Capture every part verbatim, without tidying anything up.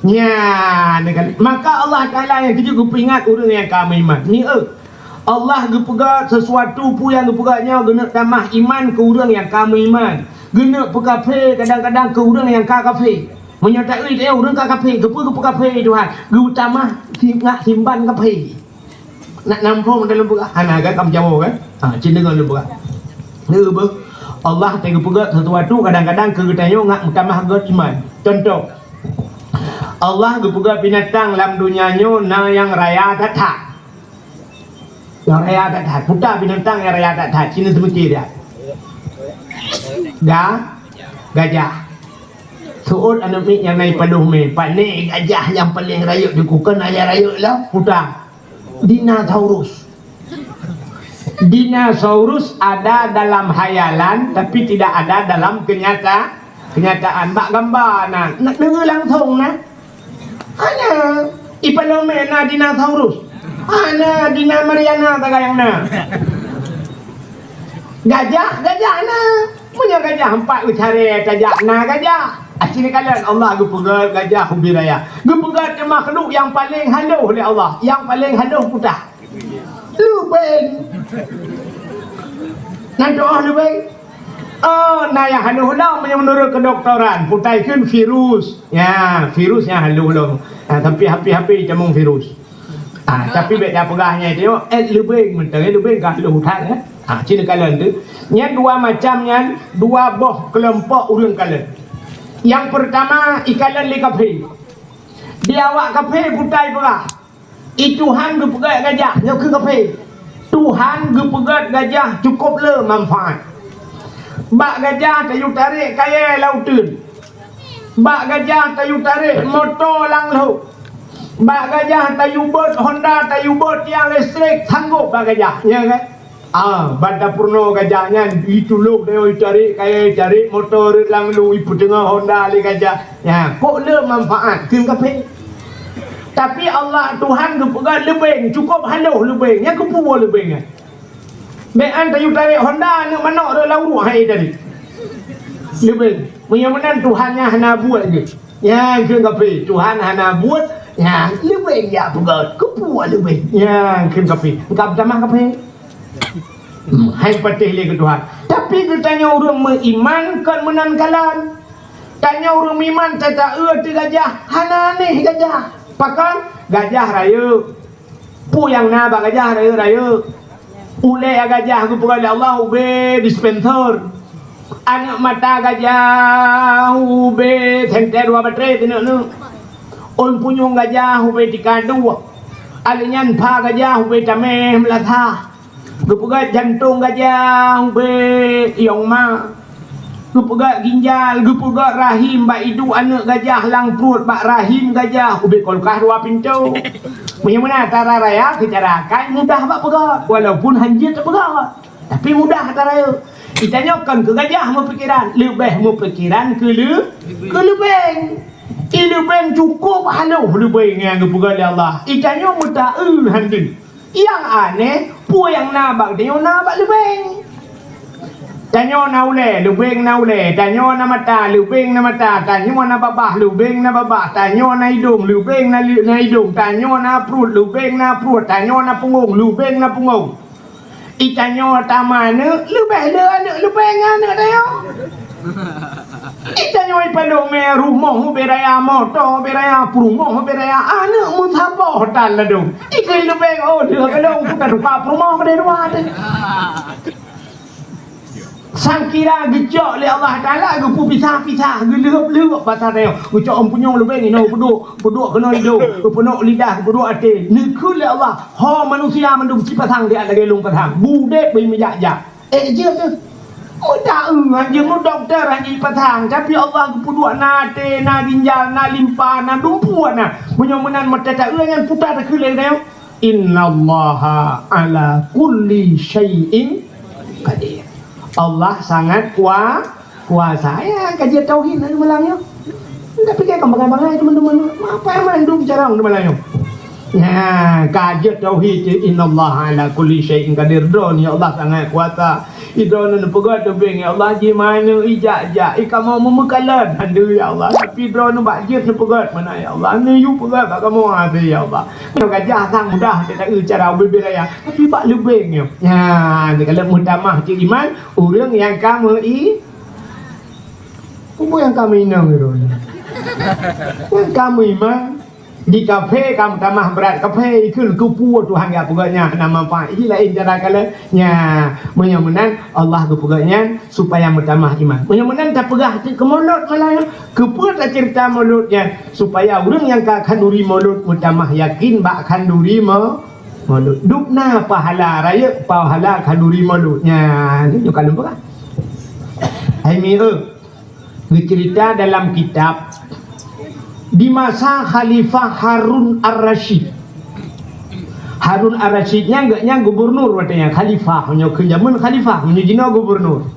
Nyan kan. Maka Allah Taala nyang keujeuet geupeuingat ureuëng nyang ka meuiman. Nyoe, Allah geupeugah sesuatu peue nyang geupeugah nyoe geuneuk tamah iman keu ureuëng nyang ka meuiman. Geuneuk peukafé kadang-kadang keu ureuëng nyang ka kafé. Meunyoe taeu teuh ureuëng ka kafé, keupeue geupeukafé Tuhan? Geutamah si-, ngak simban kafé. Nak nampung dalam peugah, hana kan kam jawoe kan? Ha, cit deungon lôn peugah. Neu beuh, Allah teuh geupeugah sesuatu kadang-kadang keu geutanyoe ngak meutamah gét iman. Contoh, Allah geupeugah binatang lam donya nyoe na nyang raya that-that. Nyang raya that-that. Puta binatang nyang raya that-that. Cina seumike dia. Ga, gajah. Seuôt aneuk miet nyang na i padum mé. Pane gajah nyang paleng rayeuk di kukon ayah rayeuk lah? Puta. Dinosaurus. Dinosaurus ada dalam hayalan, tapi tidak ada dalam kenyata-, kenyataan. Bak gamba na, na, deungoe langsung na. Hana. I padum mé na dinosaurus. Hana, Dina Mariana sagai nyang na. Gajah, gajah na. Meunyoe gajah empat geucarée tajak na gajah. Aci neukalon Allah geupeugah gajah ubé raya. Geupeugah teuh makhluk nyang paleng halôh lé Allah. Nyang paleng halôh puta. Lubeng. Na tuoh lubeng? Oh, na nyang halôh lom meunyoe meunurot keudoktoran. Puta kheun virus. Ya, virus nyang halôh lom. Ha, tapi hapi-hapi tamong virus. Ah, tapi bék tapeugah nyan teuh, eh, lubeng mantong, eh, lubeng ka lheueh that, eh. Ah, cit neukalon teuh. Nyan dua macam nyan, dua boh keulompok ureuëng kalon. Nyang peurtama, ikalon lé kafé. Di awak kafé puta ipeugah, i Tuhan geupeugah gajah, nyoe kheun kafé. Tuhan geupeugah gajah cukôp le manfaat. Bak gajah tayue tarek kayée lam uteuen. Bak gajah tayue tarek moto lam lhok. Bak gajah tayue bot Honda, tayue bot tiang listrik, sanggôp bak gajah, ya kan? Ah, ban tapeurunoe gajah nyan, itulông tayue tarek kayée, tarek moto rot lam lu, ipeuteungoh Honda lé gajah. Ya, kok le manfaat kheun kafé. Tapi Allah Tuhan geupeugah lubeng, cukôp halôh lubeng. Nyan keupeue lubeng nyan? Bék an tayue tarek Honda, aneuk manok rot lam uruek hai tadi. Lubeng. Meunyoe meunan Tuhan nyan hana buet geuh. Nyan kheun kafé, Tuhan hana buet, nyan lubeng jak peugah, keupeue lubeng. Nyan kheun kafé. Engkau tamah kafé. Hmm, hai patéh lé keu Tuhan. Tapi geutanyoe ureuëng meuiman kon meunan kalon. Tanyoe ureuëng meuiman tata-eu teuh gajah, hana aneh gajah. Pakon? Gajah rayeuk. Peue nyang na bak gajah rayeuk-rayeuk? Ulée gajah geupeugah lé Allah ubé dispenser. Aneuk mata gajah ubé senter dua batré keuneuk-neuk. Ôn punyueng gajah ubé tika dua. Alèh nyan pha gajah ubé tamé meulasah. Geupeugah jantong gajah ubé yong ma. Geupeugah ginjal, geupeugah rahim bak iduek aneuk gajah lam pruet bak rahim gajah ubé kulkas dua pintoe. Meunyoe meunan cara raya keu cara akai mudah bak peugah, walaupun hanjeuet teupeugah. Tapi mudah cara raya. Geutanyoe kon keu gajah meupikeran, leubeh meupikeran keu leu-, keu lubeng. I lubeng cukôp halôh lubeng nyang geupeugah lé Allah. Geutanyoe meuta'eu hanjeuet. Nyang aneh, peue nyang na bak tanyoe na bak lubeng. Tanyoe na ulée, lubeng na ulée. Tanyoe na mata, lubeng na mata. Tanyoe na babah, lubeng na babah. Tanyoe na idong, lubeng na li-, na idong. Tanyoe na pruet, lubeng na pruet. Tanyoe na pungong, lubeng na pungong. Geutanyoe tamah aneuk, leubeh le aneuk lubeng aneuk tanyoe. Geutanyoe ipalong mé rumoh ubé raya, moto ubé raya, peurumoh ubé raya, aneuk meusaboh tan ladôm. Ikeu lubeng, oh, deuh ka lôn puta tuka peurumoh keudeh dua teuh. Sangkira geucok lé Allah Taala geupeupisah-pisah, geuleueb-leueb basa tanyoe. Geucok ôn punyueng lubeng inoe peuduek, peuduek keunoe idong, peuduek lidah, peuduek até. Neukheun lé Allah, ho manusia mandum sipasang di ateueh lagée lôn pasang. Budeb beumeujak-jak. Eh, jeuet teuh. Meudaeu hanjeuet, meudokto hanjeuet jipasang, tapi Allah geupeuduek na até, na ginjal, na limpa, na dumpeue na. Meunyoe meunan meutateueu nyan puta takheun lé tanyoe, "Innallaha ala kulli syai'in qadir." Allah sangat kua-, kuasa. Ya, kaji tauhid na malam nyoe. Tapi kan bangai-bangai teman-teman. Apa yang mandum carong di malam nyoe? Nah, ka jeuet tauhid, "Innallaha ala kulli syai'in qadir." Droeneuh, ya Allah, sangat kuasa. Droeneuh neupeugah teubieng, ya Allah, jimanoe ijak-jak, ikamoe meumeukalon. Aduh, ya Allah, tapi droeneuh bak jeuet neupeugah mana, ya Allah, neuyue peugah bak kamoe, aduh, ya Allah. Nyoe gajah sang mudah teuka cara ubé-bé raya, tapi bak leubeng nyoe. Nah, neukalon meutamah cit iman, ureueng nyang ka meu-i-, peue nyang ka meuinong droeneuh? Nyang ka meuiman. Di kaphé ka meutamah brat kaphé, ikheun keupeue Tuhan geupeugah nyan hana manfaat. Iji laén cara kalon. Nya, meunyoe meunan Allah geupeugah nyan supaya meutamah iman. Meunyoe meunan tapeugah cit keu mulod malah nyoe. Keupeue taceurita mulod nyan? Supaya ureueng nyang ka khanduri mulod meutamah yakin bak khanduri mo-, mulod. Dubna pahala rayeuk pahala khanduri mulod. Nyan, nyoe ka lôn peugah. Hai mi, eh. Geuceurita dalam kitab, di masa Khalifah Harun Ar-Rasyid. Harun Ar-Rasyid nyan geuh nyan gubernur watée nyan, khalifah, meunyoe keu jameun khalifah, meunyoe jinoe gubernur.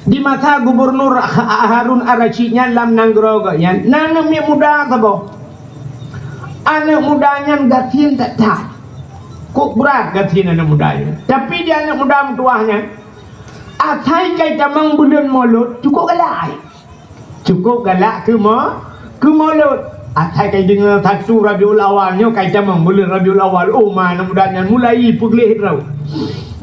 Di masa gubernur Ha-, Harun Ar-Rasyid nyan lam nanggroe geuh nyan, na aneuëk miet muda saboh. Aneuëk muda nyan gasien that-that. Kok brat gasien aneuëk muda nyan. Tapi di aneuëk muda meutuwah nyan, asai kai tamong buleuen Molot, cukôp galak. Cukôp galak keu mo-, keu Molot. Asai kai deungoe satu Rabiul Awal nyoe kai tamong buleuen Rabiul Awal. Oh, ma aneuëk muda nyan mulai peugleh droe.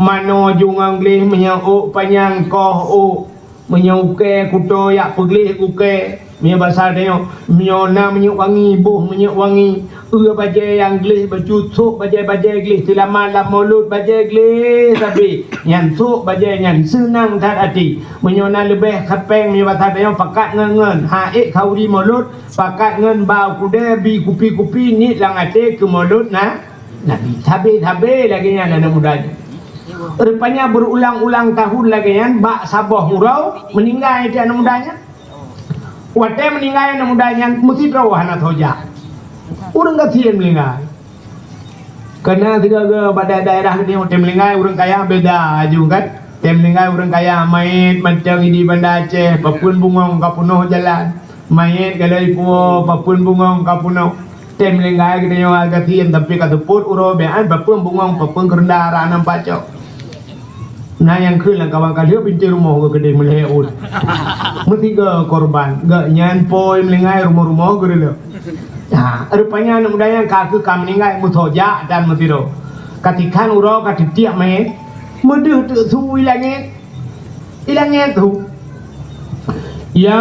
Manoe ju ngon gleh, meunyoe ôk panyang koh ôk, meunyoe ukée kuto yak peugleh ukée. Meunyoe basa tanyoe, meunyoe na minyeuk wangi, boh minyeuk wangi, eu bajée nyang gleh bacut, sôk bajée-bajée gleh, seulamat lam Molot bajée gleh sabe. Nyan sôk bajée nyan seunang that até. Meunyoe na leubeh kapéng, meunyoe basa tanyoe pakat ngon-ngon, ha ék khauri Molot, pakat ngon ba u keudè, bi kupi-kupi, niet lam até keu Molot na, Nabi. Sabe-sabe lagée nyan aneuëk muda nyan. Rupanya berulang-ulang tahun lagée nyan, bak saboh uroe meuninggai teuh aneuëk muda nyan. Watée meuninggai aneuëk muda nyan, meusidroe hana soe jak. Ureuëng gasien meuninggai. Keureuna sigoe-goe bak daerah-daerah geutanyoe watée meuninggai ureuëng kaya beda aju kan. Watée meuninggai ureuëng kaya, manyét mantong di Banda Aceh, papeuen bungöng ka peunoh jalan. Manyét galai puwoe, papeuen bungöng ka peunoh. Watée meuninggai geutanyoe gasien, tapi ka seupôt uroe biaan, papeuen bungöng, papeuen keureunda, rah nam pacok. Na nyang kheun lam kawan ka lheueh pintoe rumoh geuh keudeh meulhèe ôn. Meusigoe korban, geuh nyan phôn meuninggai rumoh-rumoh geureuleueh. Nah, rupanya aneuëk muda nyan ka keuh ka meuninggai meusoe jak dan meusidroe. Ka tikhan uroe ka teutiek manyét, meudeuh teuk su i langét. I langét su. Ya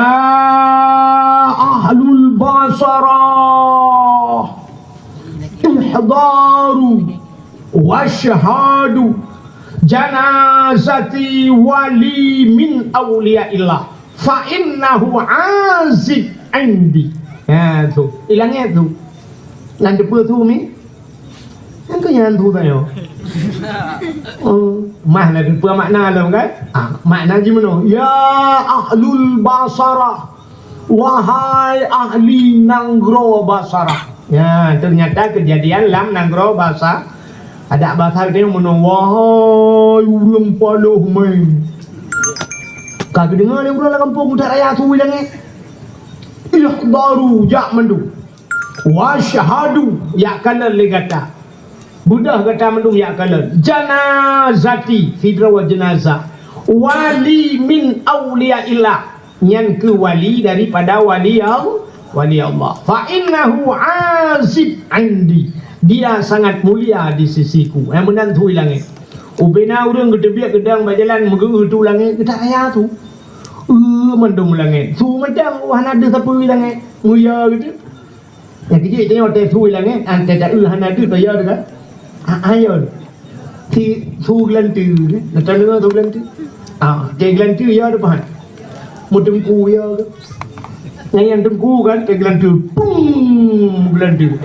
ahlul Basarah, ihdaru wasyhadu janazati wali min auliyaillah, fa innahu aziz indi. Ha, su. I langét su. Nyan teupeue su mi? Nyan keuh nyan su tanyoe. Oh, mah na teupeue makna lom kan? Ah, makna jimeunoe. Ya ahlul Basarah, wahai ahli nanggroe Basarah. Ya, ternyata kejadian lam nanggroe Basa. Adak Basa geutanyoe meunoe, wahai ureuëng paloh mé. Ka geudeungoe lé ureuëng lam gampông udah raya su i langét. Ihdaru, jak mandum. Wasyhadu, jak kalon lé gata. Beudôh gata mandum jak kalon. Janazati, sidroe jeunazah. Wali min auliyaillah. Nyan keuh wali daripada wali Al-, wali Allah. Fa innahu aziz indi. Dia sangat mulia di sisiku. Eh, meunan su i langét. Ubena ureuëng geuteubiet geudong bak jalan meugeu-eu su i langét, geutak raya su. Eu, mandum langét. Su macam, wah, hana deuh sapeue i langét. Mulia gitu. Nyang keujiek tanyoe watée su i langét, an tée ta-eu hana deuh, ta-eu teuka. Ah, ayo. Si su geulanteue, na tadeungoe su geulanteue? Ah, tée geulanteue ya depan. Meuteungku ya ke? Nyang, nyang teungku kan, tée geulanteue. Pum, geulanteue.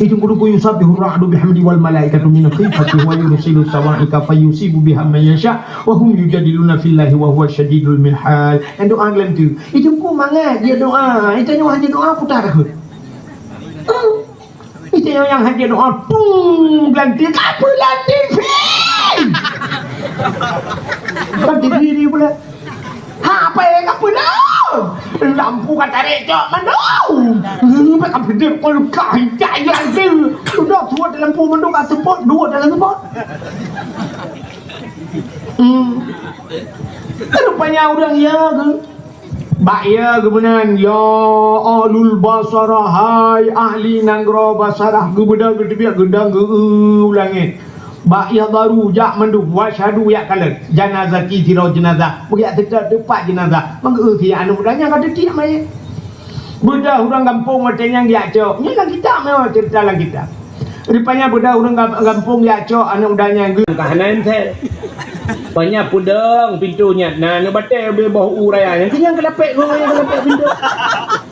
Itu kudu yusabbihu ra'du bihamdi wal malaikatu min khifati wa yursilu sawa'iqa fayusibu biha man yasha wa hum yujadiluna fillahi wa huwa syadidul mihal. Nyang doa geulanteue. Itu ku mangat dia doa. Itu nyoe hana doa putar takheun. Itu nyang hana doa tung geulanteue, ka peulanteue, fing! Kan diri pula. Ha, apa yang kau penuh? Lampu kata recok mandum. Hmm, apa kau penuh kau luka hijau yang tu? Udah buat lampu mandum kat sebut, dua dalam sebut. Hmm. Rupanya orang ya ke? Bak ya geumenan, ya ahlul Basarah, hai ahli nanggroe Basarah, geubeuda geuteubiet geudang geu u langét. Bak ya baru jak mandum, wasyhadu yak kalon, janazati sidroe jeunazah. Beuyak teuka teumpat jeunazah. Mangeu si aneuk muda nyan ka teutiek mayét. Beudah ureueng gampông watèe nyan geujak cok. Nyan lam kitab, nyoe ceurita lam kitab. Rupanya beudah ureueng gam-, gampông geujak cok aneuk muda nyan geu-, ka hana entel. Rupanya peudong pintoe nyan. Na aneuk batèe ubé boh u raya nyan. Keunyan keulapèk gong nyan keulapèk pintoe.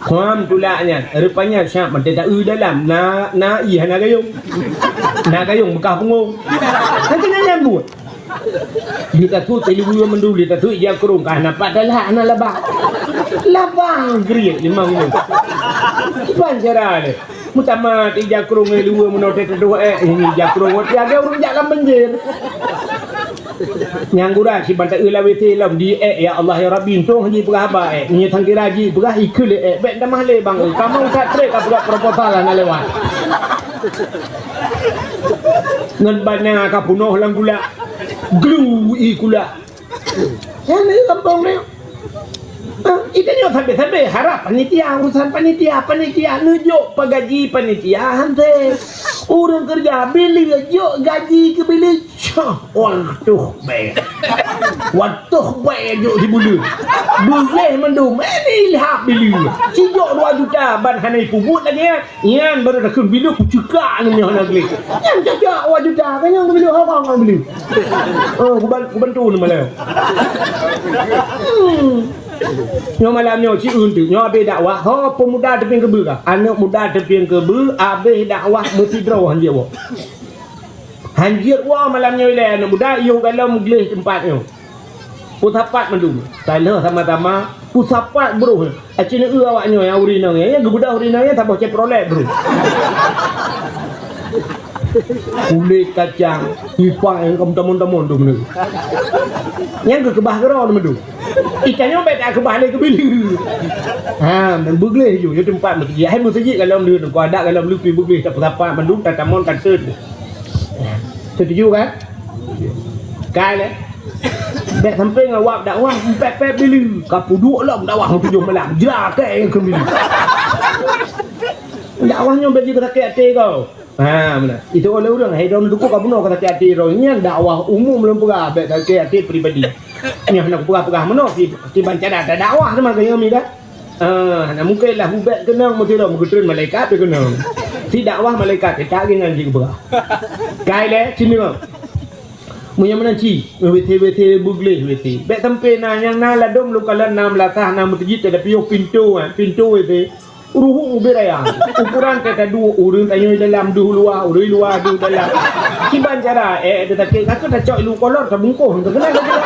Kham tulak nyan. Rupanya siap mantong ta-eu dalam. Na, na ié hana gayông. Na gayông beukah pungong. Kan keunyan nyan buet. Di tasut ileue mandum, di tasut ija krông, ka hana pat talak, hana labang. Labang geriet limong nyoe. Kiban cara lé. Meutamah ija krông ileue meunoe teuh dua ék, ini ija krông, tiga ureueng jak lam banjir. Nyang gura si bantai la W C lom di ék, ya Allah ya Rabbi, untông haji peugah haba ék. Nyoe tangkira ji peugah ikeu lé ék, bèk tamah lé bang. Kamoe that trek ka peugah proposal hana lewat. Ngon bana ka punoh lam gula. Glu i kula. Nyan di gampông ni. Ah, itu nyoe sampai-sampai harap panitia, urusan panitia, panitia neujok pagaji panitia hante. Ureueng keureuja bileue jok gaji keu bileue. Cah, watoh bèe. Watoh bèe jok di buleuen. Buleuen mandum, eh, ni ilham bileue. Sijok dua juta ban hana ipubuet lagèe nyan. Nyan baru takheun bileue kucekak nyoe hana gleh. Nyan cocok awak juta, kan nyan bileue hokong ngon bileue. Oh, kuban-, kubantu ni malam. Hmm. Nyoe malam nyoe ci eunteuk, nyoe abéh dakwah, ho peumuda teupieng keubeue ka. Aneuk muda teupieng keubeue, abéh dakwah meusidroe hanjeuet woe. Hanjeuet woe malam nyoe ilèe aneuk muda, yoh galom gleh teumpat nyoe. Peusapat mandum. Taloh sama-sama peusapat broh. Aci neu awak nyoe nyang ureueng inong nyan, geubeudôh ureueng inong nyan saboh Chevrolet broh. Kulét kacang, ipak nyang ka meutamon-tamon tu meuneu. Nyang geukeubah keudroe tu meuneu. Ikan nyoe bèk takeubah lé keubileue. Ha, dan beugleh ju, nyoe teumpat meuseujid. Hai meuseujid galom lé, nangko adat galom lé pi beugleh, tapeusapat mandum, tatamon, tateut. Setuju kan? Kai lé. Bèk sampai ngon wab dakwah, pèp-pèp bileue. Ka peuduek lom dakwah meutujoh malam. Jra kèe nyang keu bileue. Dakwah nyoe bèk jeuet sakét até kau. Ha, meunan. Itu oleh ureueng, hai droeneuh dukuk ka bunoe ka sakét até droe. Nyan dakwah umum lôn peugah, bèk sakét até pribadi. Nyoe hana kupeugah-peugah meunoe, si, si banca data dakwah teuma keu nyoe mi dah. Ah, hana mungken lah ubak keunong meusidroe meugeutreun malaikat pih keunong. Si dakwah malaikat, eh, tak ringan jih geupeugah. Kai lé, sinoe. Meunyoe meunan ci, W C, W C beugleh W C. Bèk sampai na nyang na ladôm lôn kalon na meulasah na meuseujid, tapi yoh pintoe, eh, pintoe W C. Ruhueng ubé raya. Ukuran teuka dua, ureueng tanyoe dalam deuh luwa, ureueng luwa deuh dalam. Kiban cara, eh, eh, teutakét, ka keuh tacok ilu kolor, tabungkôh, teukeunal lagèe.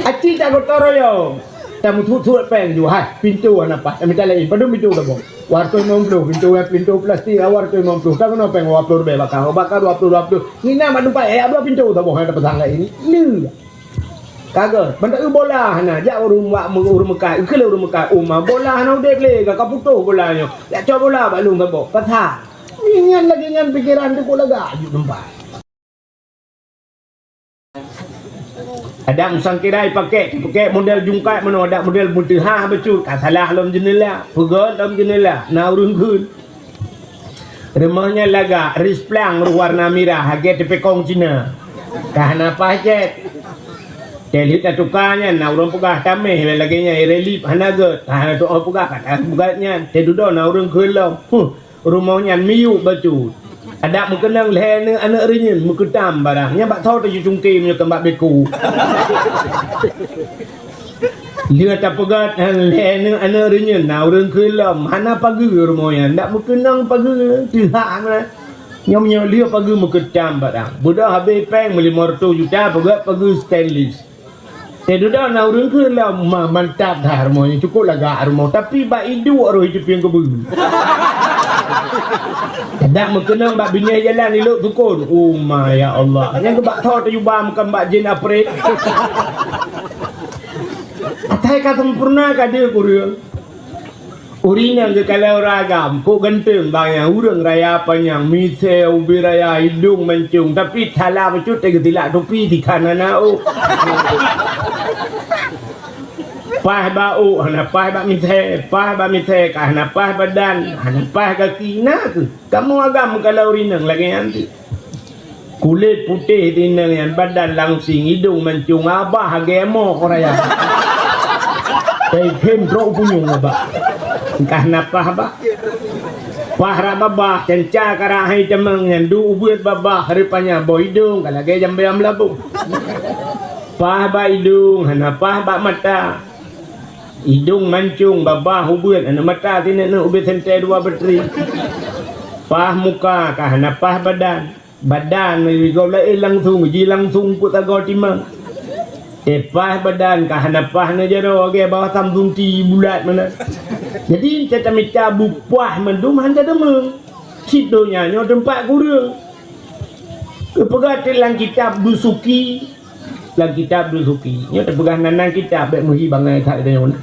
Aci tak gotong royong. Tamuthut-thut péng ju, hai, pintoe hana paih. Mita laén, padum pintoe tabông. Dua ratus lima puluh, pintoe, pintoe plastik, dua ratus lima puluh. Takeunong péng dua puluh ribèe baka, baka dua puluh, dua puluh. Nina mak teumpat, eh, dua pintoe tabông, hai, dapat sangat ini. Lé. Ka gèt, mantong bola hana, jak ureueng wak ureueng meukat, keu lé ureueng meukat, uma bola hana udép lé, ka putôh bola nyoe. Jak cok bola bak lôn saboh, pasal. Nyan lagèe nyan pikeran teuh kok lagak aju teumpat. Adak musang kirai pakèk, pakèk model jungkat meunoe, adak model meuteuhah bacut, ka salah lom jeuneula, peugèt lom jeuneula, na ureueng kheun. Rumoh nyan lagak, risplang warna mirah, lagèe teupekong Cina. Ka hana paih cét. Teuliet tatuka nyan, na ureueng peugah tamèh lagèe nyan, irelip hana gèt. Ka hana tu'oh peugah, ka hana peugah nyan. Teududoe na ureueng kheun lom. Huh, rumoh nyan miyueb bacut. Adak meukeunong lhèe aneuk, aneuk reunyeun, meukeutam barang. Nyan bak tho teuju cungké meunyoe keu bak beko. Lheueh tapeugah lhèe aneuk, aneuk reunyeun, na ureueng kheun lom, hana pageue rumoh nyan, dak meukeunong pageue, teuhah meunan. Nyoe meunyoe lheueh pageue meukeutam barang. Beudôh habéh péng meulimong reutôh juta, peugah pageue stainless. Teududoe na ureuëng kheun lom, ma-, mantap that rumoh nyoe, cukôp lagak rumoh, tapi bak iduek roh jiteupieng keubeue. Dak meukeunong bak binéh jalan ilok sukon. Oh ma, ya Allah. Nyang keu bak tho teujuba meukan bak jén aprét. Atai ka sempurna ka deuh kureueng. Ureuëng inong geukalon ureuëng agam, kok ganteng bang nyan, ureuëng raya panyang, misée ubé raya, idong mancong, tapi thala bacut teuh geutilak tupi dikhan hana ôk. Paih bak ôk, hana paih bak misée, paih bak misée ka hana paih badan, hana paih gaki, na kheueh. Kamoe agam geukalon ureuëng inong lagée nyan teuh. Kulét putéh tineng nyan, badan langsing, idong mancong, abah lagée mok raya. Teukhém trok punyueng abah. Engkah na paih bah. Paih rab babah, canca karab hai tamong nyan, duek ubeuet babah, rupanya boh idong ka lagée jambée meulaboh. Paih bak idong, hana paih bak mata. Idong mancong, babah ubeuet, aneuk mata sineuk-neuk ubé sentée dua batri. Paih muka ka hana paih badan. Badan gob laén langsong, ji langsong peuet sagoe timang. Eh, paih badan ka hana paih na jaroe, lagée bawah Samsung T bulat meunan. Jadi, teutamita bupaih mandum hana deungon. Cit donya nyoe teumpat kureueng. Geupeugah teuh lam kitab Dusuki, lam kitab Dusuki. Nyoe teupeugah nan-nan kitab, bék meuhi bangai that geutanyoe na.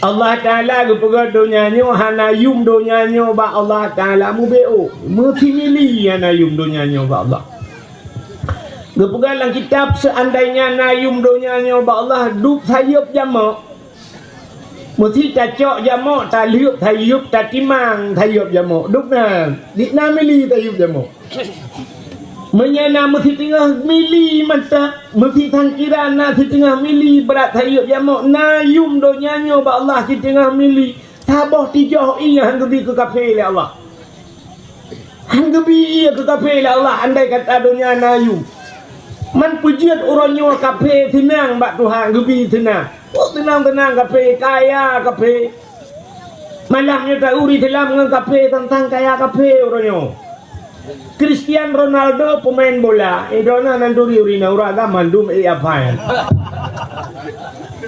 Allah Taala geupeugah donya nyoe hana yum donya nyoe bak Allah Taala mubeuôk, meusimili hana yum donya nyoe bak Allah. Geupeugah lam kitab, seandainya na yum donya nyoe bak Allah, dup sayeup jamok. Meusi tacok jamok, talheuep sayeup, tatimang sayeup jamok. Dup na, di na mili sayeup jamok. Meunyoe na meusi teungoh mili mantap, meusi sangkira na siteungoh mili brat sayeup jamok, na yum donya nyoe bak Allah siteungoh mili, saboh tijoh ié han geubi keu kafé lé Allah. Han geubi ié keu kafé lé Allah, andai kata donya na yum. Man peujeuet uroe nyoe kafé seunang bak Tuhan, geubi seunang. Peue seunang-seunang kafé, kaya kafé. Malam nyoe tauri Islam ngon kafé, tantang kaya kafé uroe nyoe. Cristiano Ronaldo pemain bola, eh, droeneuh nan turi ureuëng inong, ureuëng agam mandum, eh, apa nyan.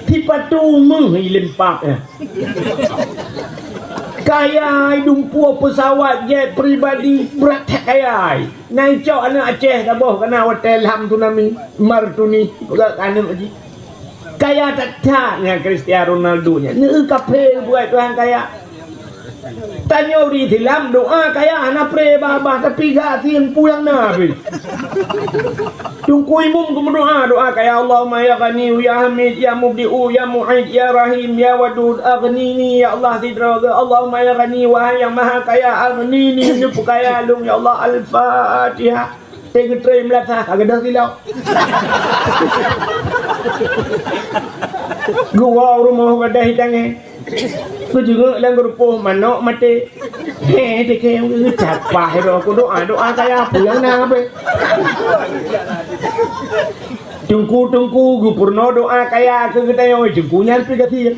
Sipatu meuh i lempap nyan. Kaya ai, dumpeue pesawat jet pribadi, brat that kaya ai. Na icok aneuk Aceh saboh kana watée lam tsunami, Martuni, peugah keu aneuk jih. Kaya that-that nyan Cristiano Ronaldo nyan. Neu kafé buet Tuhan kaya. Tanyoe ureuëng Islam doa kaya hana pré babah, tapi gasien pulang na pih. Teungku Imum geumeudoa, doa kaya, "Allahumma ya Ghani, ya Hamid, ya Mubdi'u, ya Mu'id, ya Rahim, ya Wadud, aghnini, ya Allah, sidroe geuh. Allahumma ya Ghani, wahai nyang maha kaya, aghnini, neupeukaya lôn, ya Allah." Al-Fatihah. Teugeutreun meulasah, ka geudoh silop. Geuwoe u rumoh gadôh i tangé. Geujeungok lam geurupoh manok maté. Hé, teuke, geucapah droe ku doa, doa kaya peue nyang na beh. Teungku-teungku geupeurunoe doa kaya keu geutanyoe, teungku nyan pih gasien.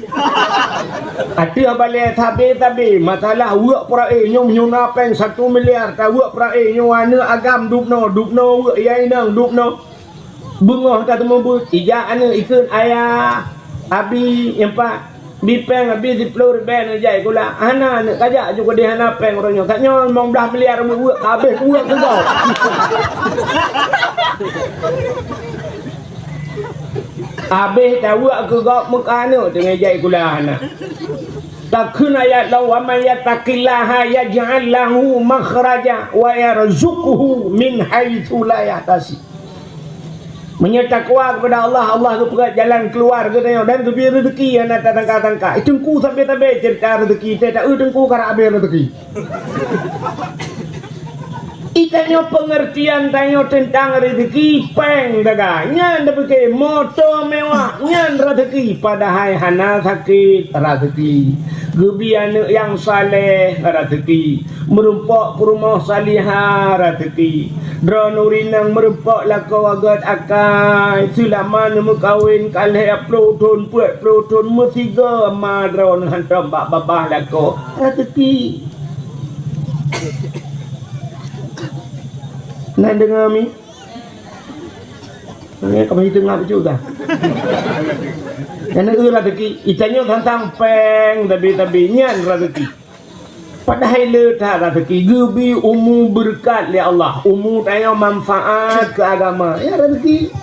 Ateueh balée sabe-sabe, masalah weuek peuraéh, nyoe meunyoe na péng satu miliar, taweuek peuraéh, nyoe aneuk agam dubnoe, dubnoe weuek, ya inong dubnoe. Beungoh tateumeubeuet, ijak aneuk ikheun, "Ayah, abi, nyoe pat, bi péng abi siploh ribée neujak sikula." Hana aneuk kajak ju keudeh hana péng uroe nyoe. Ka nyoe limong blaih miliar weuek-weuek, habéh weuek keu gob. Habéh taweuek keu gob meuka aneuk teungoh jai sikula hana. Takheun ayat lom, "Wa may yattaqillaha yaj'al lahu makhraja wa yarzuqhu min haitsu la yahtasib." Meunyoe takwa kepada Allah, Allah geupeugah jalan keuluwa geutanyoe dan geubri reuzeuki nyang na tatangka-tangka. Teungku sabe-sabe ceurita reuzeuki, teuh taeu teungku karab habéh reuzeuki. Itanyoe peungeurtian tanyoe teuntang reuzeuki péng daga. Nyan tapike moto mewah, nyan reuzeuki, padahai hana sakét reuzeuki. Geubi aneuk nyang saleh reuzeuki. Meurumpok peurumoh salihah reuzeuki. Droeneuh ureueng inong meurumpok lakoe gét akai. Seulama neumeukawen ka lhée ploh thon, peuet ploh thon, meusigoe ma droeneuh hantom bak babah lakoe. Reuzeuki. Na deungoe mi? Nyan ka meuhitung ngap bacut dah. Nyan eu raseuki, itanyoe tantang péng tabi-tabi nyan raseuki. Padahai le that raseuki geubi umu beureukat lé Allah, umu tanyoe manfaat keu agama. Ya raseuki.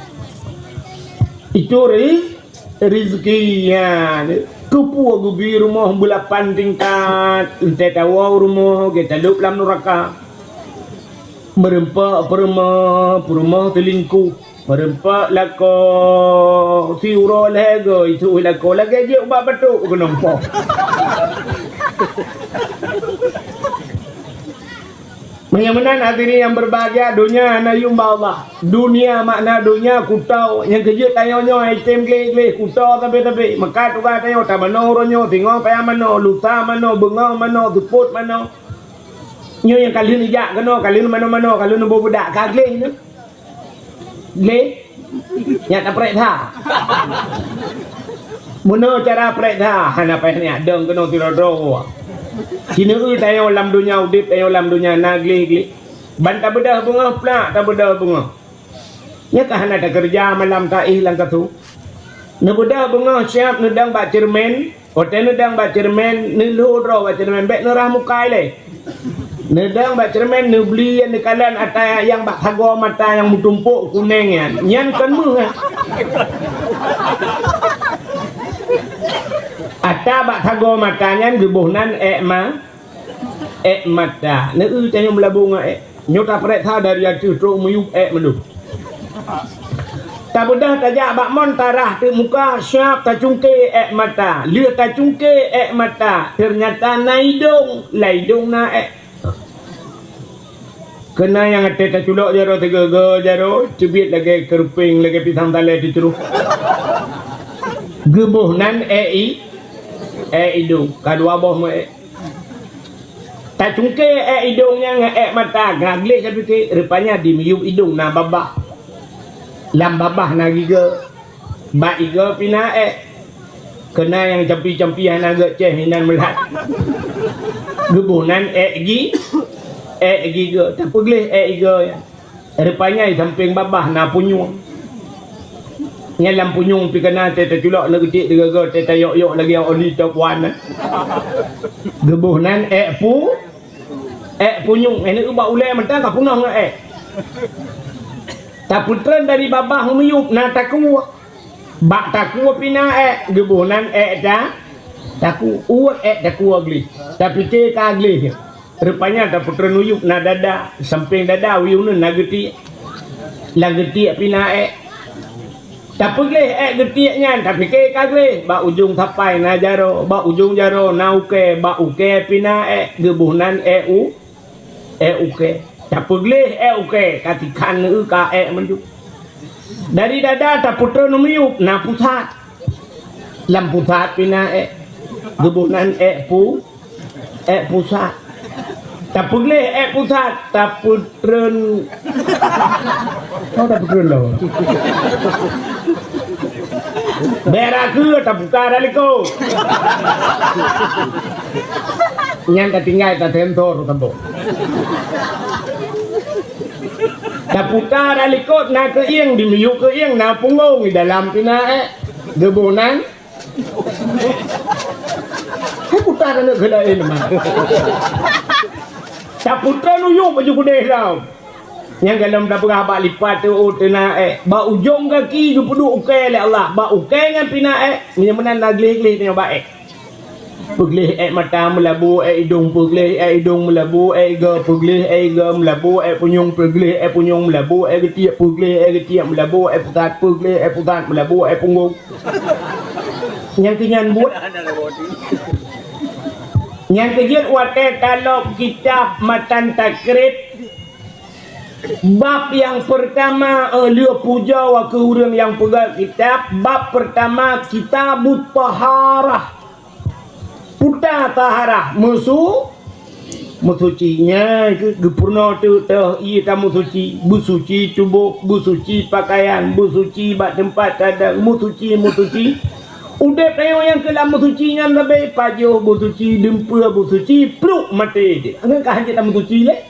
Itu riz-, rezeki. Ya. Keupeue geubi rumoh beulapan tingkat, entée tawoe rumoh, geutalop lam nuraka. Meureumpok peurumoh, peurumoh teulingkuh. Meureumpok lakoe siuroe lhée goe, isuh lakoe lagée jeuet ubak batuk keunoe po. Meunyoe meunan hadirin yang berbahagia, donya hana yuem bak Allah. Dunia makna donya kuto, nyang keujeuet tanyoe nyoe item gleh-gleh kuto tabe-tabe. Maka tugaih tanyoe tamanoe uroe nyoe, singoh payah manoe, lusa manoe, beungoh manoe, seupôt manoe. Nyoe nyang ka lheueh neujak keunoe, ka lheueh manoe-manoe, ka lheueh neuboh beudak, ka gleh nyoe. Gleh? Nyak taprek that. Meunoe cara prek that, hana payah nyak dong keunoe sidroe-droe. Sineue tanyoe lam donya udeb, tanyoe lam donya na gleh-gleh. Ban tabeudôh beungoh plak, tabeudôh beungoh. Nyan ka hana takeureuja malam taéh lam katu. Neubeudoh beungoh siab neudong bak ceureumen, watée neudong bak ceureumen, neulhô droe bak ceureumen, bék neurah mukai lé. Neudong bak ceureumen, neubli neukalon ata nyang bak sagoe mata nyang meutumpôk kuneng nyan. Nyan kon méuh, eh. Ata bak sagoe mata nyan geuboh nan ék ma-, ék mata. Neu-eu tanyoe meulabu ngon ék. Nyoe taprek that dari ateueh trok miyueb ék meudôh. Tabeudôh tajak bak mon tarah teuk muka, siab tacungke ék mata. Lheueh tacungke ék mata, teunyata na idong, lam idong na ék. Keunan nyang até taculok jaroe, teugoe-goe jaroe, teubiet lagée keureupieng, lagée pisang talée teucroh. Geuboh nan ék i-, ék idong, ka dua boh meu ék. Tacungke ék idong nyan ngon ék mata, ka gleh tapike, rupanya di miyueb idong na babah. Lam babah na gigoe. Bak igoe pih na ék. Keunan nyang campi-campi hana geucéh inan meulat. Geuboh nan ék gi-, ék gigoe. Tapeugleh ék igoe nyan. Rupanya di sampéng babah na punyueng. Nyan lam punyueng pih keunan teuh taculok neugeutik teugoe-goe teuh tayok-yok lagée oli top one. Geuboh nan ék pu-, ék punyueng. Ék neu-eu bak ulée mantong ka peunoh ngon ék. Tapeutreun dari babah u miyueb na takue. Bak takue pih na ék, geuboh nan ék ta-, takue. Uweuet ék takue gleh. Tapike ka gleh. Rupanya tapeutreun u yueb na dada, sampéng dada u yueb na geutiek. Lam geutiek pih na ék. Tapeugleh ék geutiek nyan, tapike ka gleh. Bak ujong sapai na jaroe, bak ujong jaroe na ukée, bak ukée pih na ék, geuboh nan ék u-, ék ukée. Tapeugleh ék ukée, ka tikhan neu-eu ka ék meunjeuet. Dari dada tapeutreun u miyueb na pusat. Lam pusat pih na ék. Geuboh nan ék pu-, ék pusat. Tapeugleh ék pusat, tapeutreun. Oh, tapeutreun lom. Bék rakhue, taputa dah likot. Nyan tatinggai tasensor saboh. Taputa dah likot na keuieng, di miyueb keuieng na punggong, di dalam pih na ék. Geuboh nan. Hai puta keuneuk keu laén mah. Taputa nuyuek baju keudeh lom. Nyang galom tapeugah bak lipat teuh, oh, teuna ék. Bak ujong gaki geupeuduek ukée lé Allah. Bak ukée nyan pih na ék. Meunyoe meunan na gleh-gleh tanyoe bak ék. Peugleh ék mata meulabu ék idong, peugleh ék idong meulabu ék igoe, peugleh ék igoe meulabu ék punyueng, peugleh ék punyueng meulabu ék geutiek, peugleh ék geutiek meulabu ék pusat, peugleh ék pusat meulabu ék punggong. Nyang keu nyan buet. Nyang keujeuet watée talop kitab Matan Takrib, bab nyang peurtama, eh, lheueh pujoe keu ureuëng nyang peugah kitab, bab peurtama Kitabut Taharah. Puta taharah, meusu-, meusuci. Nyan keuh geupeurunoe teuk teuh ié tameusuci, beusuci tuboh, beusuci pakaian, beusuci bak teumpat tadong, meusuci, meusuci. Udeb tanyoe nyang keuh lam meusuci nyan leubeh pajoh beusuci, dumpeue beusuci, pluek maté jih. Ngon ka hana tameusuci lé.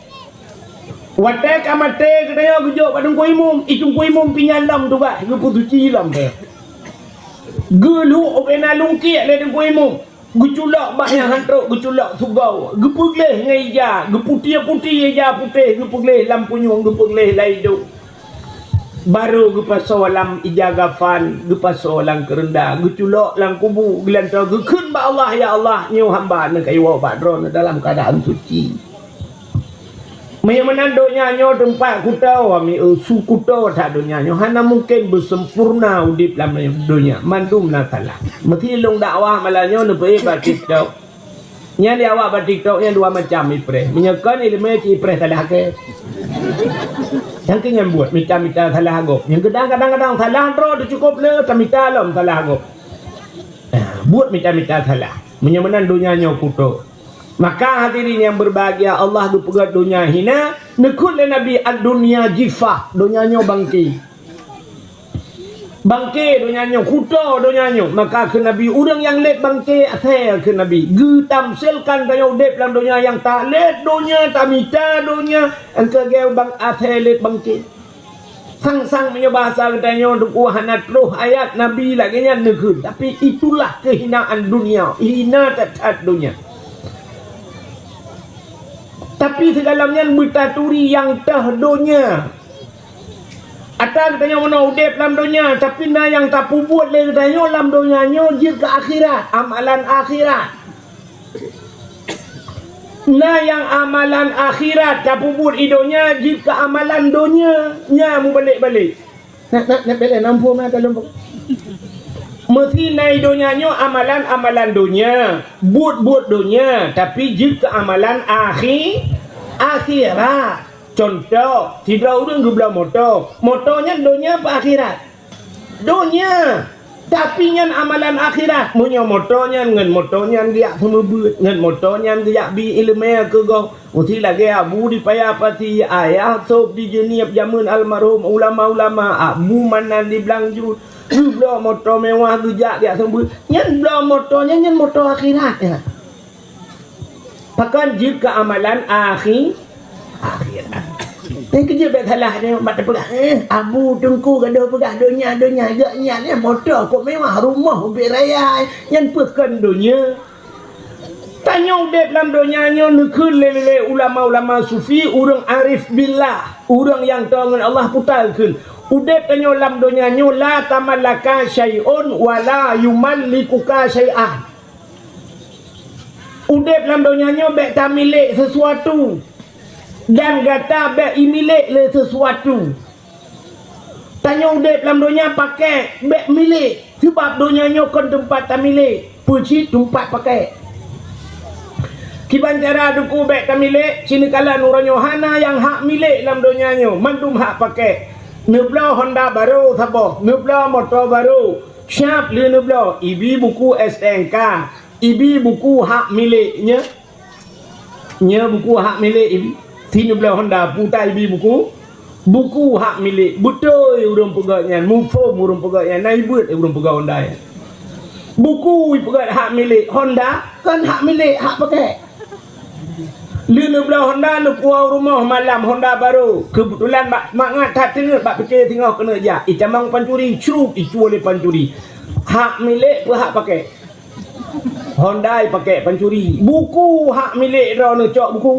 Watée ka maté geutanyoe geujok bak Teungku Imum, i Teungku Imum pih nyan lom tugaih geupeusuci lom. Geulhok ubena lungkiek lé Teungku Imum, geuculok bak nyang han trok, geuculok sugoe, geupeugleh ngon ija, geuputéh-putéh ija putéh, geupeugleh lam punyueng, geupeugleh lam idong. Barô geupasoe lam ija gafan, geupasoe lam keureunda, geuculok lam kubu, geulantoe geukheun bak Allah, "Ya Allah, nyoe hamba neukayue bak Droeneuh dalam keuadaan suci." Meunyoe meunan donya nyoe teumpat kuto, ami eu, su kuto that donya nyoe, hana mungken beusempurna udeb lam donya, mandum na salah. Meusi lôn dakwah malam nyoe neupeuék bak TikTok. Nyan di awak bak TikTok nyan dua macam ipreh. Meunyoe kon ileumé cit ipreh salah keu. Nyang keu nyan buet mita-mita salah gob. Nyang keudang kadang-kadang salah droe teucukop le tamita lom salah gob. Ah, buet mita-mita salah. Meunyoe meunan donya nyoe kuto. Maka hadirin yang berbahagia, Allah geupeugét donya hina, neukheun lé Nabi, "Ad-dunya jifah," donya nyoe bangke. Bangke donya nyoe, kuto donya nyoe. Maka kheun Nabi, ureuëng nyang lét bangke asée kheun Nabi. Geutamsilkan tanyoe udeb lam donya nyang talét donya, tamita donya, engkeu geu bang asée lét bangke. Sang-sang meunyoe bahasa geutanyoe deuh hana troh ayat Nabi lagée nyan neukheun, tapi itulah kehinaan dunia, hina that-that donya. Tapi sigohlom nyan beutaturi nyang toh donya. Ata geutanyoe meunoe udeb lam donya, tapi na nyang tapeubuet lé geutanyoe lam donya nyoe jeuet keu akhirat, amalan akhirat. Na nyang amalan akhirat tapeubuet i donya jeuet keu amalan donya, nya mubalek-balek. Nak, nak, nak belek nampung na kalon. Meusi na i donya nyoe amalan-amalan donya, buet-buet donya, tapi jeuet keu amalan akhi-, akhirat. Contoh, sidroe ureuëng geubloe moto. Moto nyan donya apa akhirat? Donya. Tapi nyan amalan akhirat. Meunyoe moto nyan ngon moto nyan geujak seumeubeuet, ngon moto nyan geujak bi iéleumé keu gob. Meusi lagée Abu di Paya Pasi, Ayah Sop di Jeunieb jameun almarhum ulama-ulama, Abu Manan di Blangjut. Geubloe moto mewah geujak geujak seumeubeuet. Nyan bloe moto nyan, nyan moto akhirat nyan. Pakon jeuet keu amalan akhi-, akhirat. Nyan keuh jeuet bék salah nyoe, bak teupeugah, eh, Abu Teungku gadoh peugah donya, donya, geuh nyan, eh, moto kok mewah, rumoh ubit raya, nyan peue kon donya. Tanyoe udeb lam donya nyoe neukheun lé, lé, lé ulama-ulama sufi, ureuëng arif billah, ureuëng nyang toe ngon Allah puta kheun. Udeb tanyoe lam donya nyoe la tamallaka syai'un wa la yumallikuka syai'an. Udeb lam donya nyoe bék tamilék sesuatu, dan gata bék imilék lé sesuatu. Tanyoe udeb lam donya pakék, bék milék, sabab donya nyoe kon teumpat tamilék, peue cit teumpat pakék. Kiban cara Teungku bék tamilék, sineukala uroe nyoe hana nyang hak milék lam donya nyoe, mandum hak pakék. Neubloe Honda barô saboh, neubloe moto barô, siab lheueh neubloe, ibi buku S T N K, ibi buku hak milék nyoe. Nyoe buku hak milék ibi. Si neubloe Honda, puta ibi buku. Buku hak milék. Beutôi ureuëng peugét nyan. Muphom ureuëng peugét nyan. Na ibeuet ureuëng peugét Honda nyan. Buku ipeugét hak milék. Honda kon hak milék, hak pakék. Lheueh neubloe Honda, neupuwoe rumoh malam Honda barô. Keubeutulan bak mangat that teungeut bak pike singoh keuneuk jak. Itamong pancuri, crup, icuwoe lé pancuri. Hak milék peue hak pakék? Honda ipakék pancuri. Buku hak milék droeneuh, cok buku.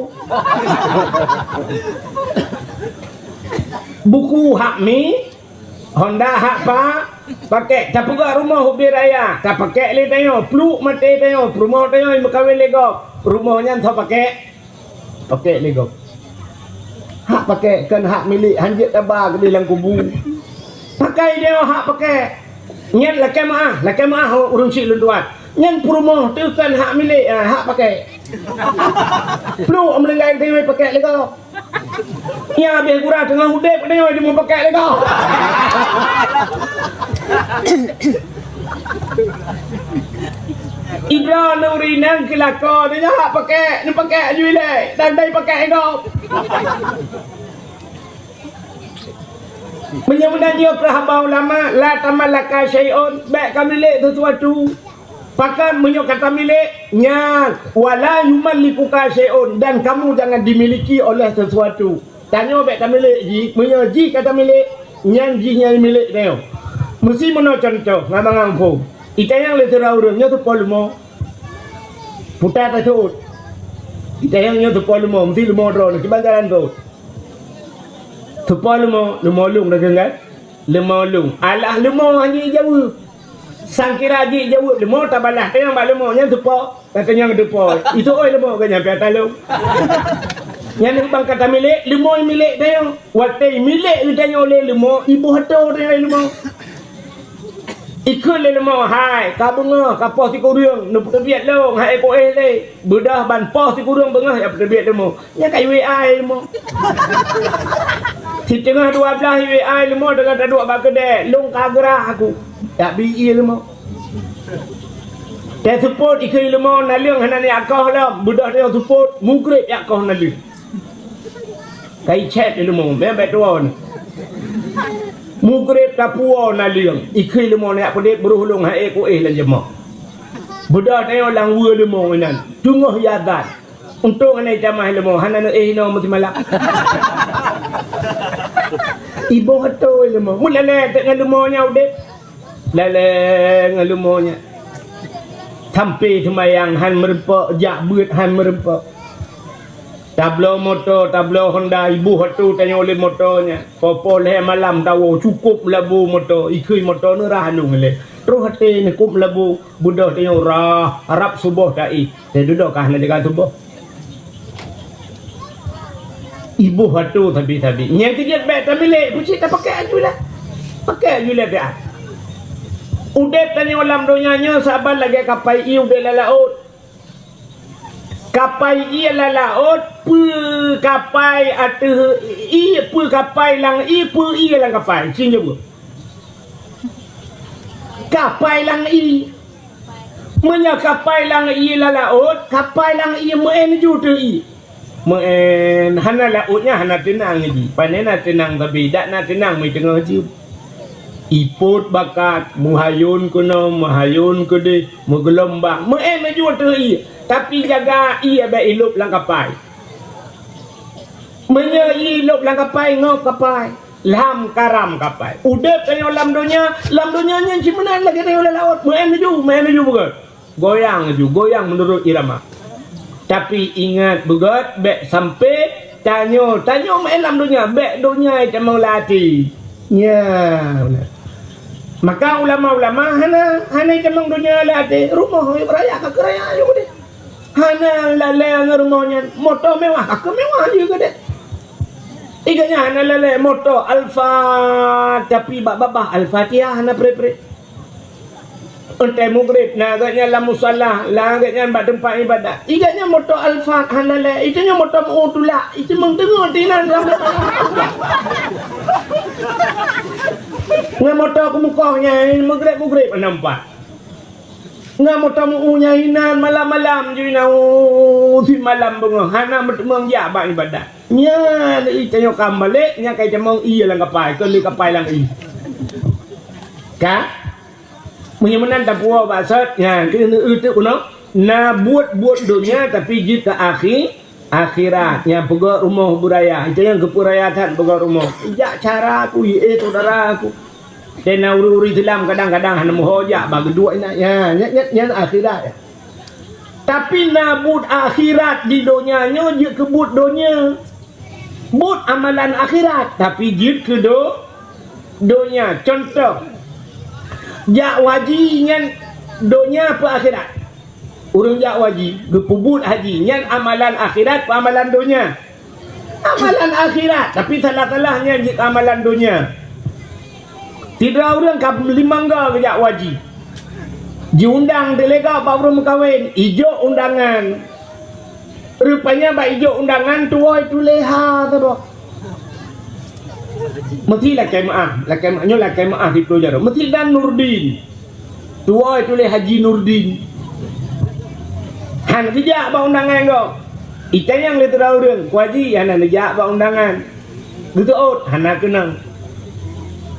Buku hak mi, Honda hak pa, pakék. Tapeugah rumoh ubit raya, tapakék lé tanyoe, pluek maté tanyoe, peurumoh tanyoe meukawen lé gob. Rumoh nyan soe pakék? Pakék lé gob. Hak pakék kon hak milék, hanjeuet taba keudeh lam kubu. Pakai deungon hak pakék. Nyan lakée meuáh, lakée meuáh ureuëng syiek lôn tuan. Nyan peurumoh teuh kon hak milék, ah, hak pakék. Pluek meuninggai teuh pakék lé gob. Nyan habéh gura teungoh udeb deungon di meupakék lé gob. Idroe nuri nang keu lakoe, nyoe hak pakék, neupakék aju ilée, dan dai pakék inong. Meunyoe meunan nyoe keu haba ulama, la tamallaka syai'un, bék kamilék sesuatu. Pakon meunyoe ka tamilék, nyan, wala yumallikuka syai'un, dan kamu jangan dimiliki oleh sesuatu. Tanyoe bèk tamilék jih, meunyoe jih ka tamilék, nyan jih nyang milék tanyoe. Meusi meunoe cuntoh, ngon mangang phon. Itanyong lé sidroe ureueng, "Nyoe teupo leumo?" Puta taseuôt. Itanyong, "Nyoe teupo leumo?" Meusi leumo droeneuh, kiban jalan rot. "Teupo leumo?" "Leumo lôn," na kheun kan? "Leumo lôn." Alah leumo hana jaweueb. Sangkira jijaweueb leumo, tabalah tanyong bak leumo, "Nyan teupo?" Ka tanyong teupo. Itu oi leumo geuh nyan piata lôn. Nyan ban ka tamilék, leumo milék tanyoe. Watèe milék geutanyoe lé leumo, iboh atô tanyoe lé leumo. Ikheun lé leumo, "Hai, ka beungoh, ka poh sikureueng, neupeuteubiet lôn, hai éh kuéh lé." Beudôh ban poh sikureueng beungoh jak peuteubiet leumo. Nyan ka i-WA leumo. Siteungoh dua blaih i-WA leumo teungoh taduek bak keudè, "Lôn ka grah aku." Jak bi ie leumo. Teuseupôt ikheun leumo, naleueng hana neujak koh lom, beudôh tanyoe seupôt, mugreb jak koh naleueng. Ka icèt lé leumo, meunan bèk tuwö nyoe. Mugreb tapuwoe naleueng, ikheun leumo neujak peudép, beuroh lôn hai éh kuéh lam jeumah. Beudôh tanyoe lam weue leumo inan, teungoh i azan. Untông hana itamah leumo, hana neuéh inoe meusimalam. Iboh atô leumo. Meulèe-lèe teuk ngon leumo nyan udép. Lèe-lèe ngon leumo nyan. Sampoe seumayang han meureumpok, jak beuet han meureumpok. Tabloe moto, tabloe Honda, iboh atô tanyoe lé moto nyan. Poh-poh lhèe malam tawoe, cukôp meulabu moto, ikheun moto nyoe rhah lôn ilèe. Troh até nyoe cukôp meulabu. Beudôh tanyoe rhah, rab suboh taéh, teududoe ka hana jaga suboh. Iboh atô sabe-sabe. Nyang keujeuet bèk tamilék, peucit tapakèk aju lé. Pakèk aju lé piah. Udép tanyoe lam donya nyoe saban lagèe kapai ié udép lam laôt. Kapai ié lam laôt, peue kapai ateueh ié, peue kapai lam ié, peue ié lam kapai. Ci jaweueb. Kapai lam ié. Meunyoe kapai lam ié lam laôt, kapai lam ié meu'en ju teuh ié. Meu'en, hana laôt nyan hana teunang jih. Pane na teunang sabe, dak na teunang meuteungoh jeuem. Ipôt bakat, meuhayôn keunoe, meuhayôn keudeh, meugeulumbang. Meu'en ju teuh ié, tapi jaga ié bèk ilôb lam kapai. Meunyoe ié ilôb lam kapai, ngop kapai. Lam karam kapai. Udép tanyoe lam donya, lam donya nyan cit meunan lagèe tanyoe lam laôt. Meu'en ju, meu'en ju beugèt. Goyang ju, goyang meunurot irama. Tapi ingat beugèt, bèk sampoe tanyoe, tanyoe meu'en lam donya, bèk donya itamong lam até. Nyan. Maka ulama-ulama hana, hana itamong donya lam até. Rumoh raya ka keu raya ju keudeh. Hana lalèe ngon rumoh nyan, moto mewah, ka keu mewah ju keudeh. Iga nyan hana lalèe moto Alphard, tapi bak babah Al-Fatihah hana preh-preh. Euntèe mugreb, na geuh nyan lam musala, na geuh nyan bak teumpat ibadat. Iga nyan moto Alphard hana lalèe, itu nyan moto meu tulak, itu meuteungoh tinan lam. Ngon moto keumukoh nyan, mugreb-mugreb hana meupat. Ngon moto meu nyan inan malam-malam ju inan, uh, simalam beungoh hana meuteumong jak bak ibadat. Nyan, i tanyoe ka balek, nyan ka itamong ié lam kapai, keu lé kapai lam ié. Ka? Meunyoe meunan tapuwoe bak sot, nyan, keuneuk euteuk bunoe. Na buet-buet donya, tapi jeuet keu akhi-, akhirat. Nyan peugöt rumoh beuraya. Itu nyang keupeuraya that peugöt rumoh. Jak cara aku, eh, syedara aku. Tena ureuëng-ureuëng Islam kadang-kadang hana meuho jak bak geuduek inan. Ya, nyan, nyan, nyan akhirat. Tapi na buet akhirat di donya nyoe jeuet keu buet donya. Buet amalan akhirat, tapi jeuet keu do-, donya. Contoh, jak haji nyan donya peu akhirat? Ureuëng jak haji, geupeubuet haji, nyan amalan akhirat peu amalan donya? Amalan akhirat, tapi salah-salah nyan jeuet amalan donya. Sidroe ureuëng ka limong go geujak haji. Jiundang teuh lé gob bak ureuëng meukawen, ijok undangan. Rupanya bak ijok undangan tuwoe tuléh ha saboh. Meusti lakèe meu'ah, lakèe meu'ah, nyoe lakèe meu'ah siplôh jaroe. Meusti dan Nurdin. Tuwoe tuléh Haji Nurdin. Han geujak bak undangan gob. Itanyong lé sidroe ureuëng, "Ku Haji, hana neujak bak undangan?" Geuseuôt, "Hana keunong."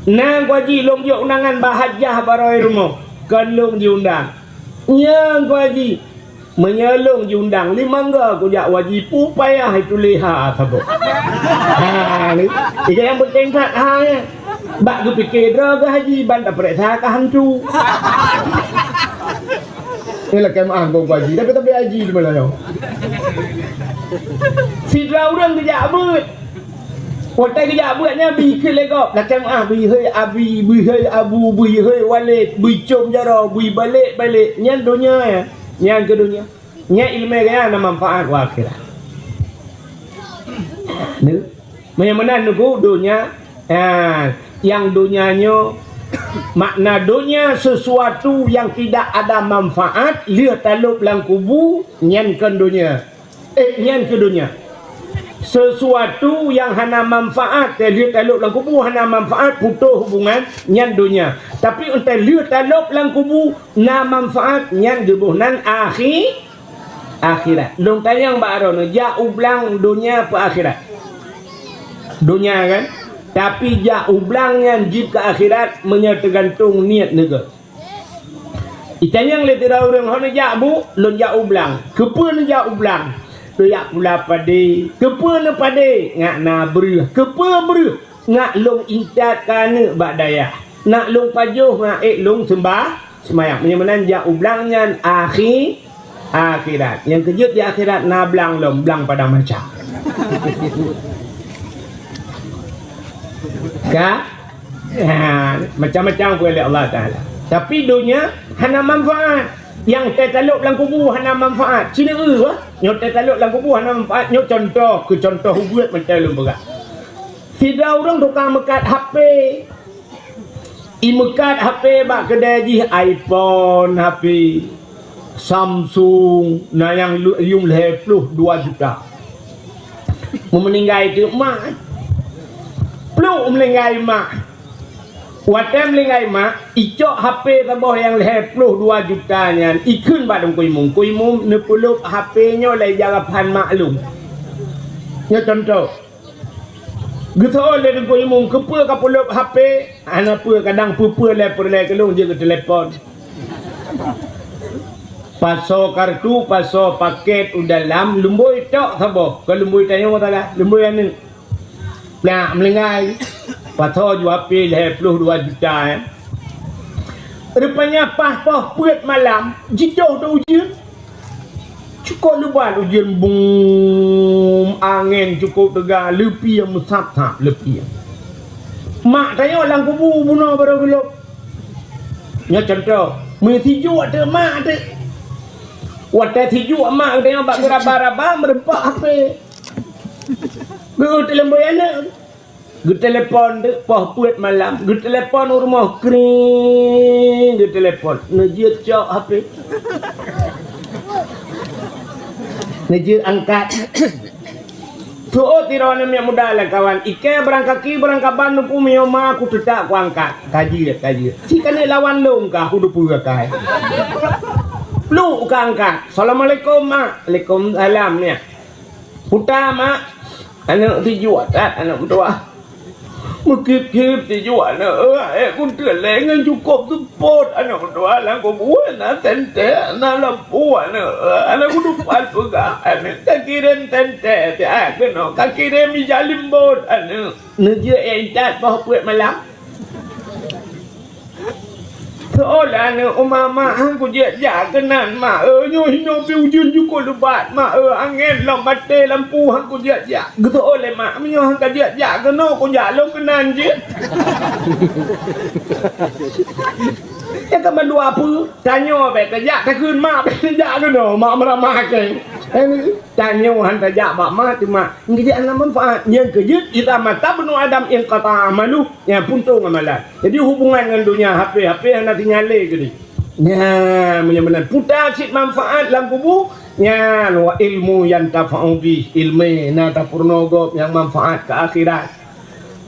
"Na Ku Haji, lôn jok undangan bak hajah barô rumoh, kon lôn jiundang." "Nyo Ku Haji." Meunyoe lôn jiundang lé mangga kujak u haji, peue payah ituléh ha saboh. Ha ni, nyang peunteng that ha nyan. Bak geupike droe geuh haji ban tapeuriksa keu hantu. Ni lakèe meu'ah gong haji, tapi, tapi haji di malam nyoe. Sidroe ureueng geujak beuet. Watèe geujak beuet nyan bri kheun lé gob, lakèe meu'ah, bri hei Abi, bri hei Abu, bri hei Walid, bri com jaroe, bri balek-balek. Nyan donya nyan. Nyan keuh donya. Nyan ileumèe gaya na manfaat u akhirat. Ni, meunyoe meunan nunggu donya, ha, nyang donya nyoe, makna donya sesuatu yang tidak ada manfaat, lheueh talôb lam kubu, nyan kon donya. Eh, nyan keuh donya. Sesuatu yang hana manfaat, eh, lheueh talôb lam kubu hana manfaat, putôh hubungan, nyan donya. Tapi, entah lheueh talôb lam kubu na manfaat, nyan geuboh nan akhi-, akhirat. Lôn tanyong bak droeneuh, jak u blang donya peu akhirat? Donya kan? Tapi jak u blang nyan jeuet keu akhirat meunyoe teugantung niet neuh. Itanyong lé sidroe ureueng, "Ho neujak, Bu?" "Lôn jak u blang." "Keupeue neujak u blang?" "Neujak pula padé." "Keupeue neupadé?" "Ngat na breueh." "Keupeue breueh?" "Ngat lôn intat keu aneuk bak dayah. Ngat lôn pajoh ngat ék lôn seumbah-, seumayang." Meunyoe meunan jak u blang nyan akhi-, akhirat. Nyang keu jeuet di akhirat na blang lom, blang padang maca. Ka? Ha, macam-macam peureulèe Allah Taala. Tapi donya hana manfaat. Nyang teutalôb lam kubu hana manfaat. Sinoe, bah, nyoe teutalôb lam kubu hana manfaat. Nyoe contoh, keu contoh ubeuet mantong lôn peugah. Sidroe ureueng tukang meukat H P. Imeukat H P bak keudè jih, iPhone H P, Samsung, na nyang lu-, yuem lhèe ploh dua juta. Meumeuninggai teuk mak. Pluk meuninggai mak. Watèe meuninggai mak, icok H P saboh nyang lhèe ploh dua juta nyan, ikheun bak Teungku Imum. "Teungku Imum, neupeulop H P nyoe lé jarapan mak lôn." Nyoe contoh. Geuseuôt lé Teungku Imum, "Keupeue kapeulop H P?" "Hana peue, kadang peue-peue lé peureulèe keu lôn jeuet keu telepon." Pasoe kartu, pasoe pakét u dalam, lumbôi tok saboh. Kon lumbôi tanyoe salah, lumbôi aneuk. Plak meulinggai. Pasoe ju H P lhèe ploh dua juta, eh. Rupanya paih poh peuet malam, jidoh teuh ujeuen. Cukôp leubat ujeuen, bum, angén cukôp teuga, leupie meusab-sab leupie. Mak tanyoe lam kubu bunoe barô geulop. Nyoe contoh, meusijuek teuk mak teuk. Watèe sijuek mak tanyoe bak geuraba-raba, meurumpok H P. Geuteuleumbôi aneuk. Geutelepon teuk poh peuet malam, geutelepon u rumoh, kring, geutelepon. Neujeuet cok H P. Neujeuet angkat. Seuôt sidroe aneuk miet muda lé kawan, "Ikèe barang kaki, barang kaban, neupeumiôh ma, aku teutak kuangkat." Ka jeuet, ka jeuet. Si keuneuk lawan lôn ka, aku dupeue akai. Pluk ka angkat. "Assalamualaikum, Mak." "Waalaikumsalam, Nyak." Puta, Mak. Aneuk sijuek that, aneuk meutuah. Meukip-kip sijuek aneuk, eh, eh, kunteuk lé ngon cukôp seupôt aneuk meutuah lam kubu na senter, na lampu aneuk, eh, aneuk kudupat peugah aneuk ka kirém senter, eh, keunoe ka kirém ija limbôt aneuk. Neujeuet intat poh peuet malam. Seolah aneuk uma mak, han kujak jak keunan, mak, eh, nyoe hinoe pih ujeuen jukôp leubat, mak, eh, angén lom maté lampu, han kujak jak. Geuseuôt lé mak, meunyoe han kajak jak keunoe, kujak lôn keunan jih. Nyan ka mandua peue, tanyoe bèk tajak takheun mak, bèk tajak keunoe, mak meuramah kèe. Eh, ni. Tanyoe han tajak bak mak, teuma ngeujak hana manfaat. Nyang keujeuet, idza mata ibnu Adam inqata amaluh, nyan puntông amalan. Jadi hubungan ngon donya, H P, H P hana tinggai lé keudeh. Nyan, meunyoe meunan puta cit manfaat lam kubu, nyan wa ilmu yantafa'u bih, ileumèe na tapeurunoe gob nyang manfaat keu akhirat.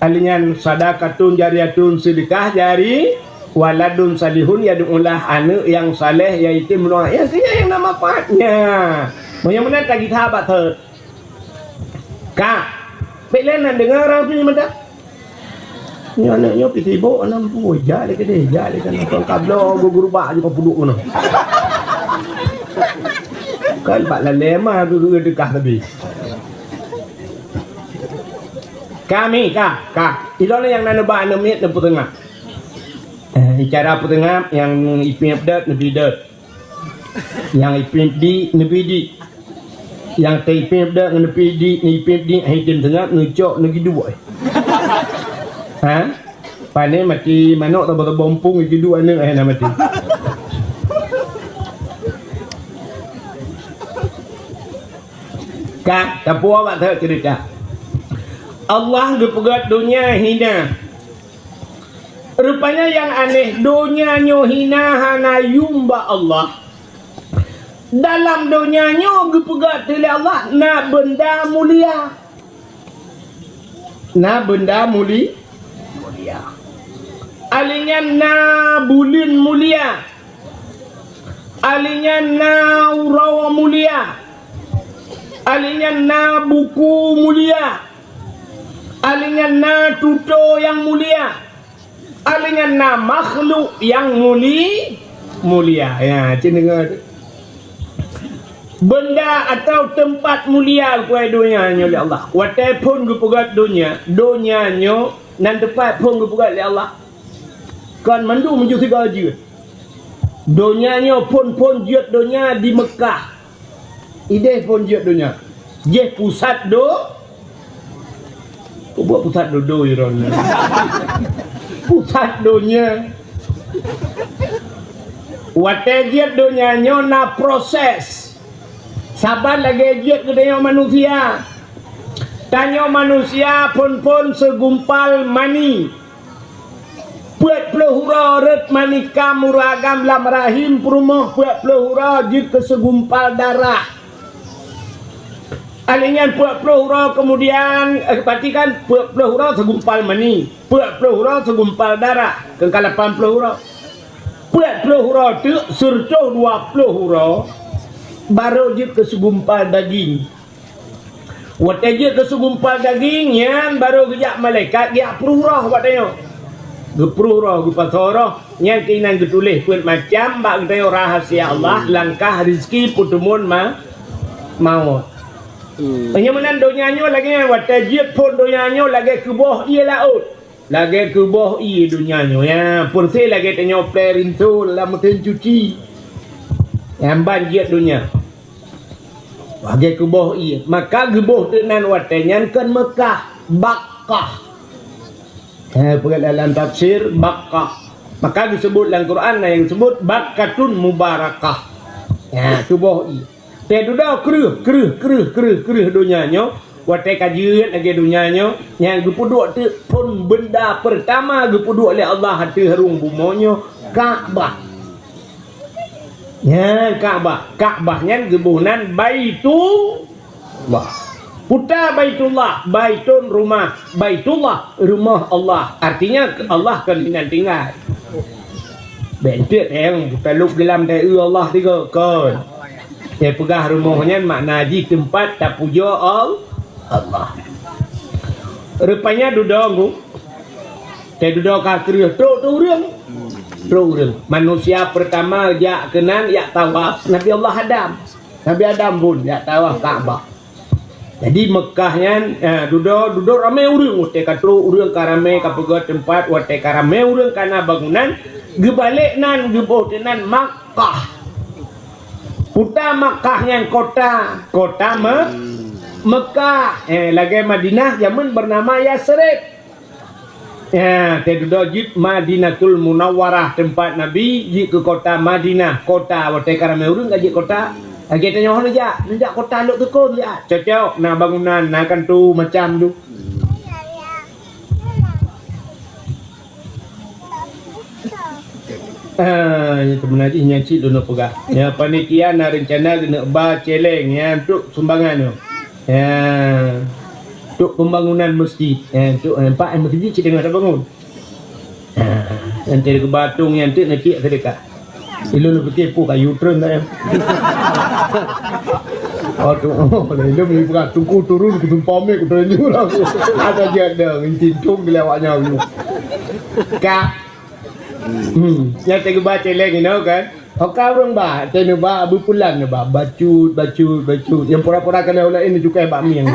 Ahli nyan sadaqatun jariyatun, seudeukah jari, waladun salihun yad'u lah, aneuk nyang saleh nyang item doa. Nyang keu nyan nyang na manfaatnya. Meunyoe meunan tagita bak thot. Ka. Bèk lé nan deungoe ureueng pih mantong. Nyoe aneuk nyoe pih sibok, aneuk pu, jak lé keudeh, jak lé keunoe. Kon ka bloe gurubak jih ka puduk keunoe. Kan bak lalé ma geugeudeukah tadi. Kami ka, ka. Ilôn nyang na neuba aneuk miet neupeuteungoh. Eh, cara peuteungoh nyang ipiep dot neubi dot. Nyang ipiep di neubi di. Nyang teuipiep dot ngon neubi di, neuipiep di, hai tem teungoh neucok neugiduek. Ha? Pane mati manok taba-taba umpung itu dua aneuk eh na mati. Ka, tapuo bak that cerita. Allah geupeugah donya hina. Rupanya nyang aneh, donya nyoe hina hana yum bak Allah. Dalam donya nyoe geupeugah teuh lé Allah na benda mulia. Na benda muli-, mulia. Alinyan na buleuen mulia. Alinyan na uroe mulia. Alinyan na buku mulia. Alinyan na tutoe nyang mulia. Alinyan na makhluk nyang muli-, mulia. Ya, cit deungoe. Benda atau teumpat mulia kuai donya nyoe lé Allah. Watée phon geupeugah donya, donya nyoe nan teumpat phon geupeugah lé Allah. Kon mandum meujeuet sigoe jeuet. Donya nyoe phon-phon jeuet donya di Meukah. Ideh phon jeuet donya. Jih pusat do-, Peue buet pusat dodo droeneuh? Pusat donya. Watée jeuet donya nyoe na proses. Saban lagée jeuet geutanyoe manusia. Tanyoe manusia phon-phon segumpal mani. Peuet ploh uroe rot mani kam uroe agam lam rahim peurumoh, peuet ploh uroe jeuet keu segumpal darah. Alinyan peuet ploh uroe keumudian, eh, perhatikan, peuet ploh uroe segumpal mani, peuet ploh uroe segumpal darah, keungka lapan ploh uroe. Peuet ploh uroe teuk, siratoh dua ploh uroe, barô jeuet keu segumpal daging. Watée jeuet keu segumpal daging, nyan barô geujak malaikat geujak pruh roh bak tanyoe. Geupruh roh, geupasoe roh, nyan keunan geutuléh peuet macam bak geutanyoe rahasia Allah, langkah, rezeki, peuteumon ma-, mawöt. Hmm. Meunyoe meunan donya nyoe lagée nyan, watée jeuet phon donya nyoe lagée keuboh ié laôt. Lagée keuboh ié donya nyoe, ya, peureuséh lagée tanyoe plée rinso lam meusén cuci. Nyan ban jeuet donya. Lagée keuboh ié. Maka geuboh teuk nan watée nyan kon Meukah, Bakkah. Eh, peugah dalam tafsir, Bakkah. Maka geuseubut lam Quran, na nyang geuseubut Bakkatun Mubarakah. Ya, keuboh ié. Teududoe kreueh, kreueh, kreueh, kreueh, kreueh donya nyoe. Watée ka jeuet lagée donya nyoe, nyang geupeuduek teuk phon benda peurtama geupeuduek lé Allah ateueh rhueng bumoe nyoe, Ka'bah. Nyan Ka'bah. Ka'bah nyan geuboh nan Baitullah. Peue ta Baitullah, baitun rumah, Baitullah rumoh Allah. Artinya Allah kon inan tinggai. Bék enteuk nyang talop geulam teu Allah tiga kon. Nyang peugah rumoh nyan makna jih teumpat tapujoe Al-, Allah. Rupanya dudoe ngu. Teududoe ka kreueh trok tu ureuëng. Trok ureuëng. Manusia pertama jak keunan jak tawaf Nabi Allah Adam. Nabi Adam pun jak tawaf Ka'bah. Jadi Meukah nyan, eh, dudoe, dudoe ramé ureuëng, watée ka trok ureuëng ka ramé, ka peugöt teumpat, watée ka ramé ureuëng ka na bangunan, geubalek nan, geuboh teuh nan Makkah. Peue ta Makkah nyan kota, kota Me-, Meukah, eh, lagée Madinah jameun bernama Yasrib. Ya, teududoe jeuet Madinatul Munawwarah, teumpat Nabi jeuet keu kota Madinah, kota watée ka ramé ureuëng ka jeuet kota. Lagée tanyoe neujak, neujak kota Lhoksukon jak. Cocok, na bangunan, na kantô macam tu. Ah, itu beuna jih nyan cit lôn peugah. Ya, panitia na reuncana keuneuk ba celeng, ya, untuk sumbangan tu. Ya. Untuk pembangunan masjid. Ya, untuk, eh, nampak, eh, masjid cit teungoh tabangun. Ha, nyan teuh geuba tong nyan teuh neupiek seudeukah. Ilôn neupike peue kayu treun dah nyan. Aduh, ilôn ni bukan tuku turun, kutumpah mik, kuteunyu lah. Ada je ada, ngintin tong di lewat nyawa. Ka. Hmm, nyan teuh geuba celeng inoe kan. Oka ureuëng ba, teuh neuba, beupulan neuba, bacut, bacut, bacut. Nyang pura-pura kana ulak ini cukai bak mieng.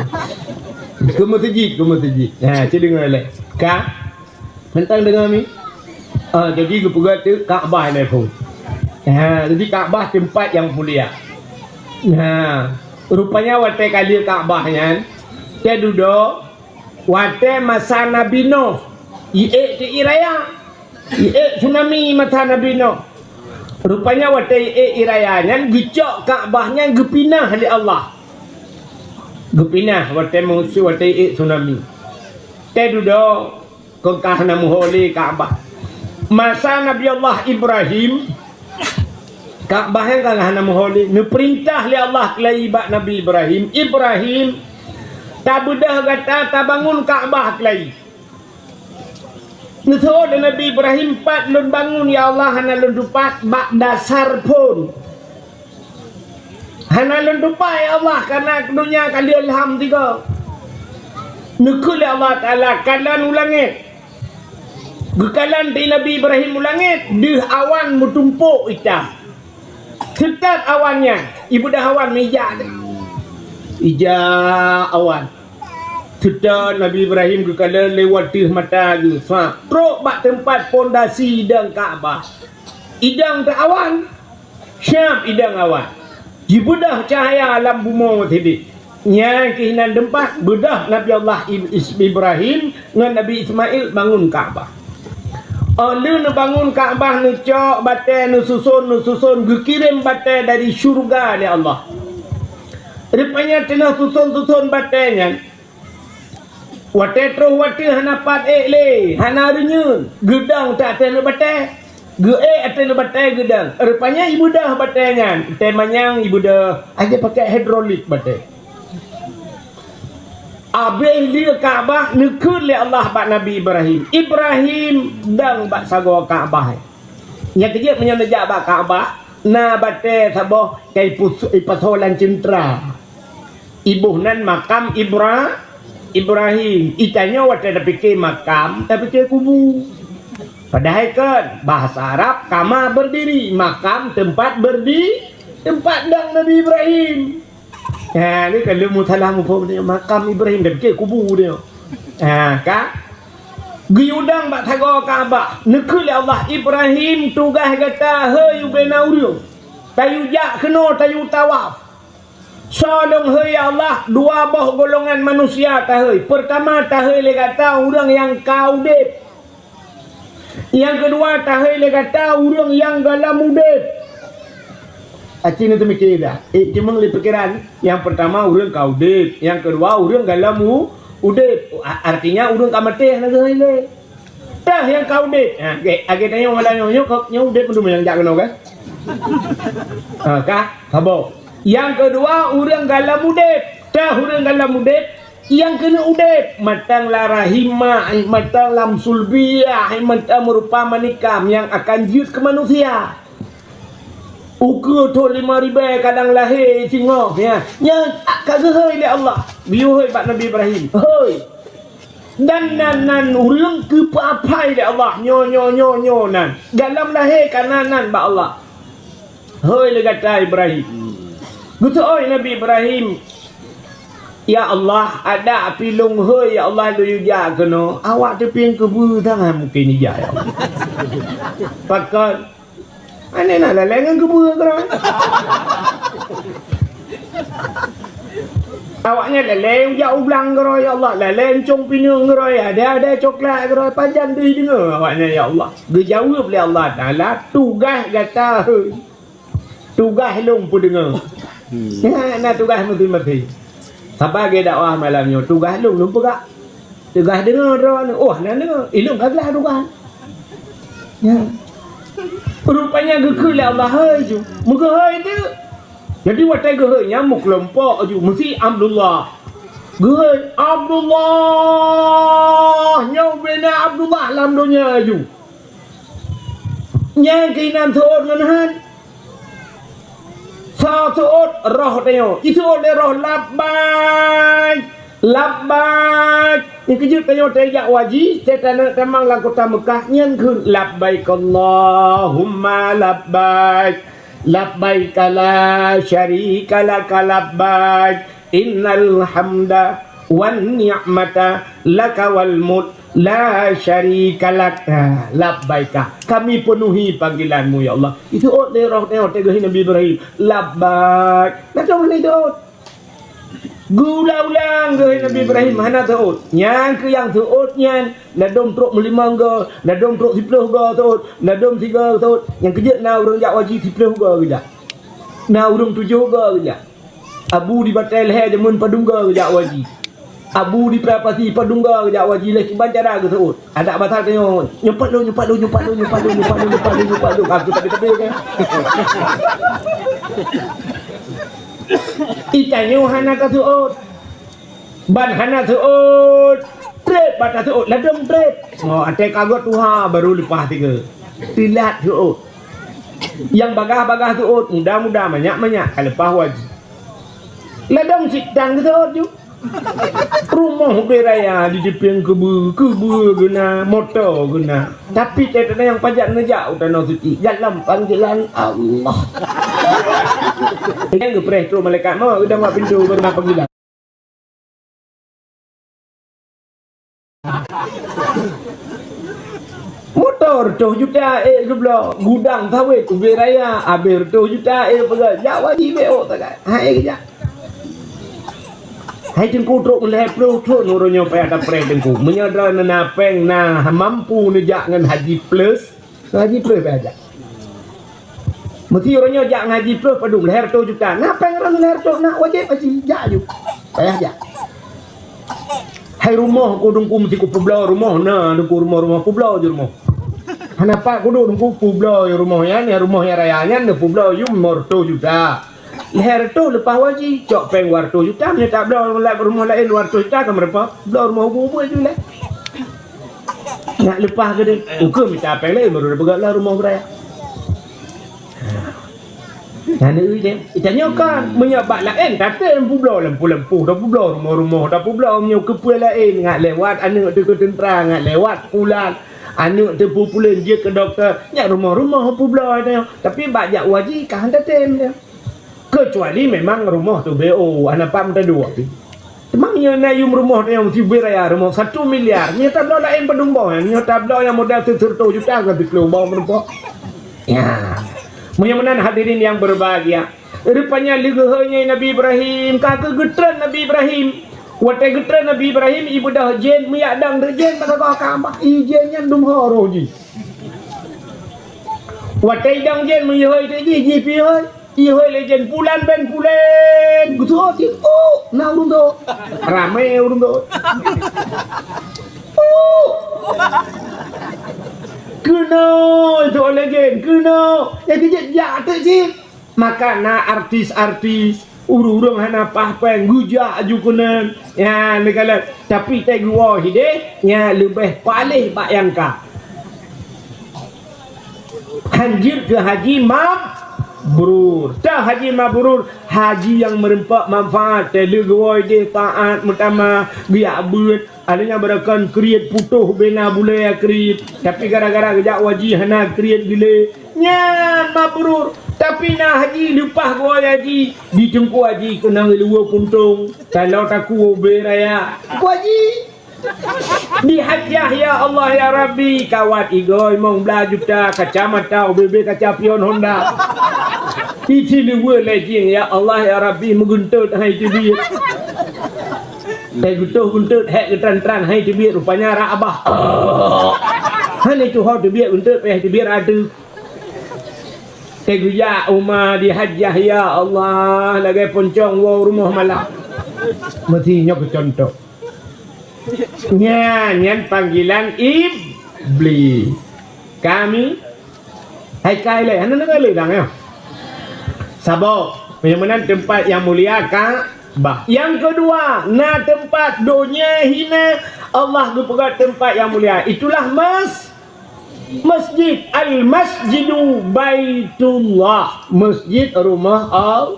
Keu meuseujid, keu meuseujid. Ha, ci deungoe lé. Ka? Mantong deungoe mi? Ah, jadi geupeugah tu Ka'bah ni pun. Ha, jadi Ka'bah tempat yang mulia. Ha, rupanya watée kali Ka'bah nyan, teududoe watée masa Nabi Nuh, iék ti raya. Iék tsunami masa Nabi Nuh. Rupanya watée iék raya nyan geucok Ka'bah nyan geupinah lé Allah. Geupinah watée musoh watée iék tsunami. Teududoe kon ka hana meuho lé Ka'bah. Masa Nabi Allah Ibrahim, Ka'bah nyan ka hana meuho lé. Neupeurintah lé Allah keulayi bak Nabi Ibrahim, "Ibrahim, tabeudoh gata tabangun Ka'bah keulayi." Neuseuôt lé Nabi Ibrahim, "Pat lôn bangun, ya Allah, hana lôn tupat bak dasar phon. Hana lôn tupat, ya Allah, kareuna donya ka lheueh lham sigoe." Neukheun lé Allah Taala, "Kalon u langét." Geukalon di Nabi Ibrahim u langét, deuh awan meutumpôk itam. Seutôt awan nyan, ibeudoh awan meuija. Ija awan. Seutôt Nabi Ibrahim geukalon lewat teuh mata geuh, sa trok bak teumpat pondasi idong Ka'bah. Idong teuh awan, siab idong awan. Jibeudoh cahya lam bumoe sidéh. Nyan keuh nan teumpat beudoh Nabi Allah Ib-, Is-, Ibrahim ngon Nabi Ismail bangun Ka'bah. Óh lheueh neubangun Ka'bah, neucok batée, neususon, neususon, geukirém batée dari syeuruga lé Allah. Rupanya teungoh suson-suson batée nyan, watée troh watée hana pat ék lé, hana reunyeun, geudong teuh ateueh batée. Geuék ateueh batée geudong. Rupanya ibeudoh batée nyan, tée manyang ibeudoh, aja pakai hidrolik batée. Abéh lheueh Ka'bah neukheun lé Allah bak Nabi Ibrahim, "Ibrahim, dong bak sagoe Ka'bah." Nyang keujeuet meunyoe neujak bak Ka'bah, na batée saboh ka ipus-, ipasoe lam ceuntra. Iboh nan makam Ibra-, Ibrahim. Itanyoe watée tapike makam, tapike kubu. Padahai kan bahasa Arab kama berdiri, makam tempat berdi-, tempat dong Nabi Ibrahim. Ha, ni kan leumu salah muphom dia, makam Ibrahim, tapike kubu dia. Ha, ka? Geuyue dong bak sagoe Ka'bah, neukheun lé Allah, "Ibrahim, tugaih gata hei ubena ureuëng. Tayue jak keunoe, tayue tawaf." Soe lôn hôi, ya Allah, dua boh golongan manusia tahôi. Peurtama tahôi lé gata ureuëng nyang ka udeb. Nyang keudua tahôi lé gata ureuëng nyang gohlom udeb. Aci neuteumike dah. Eh, cuma lé pikiran. Nyang peurtama ureuëng ka udeb, nyang keudua ureuëng gohlom u-, udeb. A-, artinya ureuëng ka maté hana geuhôi lé. Teuh nyang ka udeb. Ha, oke. Lagée tanyoe malam nyoe, nyoe ka, nyoe udeb meunyoe nyang jak keunoe kan? Ha, ka? Saboh. Nyang keudua, ureuëng gohlom udeb. Teuh ureuëng gohlom udeb, nyang keuneuk udeb. Mantong lam rahim mak, mantong lam sulbiah, mantong meurupa manikam nyang akan jeuet keu manusia. Ukeue thon lima ribée kadang lahé singoh, ya. Nyan ka geuhôi lé Allah. Geuyue hôi bak Nabi Ibrahim. Hôi. Dan nan, nan ureuëng geupeuapai lé Allah, nyoe, nyoe, nyoe, nyoe nan. Gohlom lahé ka nan, nan bak Allah. Hôi lé gata Ibrahim. Geuseuôt Nabi Ibrahim, "Ya Allah, adak pih lôn hôi, ya Allah, lôn yue jak keunoe. Awak teupieng keubeue tangan mungken ijak, ya Allah." Pakon? Aneh na lalée ngon keubeue keudroe. Awaknyan lalée ujak ublang keudroe, ya Allah, lalée euncong pineung keudroe, ada-ada coklat keudroe, pajan deuh deungoe awaknyan, ya Allah. Geujaweueb lé Allah Taala, "Tugaih gata hôi, tugaih lôn peudeungoe." Hmm. Nyan na tugaih meuti-meuti. Saban lagée dakwah malam nyoe, tugaih lôn, lôn peugah. Teugah deungoe droeneuh, oh, hana deungoe, ilôn ka glah tugaih. Ya. Rupanya geukheun lé Allah hôi ju, meugeuhôi teuk. Jadi watée geuhôi nyan meukeulompok ju, meusi Abdullah. Geuhôi, "Abdullah, nyoe ubena Abdullah lam donya ju." Nyang keunan seuôt ngon han. Sa seuôt roh tanyoe. Iseuôt lé roh, "Labbaik, labbaik, Teukeujot tanyoe tajak haji, teutanyoe tamong lam kota Meukah, nyan kheun, "Labbaik Allahumma labbaik, labbaik la syarika laka labbaik, innal hamda wan ni'mata laka wal mulk la syarika lak." Ah, labbaika. Kami penuhi panggilanmu, ya Allah. Itu ot lé roh nyoe teuh geuh Nabi Ibrahim. Labbaik. Nah, tu mana itu ot? Geulang-ulang geuh Nabi Ibrahim hana teuôt. Nyang keu nyang teuôt nyan, ladôm trok meulimong goe, ladôm trok siplôh goe teuôt, ladôm sigoe teuôt. Nyang keujeuet na ureuëng jak haji siplôh goe geujak. Na ureuëng tujoh goe geujak. Abu di Batée Lehe jameun padum goe geujak haji. Abu di Prapati padum goe geujak haji lé kiban cara geuteuôt. Adak basa tanyoe, "Nyupat lôn, nyupat lôn, nyupat lôn, nyupat lôn, nyupat lôn, nyupat lôn, nyupat lôn." Aku tapi-tapi kan. Itanyoe hana ka teuôt. Ban hana teuôt. Treb bak tateuôt, ladôm treb. Mo, até kagot tuha baru leupah tiga. Teulat teuôt. Nyang bagah-bagah teuôt, muda-muda, manyak-manyak ka leupah haji. Ladôm cit tan geuteuôt ju. Rumoh ubé raya di Dipieng keubeu, keubeu geuna, moto geuna. Tapi teuh na nyang pajak neujak u Tanoh Suci dalam panggilan Allah. Nyang geupreh trok malaikat maut geudong bak pintoe beuna panggilan. Moto reutôh juta ék geubloe, gudang sawét ubé raya abéh reutôh juta ék peugah, jak haji bék ôk sagai. Hai geujak. Hai Teungku trok lhèe plôh thôn uroe nyoe payah tapreh Teungku. Meunyoe droeneuh na péng na mampu neujak ngon haji plus, haji plus payah jak. Meusti uroe nyoe jak ngon haji plus padum lhèe reutôh juta. Na péng droeneuh lhèe reutôh na wajéb haji jak ju. Payah jak. Hai rumoh ku Teungku meusti kupeubloe rumoh na Teungku rumoh-rumoh peubloe ju rumoh. Hana pat kuduek Teungku peubloe ju rumoh nyan, rumoh nyang raya nyan peubloe ju lima reutôh juta. Lhèe reutôh leupah haji, cok péng dua reutôh juta, meunyoe tabloe rumoh laén dua reutôh juta ka meureumpok, bloe rumoh ubit-ubit ju lé. Nak leupah keudeh, ukeue mita péng laén baru tapeugah lah rumoh beuraya. Nah, neueu deh. Itanyoe kan, meunyoe bak laén, tatem peubloe lampu-lampu, tapeubloe rumoh-rumoh, tapeubloe meunyoe keupeue laén, ngat lewat aneuk teuh keu teuntra, ngat lewat pulan, aneuk teuh pupulen jeuet keu dokto, nyak rumoh-rumoh peubloe tanyoe. Tapi bak jak haji, ka han tatem nyan. Keucuali memang rumoh teuh B O, hana pat meuteudua pih. Teuma meunyoe na yum rumoh nyang meusti ubé raya rumoh satu miliar, meunyoe tabloe laén padum boh, meunyoe tabloe nyang modal sireutôh juta ka siplôh boh meurumpok. Ya. Meunyoe meunan hadirin yang berbahagia, rupanya lé geuhôi nyan Nabi Ibrahim, ka keuh geutreun Nabi Ibrahim. Watée geutreun Nabi Ibrahim, ibeudôh jén, meuyak dong jén bak sagoe Ka'bah, i jén nyan dum ho roh jih. Watée idong jén meuyeuhôi teuk jih, jih pih hôi. Ihôi lé jén pulan ben pulen. Geutuho cit, "Uh, na ureuëng teuôt." Ramé ureuëng teuôt. "Uh, keunoe," teuôt lé jén, "keunoe." Nyang keujeuet jak teuk cit. Maka na artis-artis, ureuëng-ureuëng hana paih péng, geujak aju keunan. Ya, neukalon. Tapi teuh geuwoe hideh, nya leubeh paléh bak nyang ka. Hanjeuet keu haji mabrur. Teuh haji mabrur, haji nyang meureumpok manfaat, teuh lheueh geuwoe ideh taát meutamah, geujak beuet, ada nyang beurakan kriet putôh bena bulée kriet. Tapi gara-gara geujak haji hana kriet geulée. Nyan mabrur. Tapi na haji leupah geuwoe haji, di Teungku Haji keunong luweue puntông. Taloe takue ubé raya. Teungku Haji. Di hajjah, ya Allah, ya Rabbi, kawat igoe limong blaih juta, kacamata ubé-bé kaca pion Honda. Isi luweue lé jih, ya Allah, ya Rabbi, meugeuntot hai teubiet. Teuh geutoh geuntot hék geutran-tran hai teubiet, rupanya rak abah. Hana tuho teubiet geuntot payah teubiet ateueh. Teuh geujak uma di hajjah, ya Allah, lagée poncong woe rumoh malam. Meusti nyoe keucuntoh. Nyan, nyan panggilan Iblih. Kami hai kai lé, hana deungoe lé dang nyoe. Saboh, meunyoe meunan teumpat nyang mulia Ka'bah. Nyang keudua, na teumpat donya hina, Allah geupeugah teumpat nyang mulia. Itulah mas-, masjid, Al-Masjidu Baitullah, masjid rumoh Allah.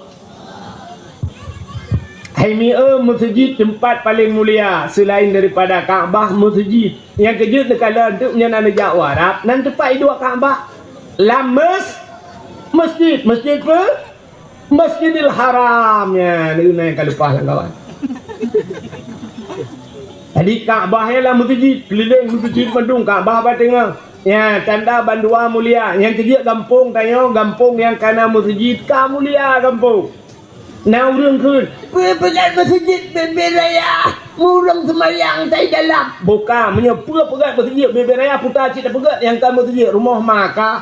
Hai mieu, meuseujid teumpat paleng mulia seulaén daripada Ka'bah, meuseujid. Nyang keujeuet neukalon teuk nyan na neujak u Arab, nan teumpat iduek Ka'bah. Lam mes-, meuseujid, meuseujid peue? Masjidil Haram nyan, na nyang ka leupah lam kawan. Jadi Ka'bah nyan lam meuseujid, keulileng meuseujid mandum Ka'bah bak teungoh. Nyan tanda bandua mulia. Nyang keujeuet gampông tanyoe, gampông nyang ka na meuseujid ka mulia gampông. Na ureueng kheun, "Peue peugöt meuseujid bubé raya, ureueng seumayang tai dalam." Bukan, meunyoe peue peugöt meuseujid bubé raya, puta cit tapeugöt nyang ka meuseujid rumoh ma ka.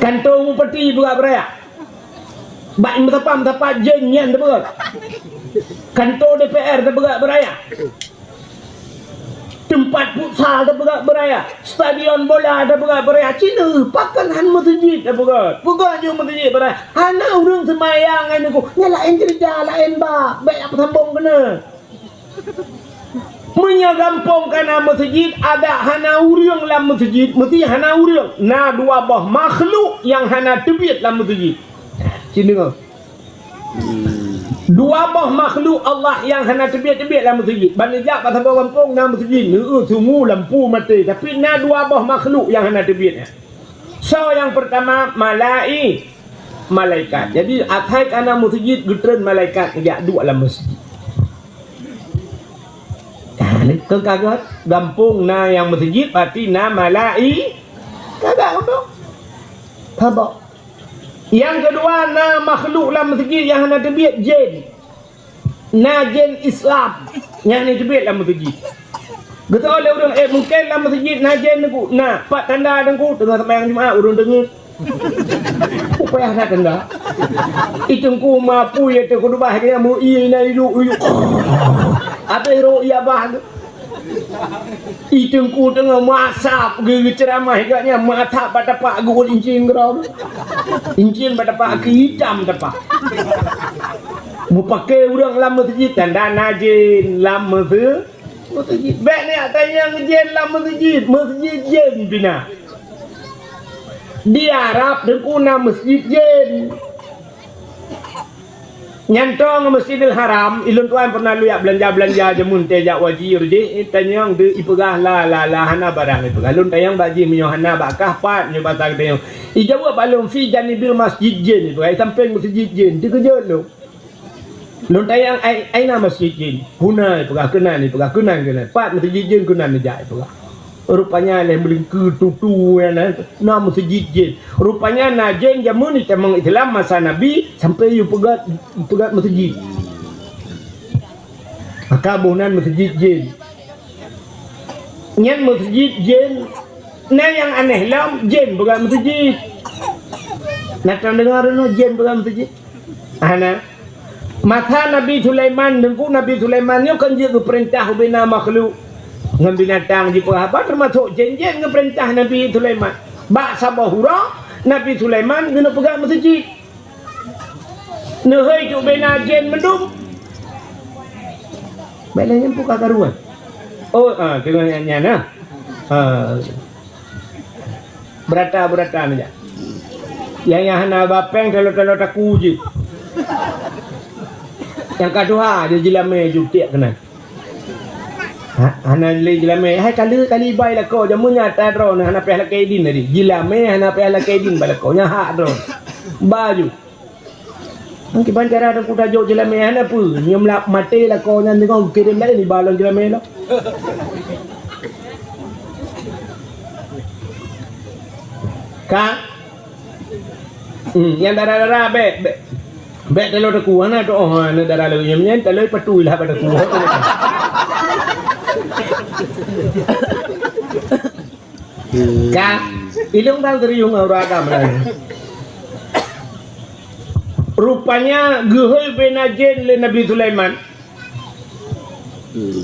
Kanto bupati peugöt beuraya. Bak meusapat-meusapat jén nyan tapeugöt. Kanto D P R tapeugöt beuraya. Teumpat futsal tapeugöt beuraya, stadion bola tapeugöt beuraya, cit pakon han meuseujid tapeugöt. Peugöt ju meuseujid beuraya. Hana ureueng seumayang ngon nyan, nyan laén ceurita, laén bab, bèk tapeusombong keunoe. Meunyoe gampông ka na meuseujid, adak hana ureueng lam meuseujid, meusti hana ureueng. Na dua boh makhluk nyang hana teubiet lam meuseujid. Cit deungö. Dua boh makhluk Allah nyang hana teubiet-teubiet lam meuseujid. Ban neujak bak saboh gampông na meuseujid, neueu sungu lampu maté, tapi na dua boh makhluk nyang hana teubiet nyan. Soe nyang peurtama? Malai-, malaikat. Jadi, asai ka na meuseujid, geutreun malaikat neujak duek lam meuseujid. Nah, ni keu ka gét, gampông na nyang meuseujid, berarti na malai-, ka gét gampông. Saboh. Nyang keudua, na makhluk lam meuseujid nyang hana teubiet, jén. Na jén Islam nyang hana teubiet lam meuseujid. Geutanyong lé ureueng, "Eh, mungken lam meuseujid na jén, Teungku?" "Na." "Pat tanda, Teungku?" "Teungoh seumayang Jumat, ureueng deungeue." Peue payah that tanda. I Teungku meupui ateueh khutubah, geuhnyan meu-ie inan iduek-iduek. Habéh rhot ie abah tu. I Teungku teungoh meuasap geu-, geuceuramah, geuhnyan meuasap bak tapak geuôt incin keudroe. Incin bak tapak keu itam tapak. Meupaké ureueng lam meuseujid tanda na jén lam meuseu-, meuseujid. Bèk neujak tanyong jén lam meuseujid, meuseujid jén pih na. Di Arab Teungku na meuseujid jén. Nyan toe ngon Masjidil Haram, ulôn tuan pernah lôn jak beulanja-beulanja jameun teuh jak Wajir jih, tanyong deuh ipeugah la, la, la, hana barang ipeugah. Lôn tanyong bak jih meunyoe hana bak kah pat, meunyoe basa geutanyong. Ijaweueb bak lôn, "Fi janibil masjid jin," ipeugah, "Di sampéng meuseujid jin." Teukeujot lôn. Lôn tanyong, "Ai-, aina masjid jin?" "Huna," ipeugah, "Keunan," ipeugah, "Keunan, keunan." "Pat meuseujid jin?" "Keunan," neujak ipeugah. Rupanya lheueh meulingkeu tutu nyan na, na meuseujid jén. Rupanya na jén jameun itamong Islam masa Nabi sampoe yue peugöt, peugöt meuseujid. Maka boh nan meuseujid jén. Nyan meuseujid jén. Na nyang aneh lom, jén peugöt meuseujid. Na tadeungoe droeneuh jén peugöt meuseujid? Hana. Masa Nabi Sulaiman, Teungku, Nabi Sulaiman nyoe kan jeuet geupeurintah ubena makhluk ngon binatang jipeugah haba, teumasok jén-jén geupeurintah Nabi Sulaiman. Bak saboh uroe, Nabi Sulaiman geuneuk peugah meuseujid. Neuhôi keu ubena jén meudum. Bèk lé nyan peue ka karuan. Oh, ah, teungoh nyan, nyan, ah. Ah. Beurata-beurata meujak. Nyang, nyang hana ba péng talo-talo taku jih. Nyang ka tuha jih jilamé ju tiek keunan. Ha, hana lé jilamé. Hai kali-kali bai lakoe jameun nyan ata droeneuh hana payah lakée idin tadi. Jilamé hana payah lakée idin bai lakoe. Nyan hak droeneuh. Ba ju. Nyan kiban cara Teungku tajok jilamé hana peue. Nyoe meulak maté lakoe nyan teungoh geukirém laén iba lom jilamé lom. Ka? Hmm, nyang dara-dara bèk, bèk. Bèk talo taku, hana teuoh, hana dara lagèe nyan, nyan talo ipatui lah bak taku. Ka, ilong bang serius ngon ureueng agam laén. Rupanya geuhôi ubena jén lé Nabi Sulaiman.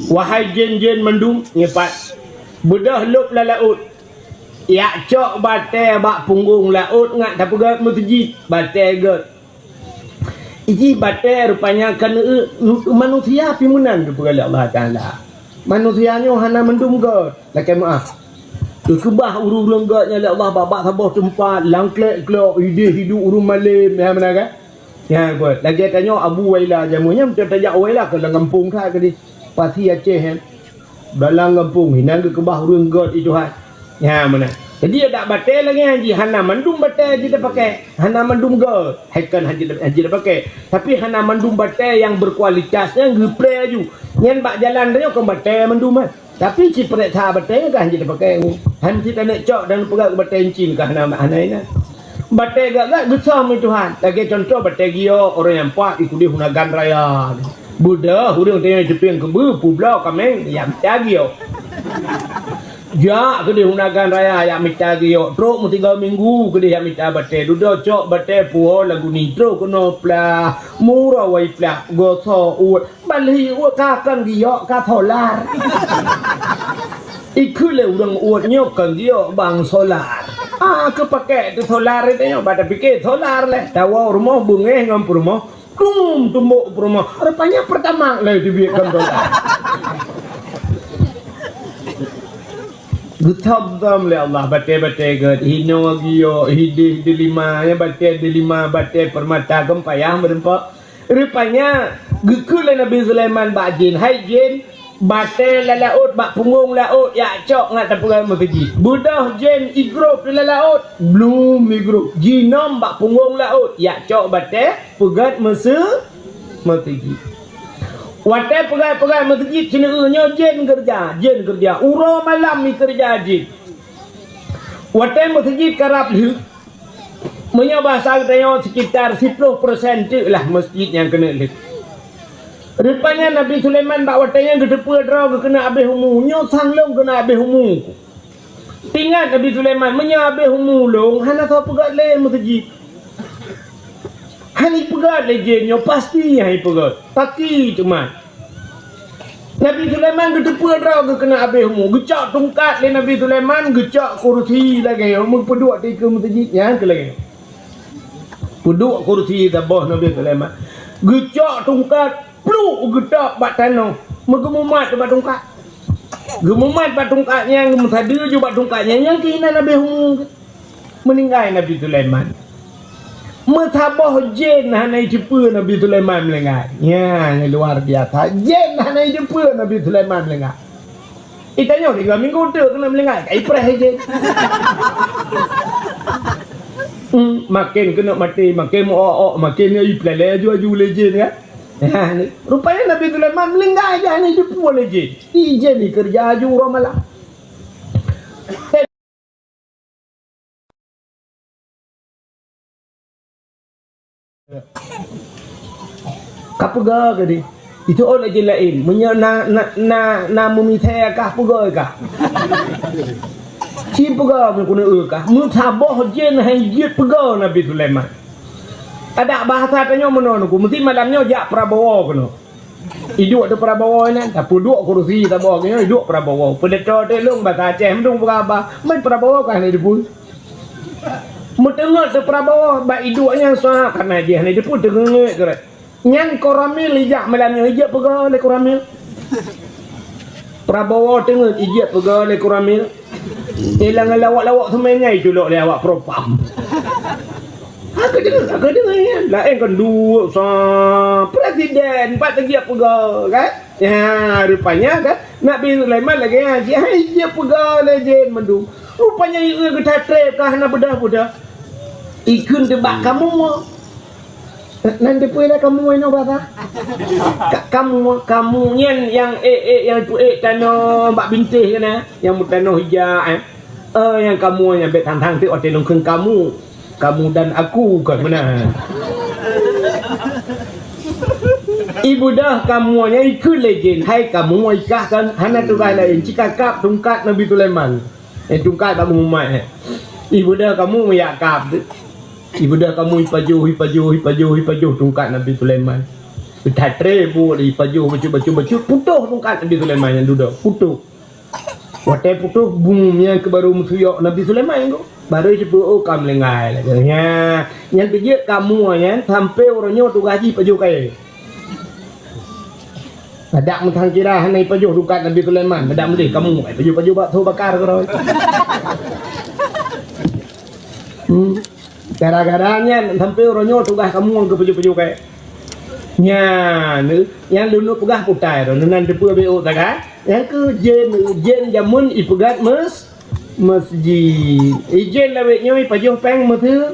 Wahai jén-jén mandum, ngipat. Beudôh lôb lam laôt. Jak cok batèe bak punggong laôt ngat tapeugöt meuseujid, batèe göt. Iji batèe rupanya keuneuk manusia pih meunan geupeugah lé Allah Taala. Manusia nyoe hana mandum göt, lakèe meu'ah. Geukeubah ureueng-ureueng göt nyan lé Allah bak, bak saboh teumpat, lam klèk-klok, idéh hidup ureueng malém, ya meunan kan? Nyan buet. Lagèe tanyoe Abu Waila jameun nyan, beutôi tajak Waila keu lam gampông that keudeh. Pasi Aceh nyan. Dalam gampông, inan geukeubah ureueng gèt i Tuhan. Nyan meunan. Jadi, adak batèe lagèe nyan jih, hana mandum batèe jih tapakai. Hana mandum gèt. Hai kon hana jih tapakai. Tapi, hana mandum batèe nyang berkualitas nyan geupreh aju. Nyan bak jalan tanyoe kon batèe mandum, eh. Tapi, ci preh that batèe nyan ka hana jih tapakai. Hai meusti taneuk cok dan peugah keu batèe incin ka hana, hana inan. Batèe gèt-gèt geusom i Tuhan. Lagèe contoh batèe giok, ureueng nyang paih i keudeh u Nagan Raya. Beudôh ureueng tanyoe teupieng keubeue, peubloe kaméng, jak mita giok. Jak keudeh u Nagan Raya, jak mita giok. Trok meusigoe minggu keudeh jak mita batèe. Dudoe cok batèe puwoe lagu ni. Trok keunoe plah, meurawai plah, gosoe uet. Ban lheueh uet ka kon giok, ka solar. Ikheun lé ureueng uet nyoe kon giok, ban solar. Ah, keu pakèk teuh solar nyoe, bak tapike solar lé. Tawoe rumoh beungéh ngon peurumoh, dum tumbok peurumoh. Rupanya Pertamax lé teubiet kon solar. Geuthom-thom lé Allah, batèe-batèe gèt, hinoe giok, hideh delima, nyan batèe delima, batèe peurmata, kon payah meureumpok. Rupanya, geukheun lé Nabi Sulaiman bak jin, "Hai jin, batèe lam laôt, bak punggong laôt, jak cok ngat tapeugèt meuseujid." Beudôh jin igrôp di lam laôt, blum igrôp. Jinom bak punggong laôt, jak cok batèe peugèt meuse-, meuseujid. Watèe peugèt-peugèt meuseujid, sineuk nyoe jin keureuja, jin keureuja. Uroe malam ikeureuja jin. Watèe meuseujid karab lheueh, meunyoe bahasa geutanyoe, sekitar siplôh persen teuk lah meuseujid nyang keuneuk lheueh. Rupanya Nabi Sulaiman bak watèe nyan geuteupeue droe geuh keuneuk abéh umu, nyoe sang lôn keuneuk abéh umu. Ingat Nabi Sulaiman, meunyoe abéh umu lôn, hana soe peugèt lé meuseujid. Hana ipeugèt lé jin nyoe, pasti hana ipeugèt. Paki teuma. Nabi Sulaiman geuteupeue droe geuh keuneuk abéh umu. Geucok tungkat lé Nabi Sulaiman, geucok kursi lagèe nyoe, meupeuduek dikeue meuseujid nyan keu lagèe nyoe. Peuduek kursi saboh Nabi Sulaiman. Geucok tungkat, pluk, geutôb bak tanoh. Meugeumomat bak tungkat. Geumomat bak tungkat nyan, geumeusadeue ju bak tungkat nyan, nyan keuh inan abéh umu. Meuninggai Nabi Sulaiman. Meusaboh jén hana jiteupeue Nabi Sulaiman meuninggai. Nyan luar biasa. Jén hana jiteupeue Nabi Sulaiman meuninggai. Itanyoe tiga minggu teuk keuneuk meuninggai, ka ipreh jén. Hmm, maken keuneuk maté, maken meu-ok-ok, maken ipeulalé aju-aju lé jén kan. Nah, ni. Rupanya Nabi Sulaiman meuninggai jih hana jiteupeue lé jén. Di jén ikeureuja aju uroe malam. Ka peugah tadi. Itu orang je lain. Meunyoe na, na, na, na meumisai kah peugah kah. Ci peugah meukeuneuk kah. Meusaboh jén hai jeuet peugah Nabi Sulaiman. Adak bahasa tanyoe meunoe nuku. Meusti malam nyoe jak Prabowo keunoe. Iduek di Prabowo nyan, tapeuduek kursi saboh nyoe iduek Prabowo. Peudeutô teuh lôn basa Aceh meudueng peugah haba, man Prabowo ka hana jiteupeue. Meuteungeut di Prabowo bak iduek nyan sa kana jih hana jiteupeue teungeut keuret. Nyan Koramil ijak malam nyoe ijak peugah lé Koramil. Prabowo teungeut ijak peugah lé Koramil. Ilang lawak-lawak seumai nyan itulok lé awak propam. Aku deungoe, aku deungoe nyan. Laén kan duek sa presiden, pat lagi apa ga, kan? Ya, rupanya kan Nabi Sulaiman lagèe nyan, jih hai dia peugah lé jén mandum. Rupanya iya geutha trép ka hana beudah-beudah. Ikheun teuh bak kamoe. Nan teupeue lé kamoe inoe basa? Ka-, kamoe, kamoe nyan nyang ék-ék nyang peuék tanoh bak bintéh kana, nyang meutanoh ija, eh. Eh, nyang kamoe nyan bèk thang-thang teuk watèe lôn kheun kamoe. Kamoe dan aku kon meunan. Ibeudôh kamoe nyan ikheun lé jén, hai kamoe ikah kan hana tugaih laén, ci kakab tungkat Nabi Sulaiman. Eh, tungkat bak geumomat, eh. Ibeudôh kamoe meuyak kab teuk. Ibeudôh kamoe ipajoh, ipajoh, ipajoh, ipajoh tungkat Nabi Sulaiman. That trép buet ipajoh bacut, bacut, bacut, putôh tungkat Nabi Sulaiman nyang dudoe, putôh. Watèe putôh, bum, nyan keuh baru meusuyok Nabi Sulaiman nyan. Baru jiteupeue, oh, ka meuninggai lagèe nyan. Nyan teuh jeuet kamoe nyan, sampoe uroe nyoe tugaih jih pajoh kayèe. Adak meuthang kira hana ipajoh tungkat Nabi Sulaiman, adak meudeh kamoe ipajoh-pajoh bak tho bakar keudroe. Hmm. Gara-gara nyan sampai uroe nyoe tugaih kamoe keu pajoh-pajoh kèe. Nyan, nyang lôn peugah putai droeneuh nan teupeu B O tagai. Nyang keu jén, jén jameun ipeugöt mes-, mesjid. Ijén lawét nyoe ipajoh péng meuseu-,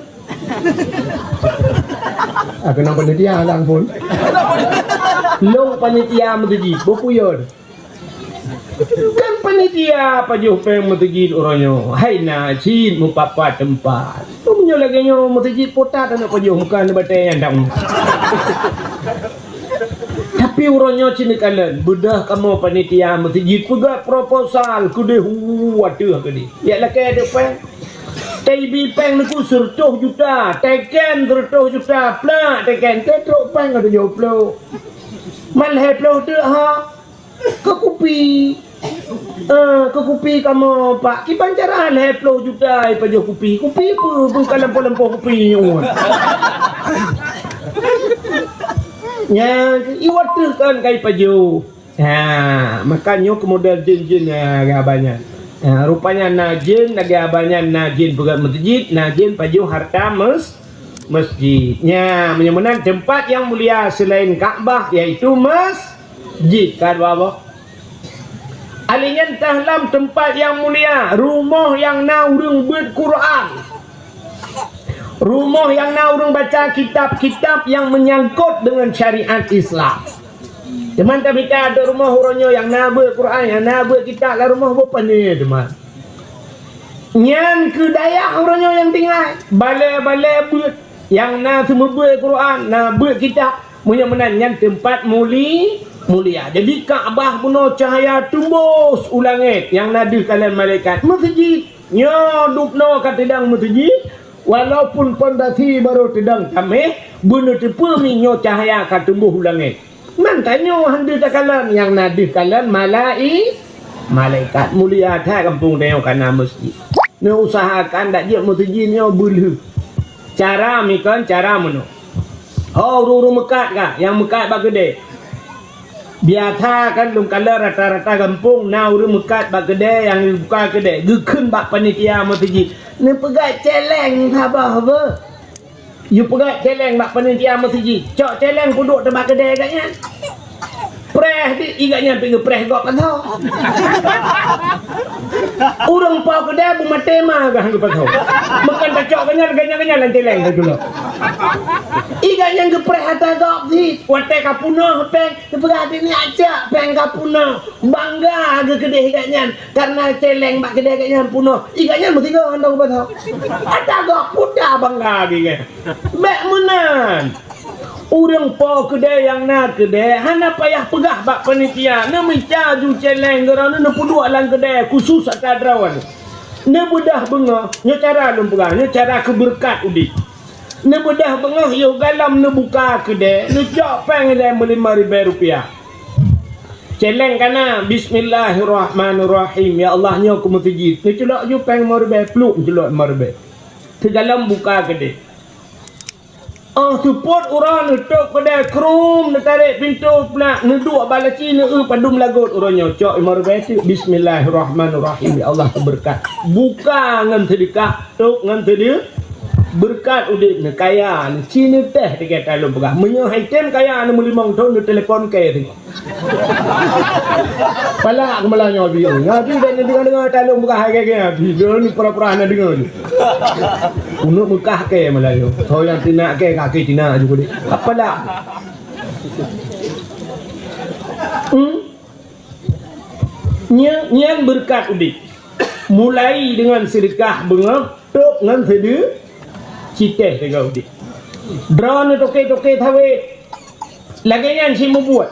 ah, keunong panitia lang phôn. Lôn panitia mesjid, beupuyon. Kan panitia pajoh péng meuseujid uroe nyoe, hai na cit meupat-pat teumpat. Meunyoe lagèe nyoe meuseujid putat aneuk pajoh muka aneuk batèe nyang dang. Tapi uroe nyoe cit neukalon, beudôh kamoe panitia meuseujid peugah proposal keudeh hu ateueh keudeh. Jak lakèe adak péng. Taibi péng neuku seureutôh juta, teken seureutôh juta, plak teken, teutrok péng ka tujoh ploh. Man lhèe ploh teuk ha. Keu kupi. Eh, keu kupi kamoe, Pak. Kiban cara lhèe ploh juta ipajoh kupi. Kupi peue? Peue ka lampôh-lampôh kupi nyoe? Nyan, iwat teuh kan ka ipajoh. Ha, maka nyoe keu model jén-jén, ha, geuh abah nyan. Ha, rupanya na jén, lagèe abah nyan na jén peugöt meuseujid, na jén pajoh hareuta mes-, mesjid. Nya, meunyoe meunan teumpat nyang mulia selain Ka'bah, yaitu mes-, jid ka dua boh. Alèh nyan teuh lam teumpat nyang mulia, rumoh nyang na ureueng beuet Quran. Rumoh nyang na ureueng baca kitab-kitab nyang meunyangkot deungon syariat Islam. Teuma tamita ateueh rumoh uroe nyoe nyang na beuet Quran, nyang na beuet kitab lam rumoh boh pané teuma. Nyan keu dayah uroe nyoe nyang tinggai, balèe-balèe beuet. Nyang na seumeubeuet Quran, na beuet kitab. Meunyoe meunan nyan teumpat muli-, mulia. Jadi Ka'bah bunoe cahya teumbôh u langèt nyang na deuh kalon malaikat. Meuseujid nyoe dubnoe ka teudong meuseujid, walaupun pondasi barô teudong taméh, beuneuteupeu mi nyoe cahya ka teumbôh u langèt. Nan tanyoe han deuh takalon, nyang na deuh kalon malai-, malaikat mulia that gampông tanyoe ka na meuseujid. Neuusahakan dak jeuet meuseujid nyoe beulheueh. Cara mi kon, cara meunoe. Ho ureueng-ureueng meukat ka, nyang meukat bak keudè. Biasa kan lôn kalon rata-rata gampông na ureueng meukat bak keudè nyang buka keudè, geukheun bak panitia meuseujid. Neupeugah cèlèng saboh beuh. Yue peugah cèlèng bak panitia meuseujid, cok cèlèng peuduek teuma keudè gobnyan. Preh di, i gobnyan pih geupreh gob mantong. Ureueng po keudè beumaté ma gah geupasoe. Meukan tacok gobnyan, gobnyan, gobnyan lam cèlèng teuh tulok. I gobnyan geupreh ata gob cit, watèe ka peunoh péng, geupeugah, "Nyoe cok péng ka peunoh." Bangga geukeudeh gobnyan. Karena cèlèng bak keudè gobnyan peunoh, i gobnyan meusigoe hana geupasoe. Ata gob puta bangga geuh. Bèk meunan. Ureueng po keudè nyang na keudè hana payah peugah bak panitia, neumita ju cèlèng droeneuh neupeuduek lam keudè khusus ata droeneuh. Neubeudôh beungoh, nyoe cara lôn peugah, nyoe cara keu beureukat udép. Neubeudôh beungoh yoh galom neubuka keudè, neucok péng ilèe meulimong ribèe rupiah. Cèlèng ka na, "Bismillahirrahmanirrahim. Ya Allah, nyoe keu meuseujid." Neuculok ju péng limong ribèe, pluek neuculok limong ribèe. Teugalom buka keudè. Óh seupôt uroe neutôp keudè, krum, neutarek pintoe, plak, neuduek bak laci, neueu padum lagot uroe nyoe. Cok limong ribèe teuk, "Bismillahirrahmanirrahim. Ya Allah, keu beureukat." Buka ngon seudeukah, tôp ngon seudeu-, beureukat udép neuh, kaya neuh, ci neutéh tinggai talôn peugah. Meunyoe hai tem kaya neumeulimong thon, neutelepon kèe teungoh. Palak keumalai nyoe Abi. Nyoe Abi bèk neudeungoe-deungoe talôn peugah hai kèe-kèe Abi. Droeneuh pura-pura hana deungoe nyoe. Uneuk Meukah kèe malam nyoe. Soe nyang teunak kèe, kaki teunak ju kudéh. Palak. Hmm? Nyan, nyan beureukat udép. Mulai deungon seudeukah beungoh, tôp ngon seudeu-, ci téh teuga udép. Droeneuh toke-toke sawét. Lagèe nyan cit meubuet.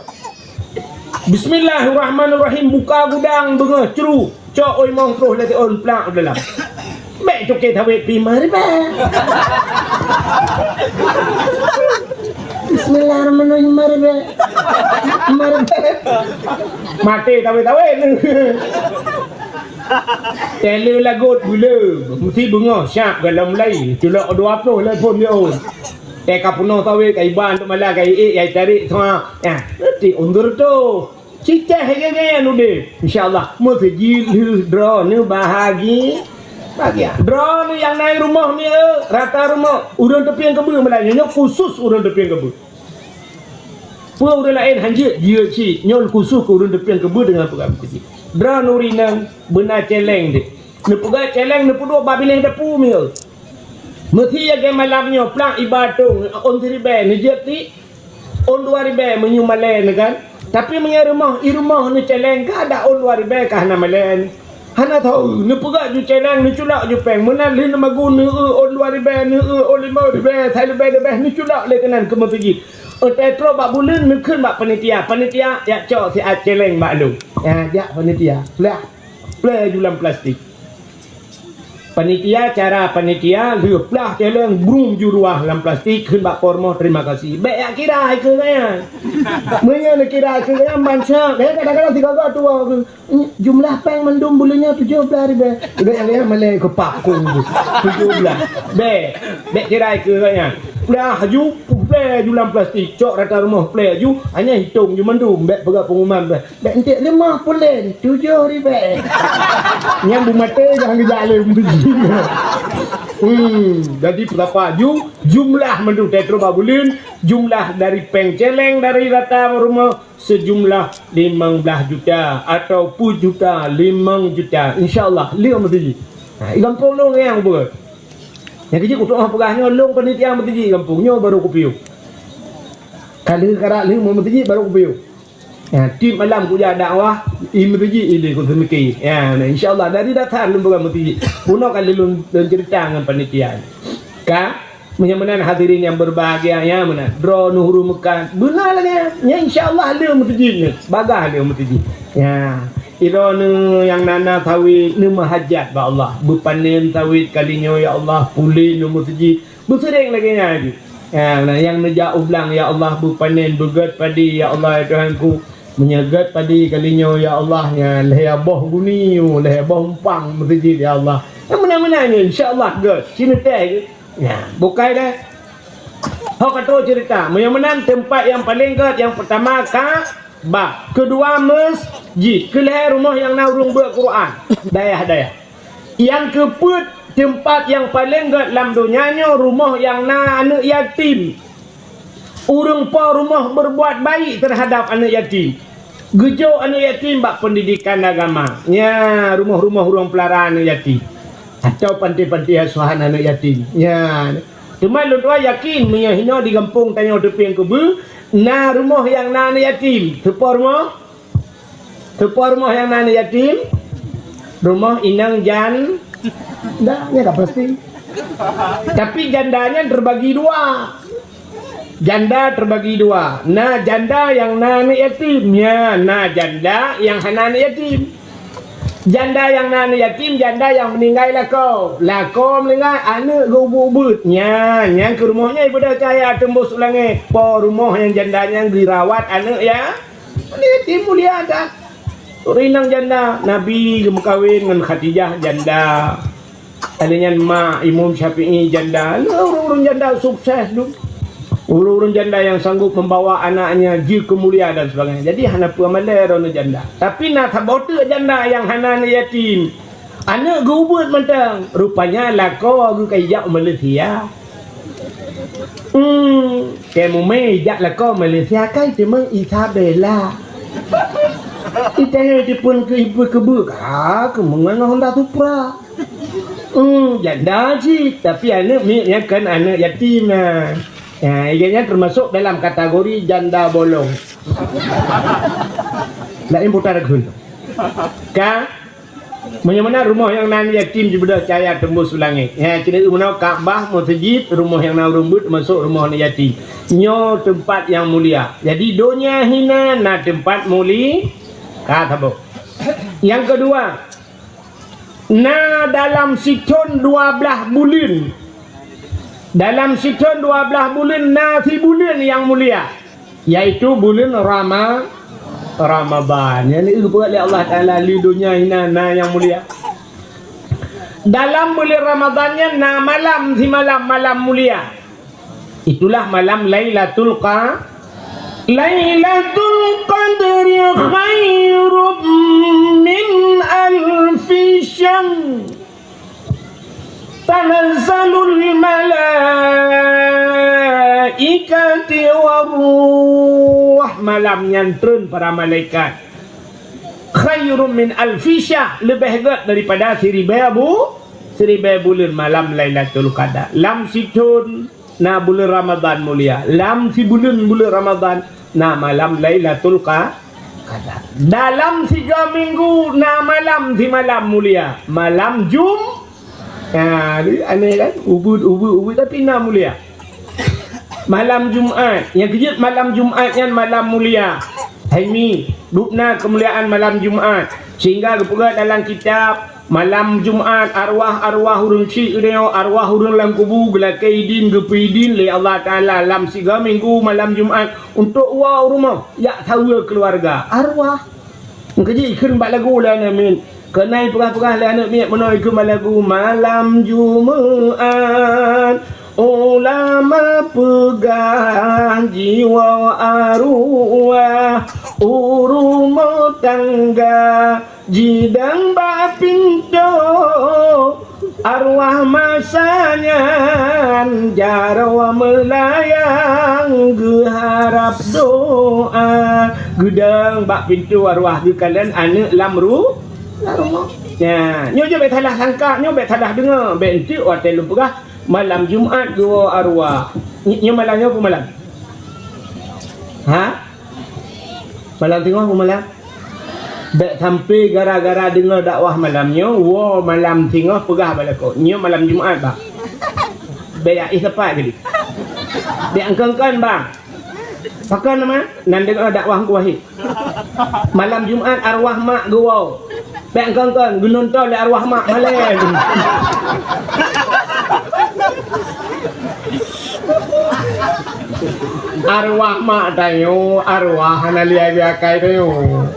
Bismillahirrahmanirrahim, buka gudang beungoh cru, cok oi mong troh lé ôn plak u dalam. Bèk toke sawét pih limong ribèe. Bismillahirrahmanirrahim, limong ribèe. Limong ribèe. Maté sawét-sawét. Tèleu lagot beuleu, meusti beungoh siap galom lai, culok dua ploh lé phon di ôn. Tèka peunoh sawét, ka iban teuk malam, ka iék, ka itarek semua. Nyan, reuti undur tu. Cicéh geuh nyan udép. Insya Allah, meuseujid lheueh droeneuh bahagi-, Bahagia. Droeneuh nyang na i rumoh ni, eh, rata rumoh. Ureuëng teupieng keubeue meunan, nyoe khusus ureuëng teupieng keubeue. Peue ureuëng laén han jeuet, jeuet cit. Nyoe khusus keu ureuëng teupieng keubeue deungon peugah meukeujih. Droeneuh ureuëng inong beuna céléng deh. Neupeugah céléng neupeuduek bak binéh dapu mi, eh. Meusi lagée malam nyoe, plang iba tông, ôn siribée neujeuet ti, ôn dua ribée meunyoe malée nyoe kan. Tapi meunyoe rumoh, i rumoh neucéléng ka, ada ôn dua ribée ka hana malée nyoe. Hana tho, neupeugah ju céléng, neuculok ju péng. Meunan lheueh neumagun, neueu ôn dua ribée, neueu ôn limong ribée, siribée leubeh, neuculok lé keunan keu meuseujid. Watée trok bak buleuen, neukheun bak panitia. Panitia, jak cok siat céléng bak lôn. Ya, jak panitia. Plah. Plée ju lam plastik. Panitia, cara panitia, lheueh plah céléng, brum ju ruah lam plastik, kheun bak po rumoh, "Terima kasih." Bék jak kira keu gaya. Meunyoe neukira keu gaya, bansa, eh, kadang-kadang sigoe-goe tuwoe keu, "Hmm, jumlah péng mandum buleuen nyoe tujoh blaih ribée." Bék jak kira malée keu pakong tu. Tujoh blaih. Bék. Bék kira keu gaya. Plah ju, plée ju lam plastik, cok rata rumoh plée ju, hanya hitong ju mandum, bék peugah pengumuman. Bék enteuk leumoh pulen, tujoh ribée. Nyang beumaté jangan geujak lé meutuji. Hmm, jadi peurapa ju, jumlah mandum teutro bak buleuen, jumlah dari péng céléng dari rata rumoh sejumlah limong blaih juta atau peuet juta, limong juta. Insya Allah, lheueh meutuji. Ha, i gampông lôn nyang beureukat. Nyang keujiek kutu'oh peugah nyoe lôn panitia meutuji gampông nyoe baru kupiôh. Ka lheueh karak lheueh meutuji baru kupiôh. Ya, tiep malam kujak dakwah, i meutuji ilée ku seumike. Ya, nah, insya Allah dari dasar lôn peugah meutuji. Bunoe ka lôn, lôn cerita ngon panitia. Ka, meunyoe meunan hadirin yang berbahagia, ya meunan. Droeneuh ureuëng meukat, beuna lagée nyan. Ya, insya Allah lheueh meutuji nyoe. Bagah lheueh meutuji. Ya, droeneuh nyang na-na sawét, neumeuhajat bak Allah. Beupanen sawét kali nyoe, ya Allah, pulen lôn meutuji. Beuseuréng lagée nyan jih. Ya, nah, nyang neujak u blang, "Ya Allah, beupanen, beugét padi, ya Allah, ya Tuhanku." Meunyoe gét padi kali nyoe, ya Allah, nyan lhée boh guni, lhée boh umpang meuseujid, ya Allah. Nyang meunan-meunan nyoe, insya Allah gét. Sineuteh gét. Nyan, bukai deh. Ho ka trok ceurita. Meunyoe meunan teumpat nyang paleng gét, nyang peurtama Ka'bah, keudua masjid, keulhée rumoh nyang na ureuëng beuet Quran. Dayah-dayah. Nyang keupeuet, teumpat nyang paleng gét lam donya nyoe rumoh nyang na aneuëk yatim. Ureuëng po rumoh berbuat baik terhadap aneuëk yatim. Geujok aneuëk yatim bak pendidikan agama. Nya, rumoh-rumoh ureuëng peulara aneuëk yatim. Atau panti-panti asuhan aneuëk yatim. Nya. Teuma lôn tuan yakin meunyoe hinoe di gampông tanyoe Teupieng Keubeue, na rumoh nyang na aneuëk yatim. Teupo rumoh? Teupo rumoh nyang na aneuëk yatim? Rumoh inong jan-, dah, nyan ka pasti. Tapi janda nyan terbagi dua. Janda terbagi dua. Na janda nyang na aneuëk yatim. Nya, na janda nyang hana aneuëk yatim. Janda nyang na aneuëk yatim, janda nyang meuninggai lakoe. Lakoe meuninggai, aneuëk geuh ubit-ubit. Nya, nyang keu rumoh nyan ibeudôh cahya teumbôh su langét. Po rumoh nyang janda nyan geurawat aneuëk ya. Aneuëk yatim mulia that. Ureuëng inong janda, Nabi geumeukawen ngon Khadijah janda. Lheueh nyan mak Imam Syafi'i janda. Ureuëng-ureuëng janda sukses tu. Ureuëng-ureuëng janda nyang sanggup membawa anaknya jeuet keu mulia dan sebagainya. Jadi hana peue malée droeneuh janda. Tapi na saboh teuk janda nyang hana aneuëk yatim. Aneuëk geuh ubit mantong. Rupanya lakoe geuh ka ijak u Malaysia. Hmm, keu mumé ijak lakoe Malaysia kan cuma Isabella. Itanyong iteupon keu ibu keubeue ka keumeungon Honda Supra. Hmm, janda cit, tapi aneuëk miet nyan kon aneuëk yatim na. Ya, ia nyan termasuk dalam kategori janda bolong. Laén putar kheun. Ka Meunyoe meunan rumoh nyang na aneuëk yatim jibeudôh cahya teumbôh su langét. Nyan keuneuk meunoe Ka'bah, meuseujid, rumoh nyang na ureuëng beuet, teumasok rumoh aneuëk yatim. Nyoe teumpat nyang mulia. Jadi donya hina na teumpat muli-, ka saboh. Nyang keudua, na dalam sithon dua blaih buleuen. Dalam sithon dua blaih buleuen na sibuleuen nyang mulia. Yaitu buleuen Rama-, Ramadhan. Nyang dieupeue lé Allah Taala di donya hina na nyang mulia. Dalam buleuen Ramadhan nyan na malam simalam, malam mulia. Itulah malam Lailatul Qa-, Lailatul Qadri khairum min alfi syahr. Tanazzalul malaikati waruh. Malam nyan treun para malaikat. Khairum min alfi syahr, leubeh gét daripada siribée bu-, siribée buleuen malam Lailatul Qadar. Lam sithon na buleuen Ramadan mulia, lam sibuleuen buleuen Ramadan na malam Lailatul Qa-, Qadar. Dalam siga minggu na malam simalam mulia, malam Jum-, ha, aneh kan? Ubeut, ubeut, ubeut, tapi na mulia. Malam Jumat, nyang keujeuet malam Jumat nyan malam mulia. Hai mi, dubna keumuliaan malam Jumat, sehingga geupeugah dalam kitab, malam Jumat arwah-arwah ureuëng syik geutanyoe, arwah ureuëng lam kubu geulakée idin, geupeu idin lé Allah Taala lam siga minggu malam Jumat untuk woe u rumoh jak saweue keuluwarga. Arwah. Nyang keujeuet ikheun bak lagu lé aneuk miet. Keunan ipeugah-peugah lé aneuk miet meunoe ikheun bak lagu, malam Jumat ulama peugah jiwoe arwah u rumoh tangga, jidong bak pintoe. Arwah masa nyan jaroe meulayang geuharab doa. Geudong bak pintoe arwah geukalon aneuk lam ru-, lam rumoh. Nyan, nyoe jeuet bék salah sangka, nyoe bék salah deungoe, bék enteuk watée lôn peugah malam Jumat geuwoe arwah. Nyoe, nyoe malam nyoe peue malam? Ha? Malam singoh peue malam? Bék sampai gara-gara deungoe dakwah malam nyoe, woe malam singoh peugah bak lakoe, "Nyoe malam Jumat, Bang." Bék jak éh sapat jadi. Bék angkon-kon, Bang. Pakon nama? Nan deungoe dakwah Teungku Wahid. Malam Jumat arwah mak geuwoe. Bék angkon-kon, geunonton lé arwah mak malée. Arwah mak tanyoe, arwah hana lé akai tanyoe.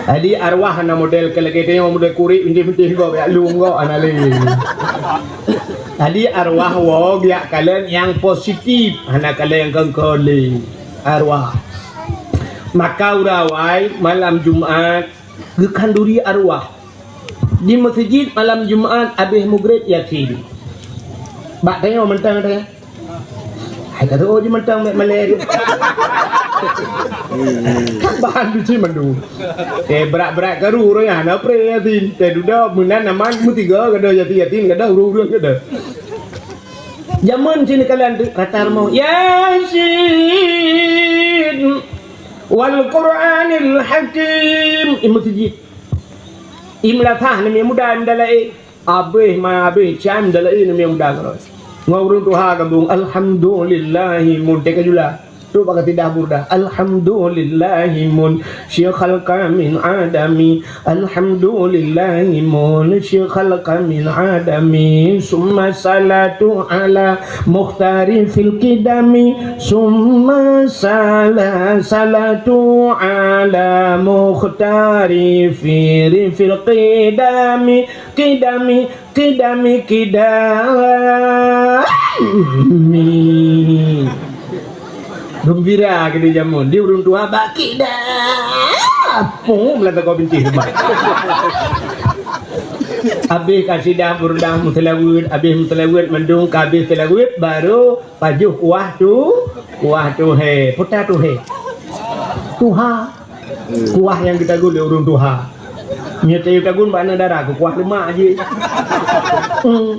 Jadi arwah hana model keu lagée tanyoe, model kurik bintéh-bintéh gob, jak lôn gob hana lé. Jadi arwah woe geujak kalon nyang positif, hana kalon nyang kon-kon lé. Arwah. Maka uroe awai malam Jumat geukhanduri arwah. Di meuseujid malam Jumat abéh mugreb Yasin. Bak tanyoe mantong teuh. Hai ka teu'oh jimantong bék malée. Kan bahan suci mandum. Eh, brat-brat karu ureuëng hana pré Yasin. Teuh dudoe meunan aman meutiga gada Yasin, Yasin gada ureuëng-ureuëng gada. Jameun sini kalian tu rata rumoh. Yasin wal Qur'anil Hakim. Di meuseujid. Di meulasah neumi muda, muda laén. Abéh ma abéh cam dalai neumi muda keurôi. Ngon ureuëng tuha gabong, alhamdulillahi mun teuka jula. Trok bak kasidah burdah, alhamdulillahi mun syikhal kamin adami. Alhamdulillahi mun syikhal kamin adami. Summa salatu ala mukhtari fil qidami. Summa sala-, salatu ala mukhtari fi-, fil qidami. Qidami, qidami, qidami. Geumbira keu di jameun. Di ureuëng tuha bak qidam. Pum lah teuka bintéh teuma. Abéh kasidah burdah meuseulaweuet, abéh meuseulaweuet mandum ka abéh seulaweuet, baru pajoh kuah tu, kuah tuhé. Puta tuhé. Tuha. Kuah nyang geutagun lé ureuëng tuha. Nyoe tayue tagun bak aneuk dara keu kuah leumak jih. Hmm.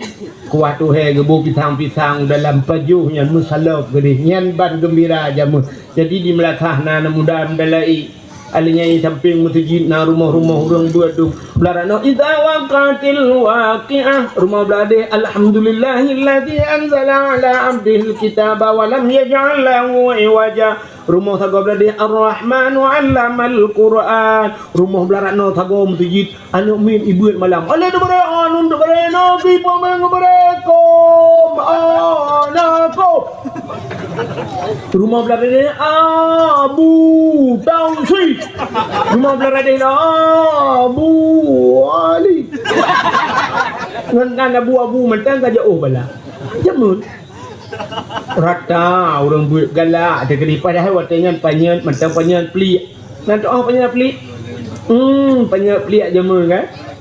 Kuah tuhé geuboh pisang-pisang dalam pajoh nyan meusalop geudeh. Nyan ban geumbira jameun. Jadi di meulasah na aneuk muda meuda laén. Alèh nyan sampéng meuseujid na rumoh-rumoh ureuëng beuet tu. Beularang nyoe, "Idza waqa'atil waqi'ah." Rumoh beuladeh, "Alhamdulillahilladzi anzala ala abdihil kitaba wa lam yaj'al lahu iwaja." Rumoh sagoe beuladeh, "Ar-Rahmanu 'allamal Qur'an." Rumoh beularang nyoe sagoe meuseujid, aneuk miet ibeuet malam. Aneuk teubarek, aneuk teubarek, Nabi paméng barek, kom, aneuk kom. Rumoh beuladeh, Abu Tausi. Rumoh beuladeh, Abu Ali. Ngon, ngon abu-abu mantong ka jiôh bala. Jameun. Rata ureuëng beuet galak teukeudi, padahai watée nyan panyöt mantong panyöt pliek. Na teu'oh panyöt pliek? Hmm, panyöt pliek jameun kan?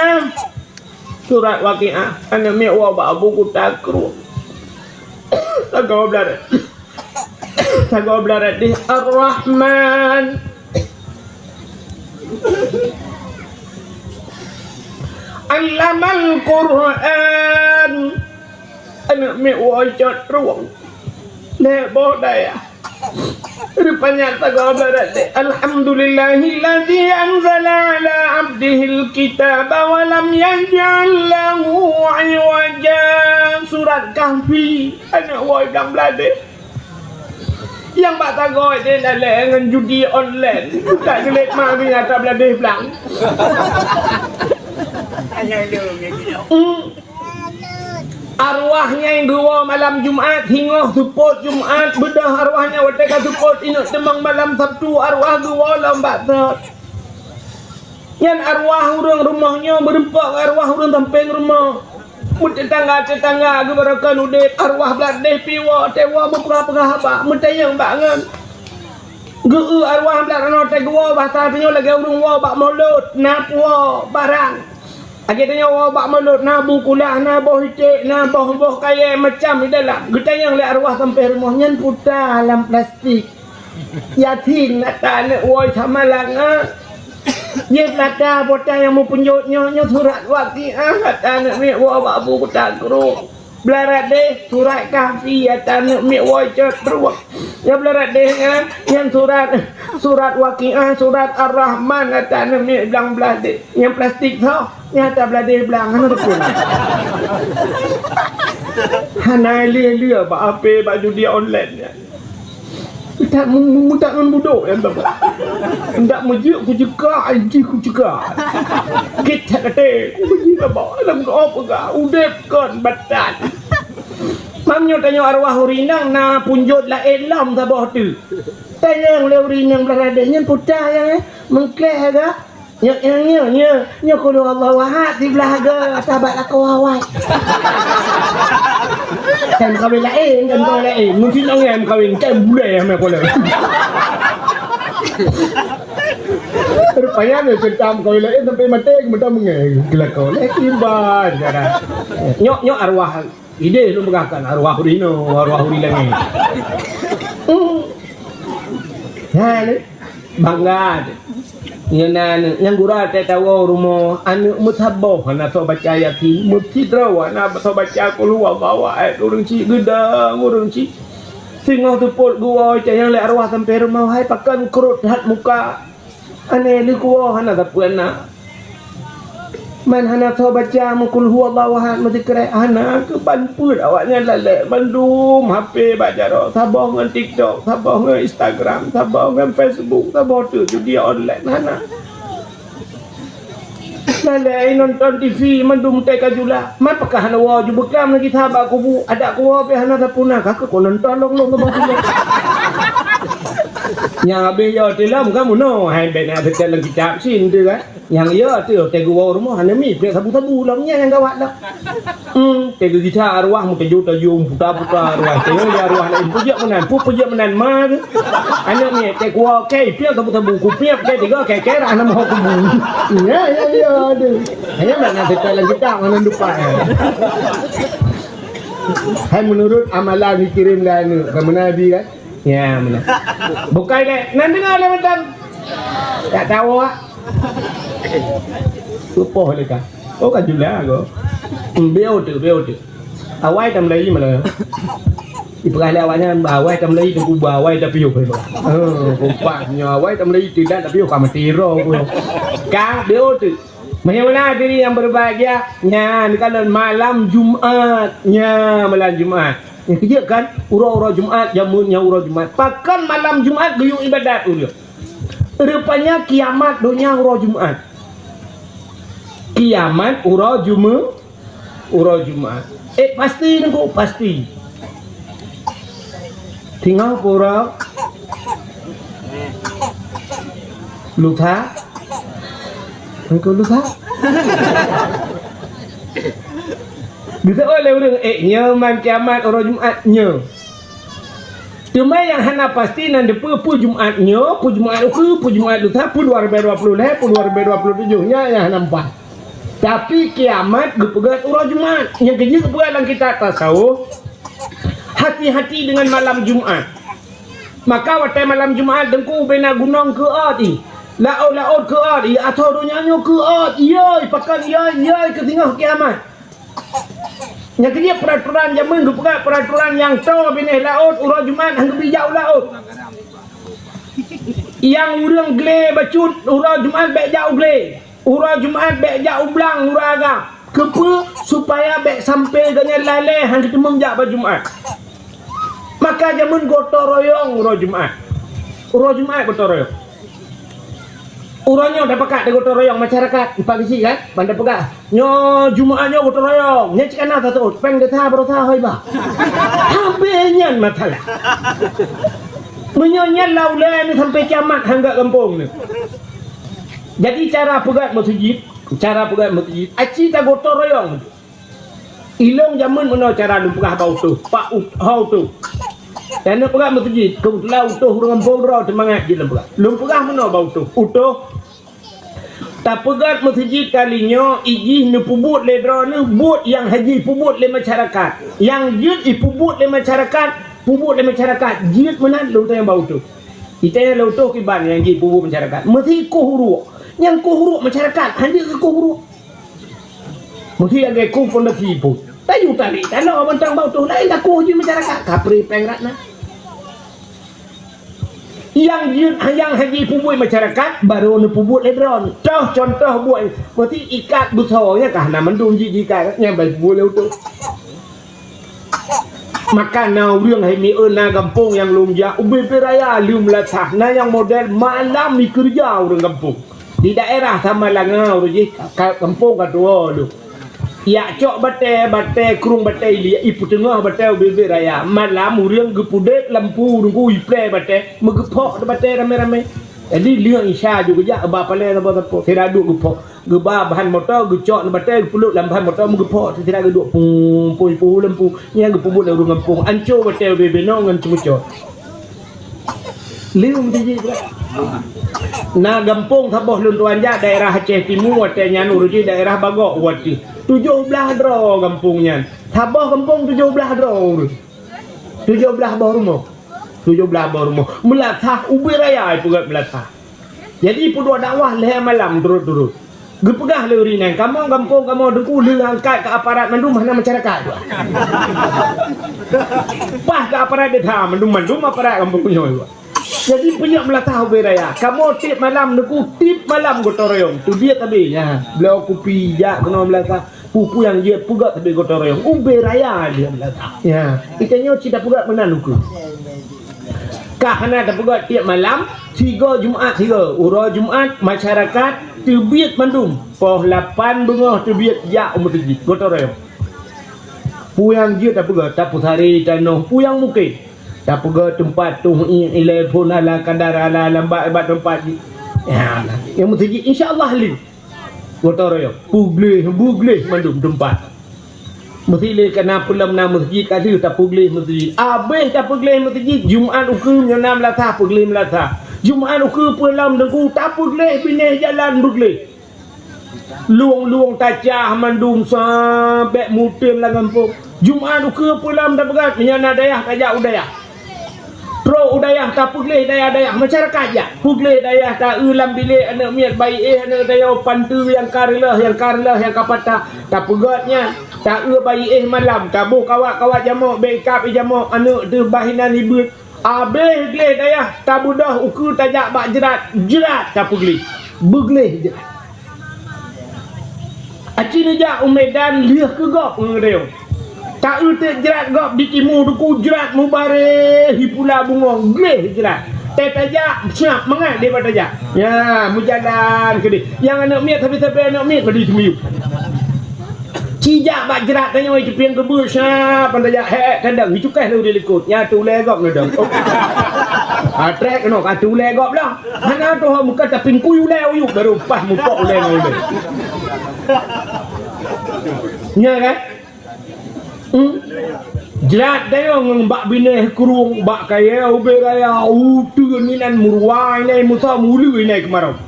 Waqiah. Surat Waqiah. Aneuk miet woe bak Abu Kuta Krueng. Sagoe blarat. Sagoe blarat deh Ar-Rahman. Allamal Qur'an. Aneuk miet woe cot rueng. Lhèe boh dayah. Rupanya sagoe blarat deh. Alhamdulillahilladzi anzala ala abdihil kitaba wa lam yaj'al lahu iwaja. Surat Kahfi. Aneuk woe blang blarat deh. Nyang bak sagoe deh lalée ngon judi online. Buka geulet ma geunya ata blarat deh blang. Hmm. Arwah nyang geuwoe malam Jumat, singoh seupôt Jumat, beudôh arwah nyan watée ka seupôt inong teumang malam Sabtu, arwah geuwoe lom bak thot. Nyan arwah ureuëng rumoh nyoe meurumpok ngon arwah ureuëng sampéng rumoh. Meuteutangga-teutangga geubarokon udeb, arwah blarat deh pih woe, watée woe meupeugah-peugah haba, meutanyong bak ngon. Geu-eu arwah blarat nyoe watée geuwoe, basa tanyoe lagée ureuëng woe bak mulod, na puwoe barang. Lagée tanyoe woe bak mulod, na bu kulah, na boh iték, na boh-boh kayée macam di dalam. Geutanyong lé arwah sampéng rumoh, nyan peue ta lam plastik. Yasin ata aneuk woe sama langa. Jih peulata peue ta nyang meupeunjot nyoe, nyoe surat Waqiah ata aneuk miet woe bak Abu Kuta Krueng. Blarat deh surat Kahfi ata aneuk miet woe cot rueng. Nyoe blarat deh nyan, nyan surat, surat Waqiah, surat Ar-Rahman ata aneuk miet blang blarat deh. Nyan plastik soe? Nyan ata blarat deh blang, hana rukun. Hana lé-lé bak H P, bak judi online nyan. Mutak mu-, mu-, mutak ngon budok nyang teuma. Ndak meujeuet kuceuka, jih kuceuka. Gét that até, kubeujih teuma lam gob peugah, udeb kon batat. Mam nyoe tanyoe arwah ureuëng inong na peunjot laén lom saboh teuk. Tanyong lé ureueng inong blah radeh nyan puta nyang, eh, meukleh ga. Nyoe, nyoe, nyoe, nyoe, nyoe kulu Allah wahad di blah ga, sahabat lakoe awai. Kan kawin laén, kan kawin laén. Mungkin orang yang kawin, kan bulai yang nak kawin. Rupanya dia cerita kawin laén sampai mati, kemudian mengai. Kelakon. Eh, kiban, kan. Nyok, nyok arwah. Idéh lôn peugah kan, arwah ureueng inong, arwah ureueng langét. Hmm. Ha, ni. Bangga. Nyan na aneuk, nyang gura teuh tawoe rumoh, aneuk meusaboh hana soe baca Yasin, meusidroe hana soe baca Qul huwallahu ahad, ureueng chik geudong, ureueng chik. Singoh teupot geuwoe, nyang lé arwah sampoe rumoh, hai pakon krot that muka. Aneh lé kuwoe hana sapeue na. Man hana soe baca meuqul huwallahu ahad, meusikrek hana, keuban peuet awaknyan lalek mandum H P bak jaroe, saboh ngon TikTok, saboh ngon Instagram, saboh ngon Facebook, saboh teuk judi online hana. Lalek nonton T V mandum teuka jula. Man pakon hana woe ju beuklam lagi sahabat kubu, adak kuwoe pih hana sapeue na, ka keuh nonton lom-lom saboh kubu. Nyang habéh yo tilom kamoe no, hai bèk na teuka lam kitab sin tu kan. Nyang ya tu, teuka woe rumoh hana mi, pih sabu-sabu lom nyan nyang gawat dah. Hmm, teuka gisa arwah meuteujô-teujô puta-puta arwah. Teuka ya arwah lain peujeuet meunan, pu peujeuet meunan ma tu. Aneuk miet teuka woe kei, pih sabu-sabu ku pih kei tiga kei kei rah nama kubu. Ya, ya, ya, aduh. Hanya mana kita lagi tak mana lupa ya. Hai menurut amalan dikirim ke aneuk, ke Nabi kan? Ya, meunan. Bukai lé, nan deungoe lé mantong. Tak tahu ah. Tupoh lé ka. Oh, ka jula go. Hmm, beo tu, beo tu. Awai tam lagi malah. Ipeugah lé awaknyan, awai tam lagi tu kuba, awai tapi yuk. Oh, kompak nyo awai tam lagi tu dah tapi yuk ka mati roh. Ka beo tu. Bagaimana hadirin yang berbahagia? Nyan, kalau malam Jumat, nya malam Jumat. Nyang keujeuet kan, uroe-uroe Jumat, jameun nyang uroe Jumat. Pakon malam Jumat geuyue ibadat ureueng? Rupanya kiamat donya uroe Jumat. Kiamat uroe Jume-, uroe Jumat. Eh, pasti nunggu, pasti. Tinggal pura lusa. Engkau lusa. Bisa oleh ureueng, eh, nyoe man kiamat uroe Jumat nyoe. Teuma nyang hana pasti nan dipeue peue Jumat nyoe, peue Jumat ukeue, peue Jumat lusa, peue dua ribu dua puluh lhèe, peue dua ribu dua puluh tujuh nyan nyang hana empat. Tapi kiamat geupeugah uroe Jumat. Nyang keujeuet geupeugah lam kitab tasawuf, hati-hati dengan malam Jumat. Maka watèe malam Jumat teungku bina gunong keu ôt ih, laôt-laôt keu ôt ih, atau donya nyoe keu ôt, iyoi, pakon iyoi, iyoi keu singoh kiamat. Nyang keujeuet peraturan jameun geupeugah peraturan nyang toe binéh laôt uroe Jumat han geubri jak u laôt. Nyang ureueng glé bacut uroe Jumat bèk jak u glé. Uroe Jumat bèk jak u blang uroe agam. Keupeue? Supaya bèk sampoe geuhnyan lalée han geuteumeung jak bak Jumat. Maka jameun gotong royong uroe Jumat. Uroe Jumat gotong royong. Uroe nyoe tapakat di gotong royong masyarakat, empat bisi kan? Ban tapeugah, nyoe Jumat nyoe gotong royong. Nyan cit kana tatot, péng desya baroesa hôi bah. Habéh nyan masalah. Meunyoe nyan lam ulée nyoe sampoe kiamat han gak gampông nyoe. Jadi cara peugét meuseujid, cara peugét meuseujid, aci tagotong royong. Ilong jameun meunoe cara lôn peugah bak utôh, pak ut-, ho utôh. Dan lôn peugét meuseujid, keubeutulan utôh ureueng gampông droe teumangat jih lôn peugah. Lôn peugah meunoe bak utôh, utôh. Tapeugét meuseujid kali nyoe, ijih neupeubuet lé droeneuh buet nyang hana jipeubuet lé masyarakat. Nyang jeuet ipeubuet lé masyarakat, peubuet lé masyarakat, jeuet meunan lôn tanyong bak utôh. Itanyong lé utôh kiban nyang jipeubuet masyarakat. Meusi koh uruek. Nyang koh uruek masyarakat, hana jeuet keu koh uruek. Meusi lagée koh fondasi pun. Tayue tarék tanoh mantong bak utôh laén takoh jih masyarakat. Kapreh péng rat na. Nyang jeuet, nyang hana jipeubuet masyarakat, barô neupeubuet lé droeneuh. Toh contoh buet, meusi ikat beusoe nyan ka hana mandum jih jiikat, nyan ban peubuet lé utôh. Maka na ureueng hai mieu na gampông nyang lôn jak ubé-bé raya lheueh meulasah, na nyang model malam ikeureuja ureueng gampông. Di daerah Samalanga ureueng jih ka, gampông ka tuwoe lôn. Yak cok batèe, batèe krueng, batèe ilia, ipeuteungoh batèe ubé-bé raya. Malam ureueng geupeudép lampu, nunggu iplé batèe, meugeuphok batèe ramé-ramé. Jadi lheueh Isya ju geujak ba palèe sapo-sapo, sira duek geuphok. Geuba ban moto, geucok batèe, geupeulok lam ban moto, meugeuphok, sira geuduek pung, pung, pung lampu. Nyan geupeubuet lé ureueng gampông, anco batèe ubé-bé nyoe ngon ceumeucot. Lheueh meuteujih. Na gampông saboh lôn tuan jak daerah Aceh Timu, watèe nyan ureueng jih daerah Bagok watèe. Tujoh blaih droe gampông nyan. Saboh gampông tujoh blaih droe ureueng. Tujoh blaih boh rumoh. Tujoh blaih boh rumoh. Meulasah ubé raya ipeugöt meulasah. Jadi peuduek dakwah lhèe malam turot-turot. Geupeugah lé ureueng nyan, "Kamoe gampông kamoe Teungku lheueh angkat keu aparat mandum hana masyarakat." Paih keu aparat desa mandum, mandum aparat gampông nyoe. Jadi peunyok meulasah ubé raya. Kamoe tiep malam Teungku, tiep malam gotong royong. Teubiet abéh, nyan. Bloe kupi jak keunoe meulasah. Peue-peue nyang jeuet peugöt teubiet gotong royong. Ubé raya jeuet meulasah. Nyan. Itanyoe cit tapeugöt meunan ukeue. Ka hana tapeugöt tiep malam, sigoe Jumat sigoe. Uroe Jumat, masyarakat teubiet mandum. Poh lapan beungoh teubiet jak u meuseujid, gotong royong. Peue nyang jeuet tapeugöt, tapeusaré tanoh, peue nyang mungken. Tapeugöt teumpat tuh i-, ilèe phôn ala kadar, ala lambat, bak teumpat jih. Ya, nyang meuseujid, insya Allah lé. Gotong royong. Peugleh, beugleh mandum teumpat. Meusi lé kana peulom na meuseujid ka deuh tapeugleh meuseujid. Abéh tapeugleh meuseujid, Jumat ukeue nyoe na meulasah, peugleh meulasah. Jumat ukeue peulom Teungku tapeugleh binéh jalan beugleh. Lueng-lueng tacah mandum sabèk muteun lam gampông. Jumat ukeue peulom tapeugöt, meunyoe na dayah tajak u dayah. Trok u dayah, tapeugleh dayah-dayah, masyarakat jak. Peugleh dayah, ta-eu lam bilék aneuk miet, bayi éh aneuk dayah, panteue nyang ka reuloh, nyang ka reuloh, nyang ka patah. Tapeugöt nyan, ta-eu bayi éh malam, taboh kawat-kawat jamok, bèk ikab i jamok, aneuk teuh bah inan ibeuet. Abéh gleh dayah, tabeudôh ukeue tajak bak jrat, jrat tapeugleh. Beugleh jrat. Aci neujak u Medan lheueh keu gob ngon geutanyoe. Ta-eu teuk jrat gob di timu Teungku, jrat mubareh, hi pula bungöng, gleh jrat. Teuh tajak, siap mangat lé bak tajak. Ya, meujalan keudeh. Nyang aneuk miet, sabe-sabe aneuk miet ka di teumiyueb. Ci jak bak jrat tanyoe, ci pieng keubeue, siap ban tajak, hek, hek, kadang, hi cukéh lé u di likot. Nya tu lé gob na dong. Oh. Ah, trek keunoe, ka tu lé gob lah. Hana tuho muka tapi kui ulèe uyuek baru paih mupok ulèe ngon ulèe. Nya kan? Hmm? Jrat dayong ngon bak binéh krueng, bak kayèe ubé raya, uteuen inan meuruwa inai musa mulu inai keumarau.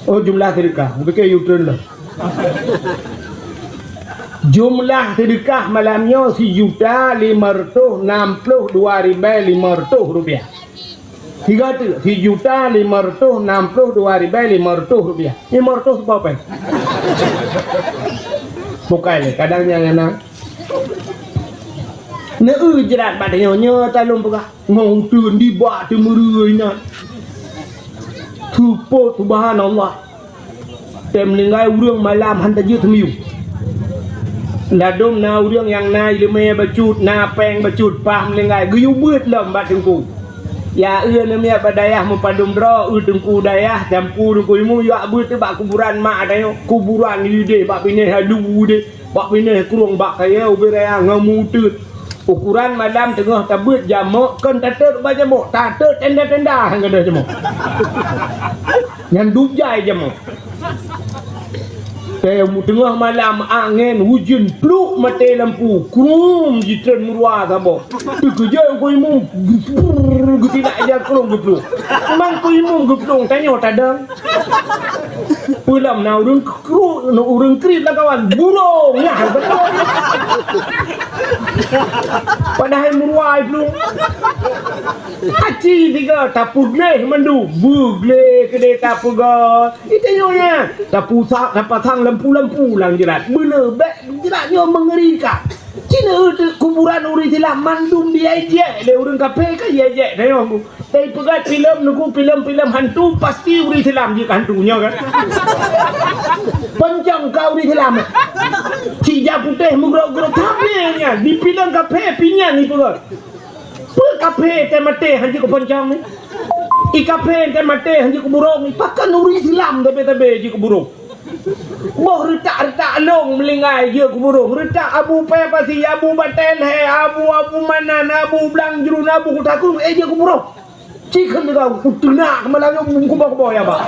Oh, jumlah sedekah. Bukit yuteuen lah. Jumlah sedekah malam nyoe sijuta lima ratus enam puluh dua ribèe lima ratus rupiah. Tiga tu, sijuta lima ratus enam puluh dua ribèe lima ratus rupiah. Lima ratus apa pèng? Bukai lé, kadang nyang na. Neu jrat bak tanyoe nyoe talôn peugah. Ngon uteuen dibak teumeureu inan. Seupôt subhanallah. Tem linggai ureueng malam han tajeuet teumiyueb. Ladôm na ureueng nyang na ileumèe bacut, na pèng bacut, paih meulinggai, geuyue beuet lom bak teungku. Ya eu neumiet bak dayah meupadum droe, eu teungku dayah, jampu teungku imu, yuak beuet bak kuburan mak tanyoe, kuburan ideh bak binéh alu ideh. Bak binéh krueng bak kayèe ubé raya ngon meuteut. Ukuran malam teungoh tabeuet jamok, kon tateut bak jamok, tateut tenda-tenda han gadôh jamok. Nyan dujai jamok. Teungoh malam angén ujeuen pluk maté lampu, krum jitreun meuruwa saboh. Teukeujot uku imum, geutilak ija krueng geuplueng. Memang uku imum geuplueng, tanyoe tadong. Peulom na ureueng kru-, na ureueng kriet lam kawan, burung, nyan beutôi. Padahai meuruwa plueng. Aci tiga tapeugleh mandum, beugleh keudeh tapeugah. Itanyoe nyan, tapusak, tapasang lampu-lampu lam jrat. Beuleuh bèk jrat nyoe meungerikan. Cina kuburan ureueng Islam mandum diejek lé ureueng kafé ka diejek tanyoe. Tapi peugah filem nuku filem-filem hantu pasti ureueng Islam jeuet hantu nyoe kan. Pencong ka ureueng Islam. Cija putéh meugrok-grok tapi nyan di filem kafé pinyan ipeugah. Peue kafé teuh maté han jeuet keu pencong ni? I kafé teuh maté han jeuet keu burung ni. Pakon ureueng Islam tabe-tabe jeuet keu burung? Boh reutak-reutak lông meulinggai jeuet keu buroe. Reutak Abu Pèe Pasi, Abu Batèe Lhèe, Abu, Abu Manan, Abu Blang Jruen, Abu Kuta Krueng, eh, jeuet keu buroe. Ci kheun lé kau, kuteunak keumalam nyoe kuboh-kuboh ya, bah.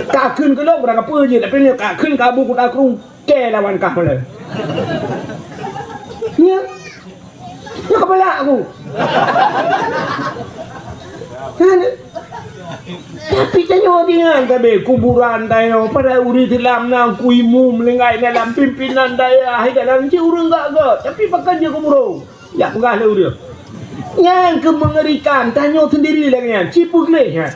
Ka kheun keu lôn, barang kapeue jeuet, tapi nyoe ka kheun keu Abu Kuta Krueng, kèe lawan kah malam. Nyoe. Nyoe keubalak aku. Kan? Tapi tanyoe ingat sabe kuburan tanyoe, padahai ureueng Islam na Teungku Imum meulinggai dalam pimpinan dayah, dalam cit ureueng gak-gak, tapi pakon jeuet keu buroe. Jak peugah lé ureueng. Nyang keu meungerikan, tanyoe sendiri lagèe nyan, ci peugleh nyan.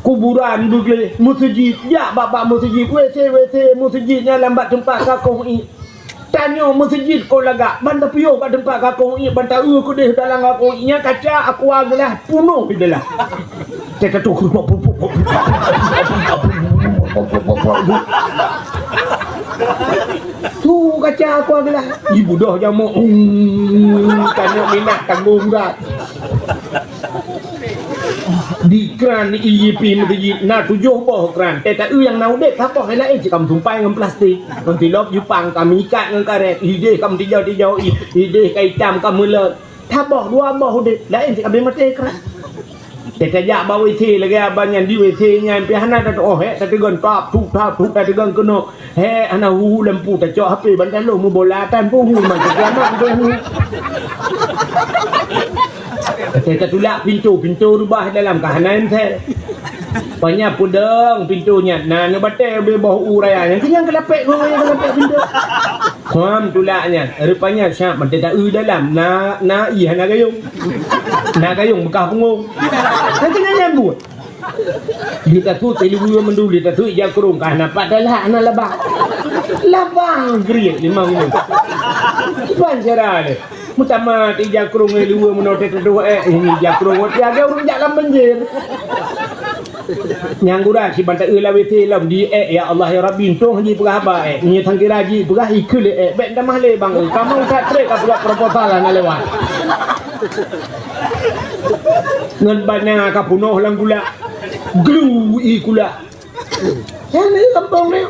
Kuburan beugleh, meuseujid, jak bak-bak meuseujid, WC, WC meuseujid nyan lam bak teumpat kakong ié. Tanyoe meuseujid kon lagak, ban tapiôh bak teumpat kakong ié, ban taeu keudeh dalam kakong ié nyan, kaca aqua gelas punoh di dalam. Teuka tu, tu kaca aqua gelas. Jibeudôh jamok. Hmm, tanyoe minah tanggong that. Di kran ié pih meuseujid na tujoh boh kran. Teuka nyang na udeb saboh laén cit ka meusumpai ngon plastik. Ngon tilop Jepang ka meuikat ngon karét. Ideh ka meutijau-tijau, i-, ideh ka itam ka meulot. Saboh dua boh udeb, laén cit ka abéh maté kran. Teuka jak bak WC lagèe abang nyan di WC nyan pih hana tatu'oh, eh, tateugon tap, tup, tap, tup, tateugon keunoe. Hek hana hu lampu tacok H P ban taloh meubola tan pun hu man teuka mak tu hu. Teuka tulak pintoe, pintoe rubah dalam ka hana M C. Panya peudong pintoe nyan na neubatèe ubé boh u raya nyan keunyang keulapek gong nyang keulapek pintoe. Kham tulak nyan, rupanya siap mantong taeu dalam na, na ié hana gayông. Na gayông beukah pungong. Kan keunyang nyan buet. Lé tasut ileue mandum, lé tasut ija krông ka hana pat talak hana labang. Labang geriet limong nyoe. Kiban cara lé. Meutamah ija krông ileue meunoe teuh teuh eh, ini ija krông ngon tiga ureueng jak lam banjir. Nyang gura si bantaeu lawét lom di eh, ya Allah ya Rabbi, untông haji peugah haba eh. Nyoe sangkira ji peugah ikheun lé eh, bèk tamah lé bang. Kamoe ka trép ka peugah proposal hana lewat. Ngon bana ka punoh lam gula. Glu i gula. Nyan di gampông ni.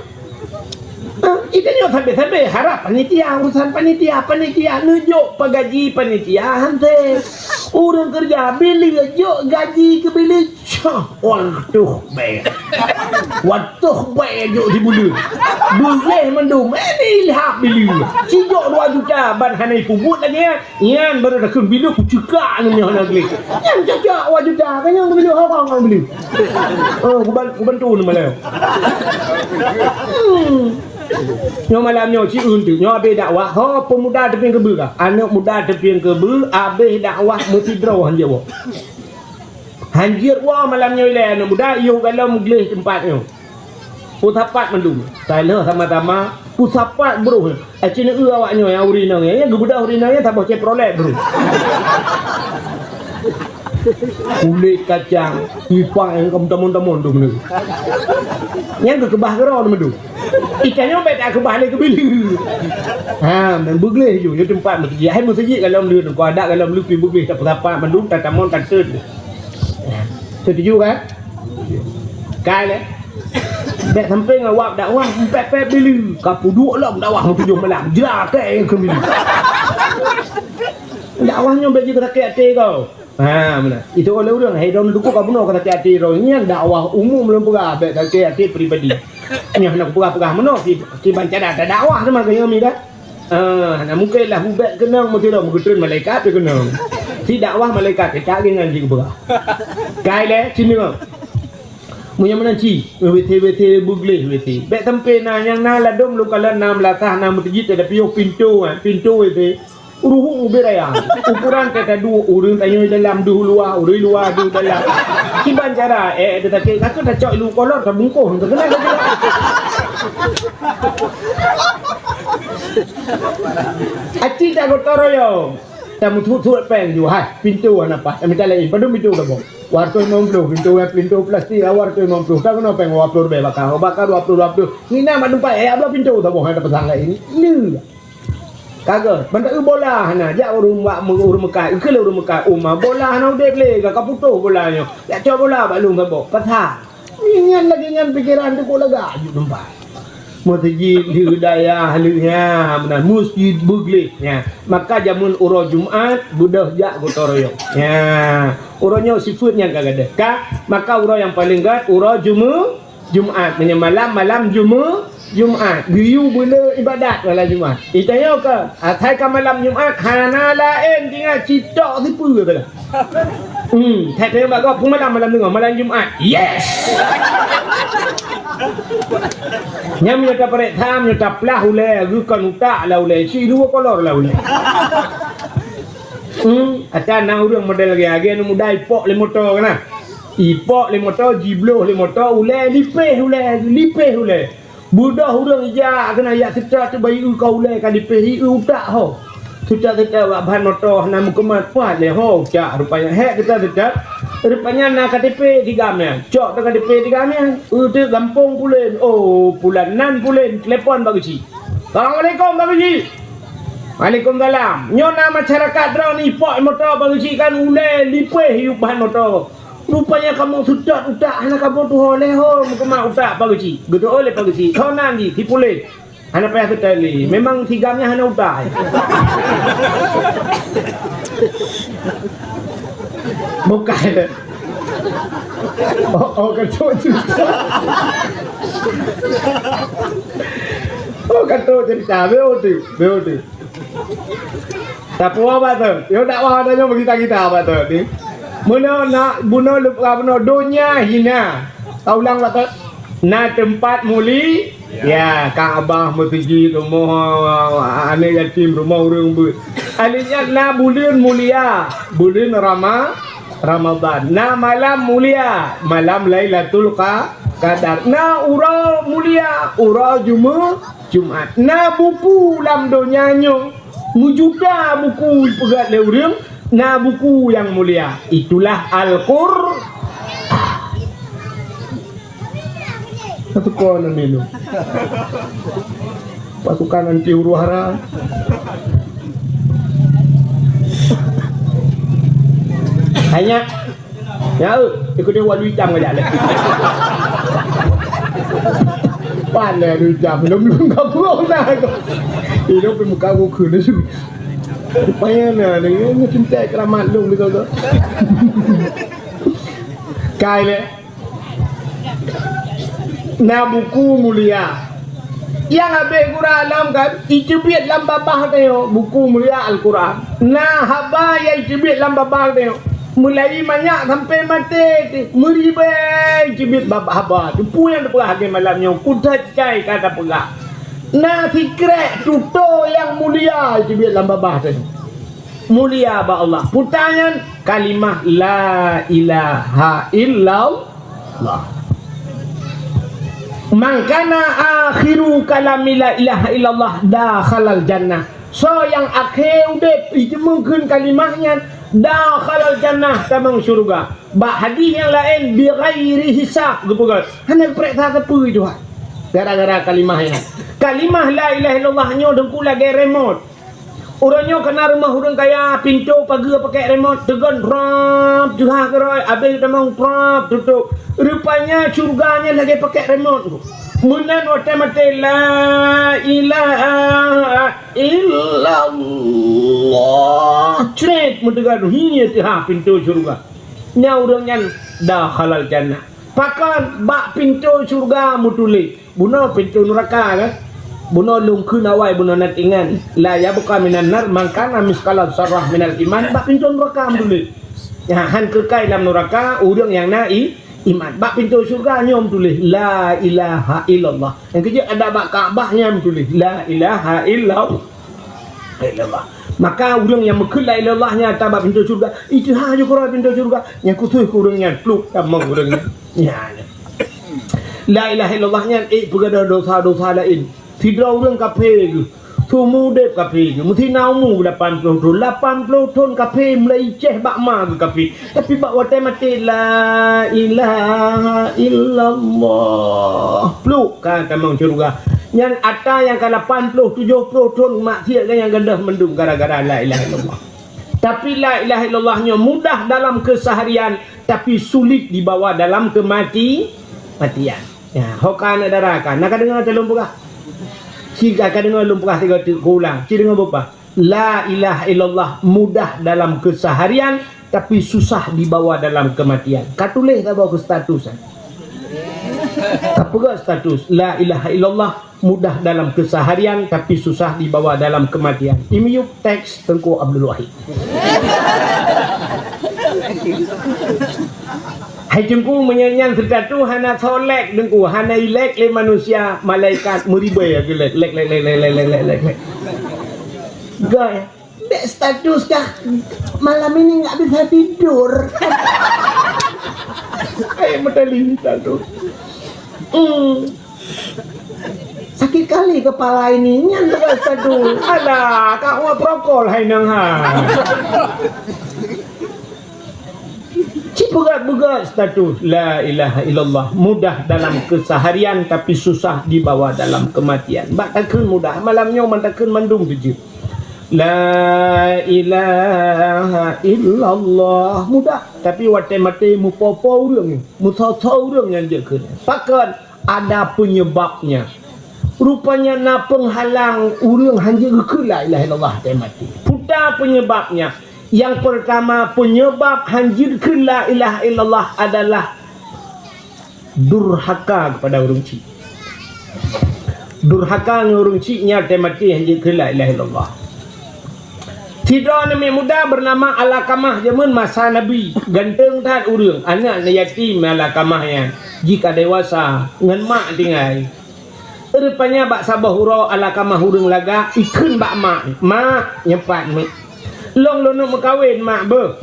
Ah, ita nyoe sabe-sabe harap panitia, urusan panitia, panitia neujok peugaji panitia han teuh. Ureueng keureuja bileue jok gaji keu bileue. Cah, watôh bèe. Watôh bèe jok di buleuen. Beugléh mandum, eh, di ilhab bileue. Ci jok dua juta ban hana ipeubuet lagèe nyan. Nyan baru takheun bileue kucekak nyoe hana gleh. Nyan cocok dua juta, kan nyan bileue hokong ngon bileue. Oh, kuban-, kubantu ni malam. Hmm. Nyoe malam nyoe ci eunteuk, nyoe abéh dakwah, ho peumuda teupieng keubeue kah? Aneuk muda teupieng keubeue, abéh dakwah meusidroe han jaweueb. Han jeuet woe malam nyoe ilèe aneuk muda, yôh galom gleh teumpat nyoe. Peusapat mandum. Taloh sama-sama peusapat broh. Aci neueu awak nyoe nyang ureueng inong nyan, nyang geubeudôh ureueng inong nyan saboh Chevrolet broh. Kulét kacang, nipah nyang ka meutamong-tamong tu meuneu. Nyang geukeubah keudroe mandum. Ikan nyoe bèk takeubah lé keubileue. Ha, men beugleh ju, nyoe teumpat meuseujid. Hai meuseujid galom lé, ngon adat galom lé pih beugleh, tapeusapat mandum, tatamong, tateun. Setuju kan? Kai lé. Bèk sampoe ngon wab dakwah, pèt-pèt bileue. Ka peuduek lom dakwah meutujoh malam. Jra kèe keu bileue. Dakwah nyoe bèk jeuet sakét até kau. Ha, meunan. Itu oleh ureueng, hai droeneuh dukuk ka bunoe ka sakét até droe. Nyan dakwah umum lôn peugah, bèk sakét até pribadi. Nyoe hana kupeugah-peugah meunoe, si, si bancara tadakwah teuma keu nyoe mi kan. Ah, hana mungken lah ubak keunong meusidroe meugeutreun malaikat teuh keunong. Si dakwah malaikat teucak gingan jih geupeugah. Kai lé, sinoe. Meunyoe meunan ci, WC-WC beugleh WC. Bèk sampoe na nyang na ladôm lôn kalon na meulasah na meuteujit, tapi yoh pintoe, pintoe WC. Ruhueng ubé raya. Ukuran teuka dua, ureueng tanyoe dalam deuh luwa, ureueng luwa deuh dalam. Kiban cara, eh, teutakét, ka teucok ilu kolot, tabungkôh, teukeunal lagèe. Aci tak gotong royong. Tameutut-tut péng ju, hai, pintoe hana paih. Mita laén, padum pintoe taboh. Dua ratus lima puluh, pintoe, pintoe plastik, dua ratus lima puluh. Takeunong péng dua puluh ribèe baka, baka dua puluh, dua puluh. Nina mak tempat, eh, abah pintoe taboh, hai, tapasang laén. Lé. Ka gèt, ban taeu bola hana, jak ureueng bak me-, ureueng meukat, keu lé ureueng meukat, uma bola hana udép lé, ka, ka putôh bola nyoe. Jak cok bola bak lôn saboh, pasang. Nyan lagèe nyan pikeran teuh kok lagak aju teumpat. Meuseujid di dayah lheueh nyan, meunan meuseujid beugleh nyan. Maka jameun uroe Jumat beudôh jak gotong royong. Nyan, uroe nyoe sifeuet nyang ka gadôh. Ka, maka uroe nyang paleng gèt uroe Jumu-, Jumat. Meunyoe malam, malam Jumu-, Jumat. Geuyue beulé ibadat malam Jumat. Itanyoe ka, asai ka malam Jumat, hana laén tinggai sitok sipeue teuh. Hmm, that-that bak gob, peue malam, malam teungoh, malam Jumat. Yes! Nyan meunyoe tapareksa, meunyoe taplah ulèe, geukon utak lah ulèe, si dua kolor lah ulèe. Hmm, ata na ureueng model lagèe, lagèe aneuk muda ipok lé moto keunan. Ipok lé moto, jibloh lé moto, ulèe lipéh ulèe, lipéh ulèe. Beudôh ureueng ijak keunan, jak seutôt teuh bayeue ka ulèe ka lipéh, ié utak ho. Seutôt-seutôt bak ban moto hana meukeumah, pat lé ho utak rupanya. Hék seutôt-seutôt, rupanya na K T P di gam nyan. Cok teuh K T P di gam nyan. Eu teuh gampông pulen. Oh, pulan nan pulen. Telepon Bak Geuchik. "Assalamualaikum, Bak Geuchik." "Waalaikumsalam. Nyoe na masyarakat droeneuh ipok moto Bak Geuchik kan, ulèe lipéh ié ban moto. Rupanya kamoe seutôt utak, hana kamoe tuho lé ho meukeumah utak Bak Geuchik." Geuteu'oh lé Bak Geuchik, "Soe nan jih?" "Si pulen." "Hana payah seutôt lé. Memang si gam nyan hana utak." Bukan. Oh, oh, ka trôk cerita. Oh, ka trôk cerita. Beutôi, beutôi. Tapuwoe bak tu. Yo dakwah tanyoe bak kita-kita bak tu ni. Meunoe na, bunoe lupa, bunoe donya hina. Taulang bak tu. Na teumpat muli, ya, Ka'bah, meuseujid, rumoh aneuk yatim, rumoh ureueng beuet. Alèh nyan na buleuen mulia, buleuen Rama-, Ramadan. Na malam mulia, malam Lailatul Qa-, Qadar. Na uroe mulia, uroe Jumu-, Jumat. Na buku lam donya nyoe, meujuta buku ipeugöt lé ureueng, na buku nyang mulia. Itulah Al-Qur-, Satu kon namilu. Pasukan anti huru-hara. Hanya, ya, eh, ikut dia walu hitam aja leh. Pan leh walu hitam, belum, belum kabur dah. Hidup di muka buku ni su. Rupanya na, ni, ni cintai keramat lu gitu tu. Kai leh. Na buku mulia. Nyang habéh gura lom kan, iteubiet lam babah tanyoe buku mulia Al-Quran. Na haba nyang iteubiet lam babah tanyoe. Mulai manyak sampai maté, meuribèe iteubiet babah haba. Peue nyang teupeugah lagèe malam nyoe, kutat cai ka tapeugah. Na sikrek tutoe nyang mulia iteubiet lam babah tanyoe. Mulia bak Allah. Peue nyan kalimah la ilaha illallah. Man kana akhiru kalami la ilaha illallah dakhalal jannah. Soe nyang akhé udép jiteumeukeun kalimah nyan, dakhalal jannah, tamong syeuruga. Bak hadih nyang laén, bi ghairi hisab geupeugah. Hana geupareksa sapeue Tuhan. Gara-gara kalimah nyan. Kalimah la ilaha illallah nyoe teungku lagèe remote. Uroe nyoe kana rumoh ureueng kaya, pintoe pageue pakèk remote, teugon prap, teuhah keurôi, abéh tamong prap, tutôp. Rupanya syeuruga nyan lagèe pakèk remote. Meunan watèe maté, la ilaha illallah. Cret meuteugon, hi teuhah pintoe syeuruga. Nyan ureueng nyan dakhalal jannah. Pakon bak pintoe syeuruga meutuléh. Bunoe pintoe nuraka kan? Bunoe lôn kheun awai bunoe na tingan. La yabqa minan nar man kana misqala zarrah minal iman, bak pintoe nuraka meutuléh. Nyan han keukai lam nuraka ureueng nyang na i-, iman. Bak pintoe syeuruga nyoe meutuléh, la ilaha illallah. Nyang keujeuet adak bak Ka'bah nyan meutuléh, la ilaha illallah. Illallah. Maka ureueng nyang meukheun la ilaha illallah nyan ata bak pintoe syeuruga, iteuhah ju keudroe pintoe syeuruga, nyang khusos keu ureueng nyan, pluek tamong ureueng nyan. Nyan. La ilaha illallah nyan ék peugadôh dosa-dosa laén. Sidroe ureueng kafé geuh, seumeu udép kafé geuh, meusti na umu lapan ploh thon. Lapan ploh thon kafé mulai icèh bak ma geuh kafé. Tapi bak watèe maté, la ilaha illallah, pluek ka tamong syeuruga. Nyan ata nyang ka lapan ploh tujoh ploh thon maksiat nyang gadôh mandum gara-gara la ilaha illallah. Tapi la ilaha illallah nyoe mudah dalam keseharian, tapi sulit dibawa dalam kemati-, kematian. Ya, ho ka aneuk dara ka. Na ka deungoe teuh lôn peugah? Ci ka deungoe lôn peugah sigoe teuk, kuulang. Ci deungoe beupaih. La ilaha illallah mudah dalam keseharian, tapi susah dibawa dalam kematian. Ka tuléh saboh keu status, eh. Ka peugah status, la ilaha illallah mudah dalam keseharian, tapi susah dibawa dalam kematian. I miyueb teks Teungku Abdul Wahid. Hai Teungku, meunyoe nyan status hana soe like Teungku, hana i-like lé manusia, malaikat meuribèe lagèe like, like, like. Gaya. Bèk status kah? Malam ini nggak bisa tidur. Eh, meutali status. Hmm. Sakit kali kepala ini. Nyan tugas status. Alah, kak wa prokol hai nang ha. Ci peugah-peugah status. La ilaha illallah. Mudah dalam keseharian tapi susah dibawa dalam kematian. Bak takheun mudah. Malam nyoe man takheun mandum teuh jeuet. La ilaha illallah. Mudah. Tapi watèe maté mupo-po ureueng, musoe-soe ureueng nyang jeuet kheun. Pakon? Ada penyebabnya. Rupanya na peunghalang ureueng hanjeuet geukheun la ilaha illallah watèe maté. Peue penyebabnya? Yang pertama, penyebab hanjeuet kheun la ilaha illallah adalah durhaka kepada ureueng chik. Durhaka ngon ureueng chik nyan watèe maté hanjeuet kheun la ilaha illallah. Sidroe aneuk muda bernama Alakamah jameun masa Nabi. Ganteng that ureueng, aneuk yatim Alakamah nyan. Jih ka dewasa, ngon mak tinggai. Rupanya bak saboh uroe Alakamah ureueng lagak, ikheun bak mak, "Mak, nyoe pat, Mak. Lôn lôn neuk meukawen, Mak, beuh."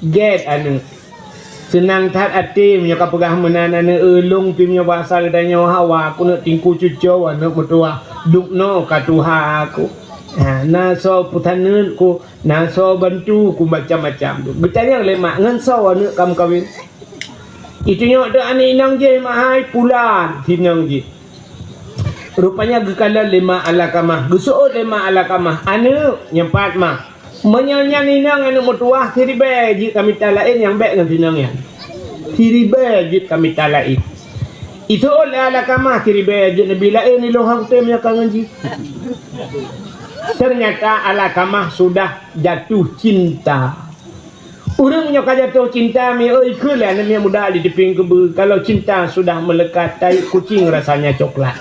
Gèt aneuk. Seunang that até meunyoe ka peugah meunan aneuk, "Eh, lôn pih meunyoe basa geutanyoe hawa, keuneuk tingku cucoe aneuk meutuwah. Dubnoe ka tuha ku. Ha, na soe peusaneut ku, na soe bantu ku macam-macam." Geutanyong lé mak, "Ngon soe aneuk ka meukawen?" Itunyok teuh aneuk inong jih, "Mak hai, pulan," sinong jih. Rupanya geukalon lé mak Alakamah. Geuseuôt lé mak Alakamah, "Aneuk, nyoe pat, Mak. Meunyoe nyan inong aneuk meutuwah, siribèe jeuet ka mita laén nyang bèk ngon sinong nyan. Siribèe jeuet ka mita laén." Iseuôt lé Alakamah, "Siribèe jeuet neubi laén, ilôn hana kutem nyoe ka ngon jih." Ternyata Alakamah sudah jatuh cinta. Ureueng nyoe ka jatuh cinta, mi oi, kheun lé aneuk miet muda di teupeng keubeue, "Kalau cinta sudah melekat, tai kucing rasanya coklat.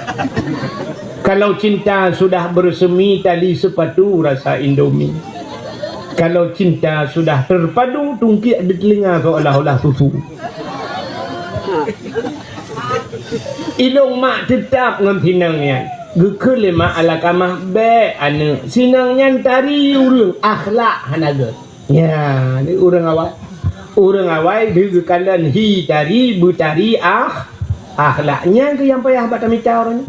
Kalau cinta sudah bersemi, tali sepatu rasa Indomie. Kalau cinta sudah terpadu, tungkiek di telinga seolah-olah susu." Ilôn mak teutap ngon sinong nyan. Geukheun lé mak Alakamah, "Bèk aneuk, sinong nyan tari ureueng, akhlak hana gèt." Nyan, ureueng awai. Ureueng awai geukalon hi tari, beutari ah, akhlak. Nyan keuh nyang payah bak tamita uroe nyoe.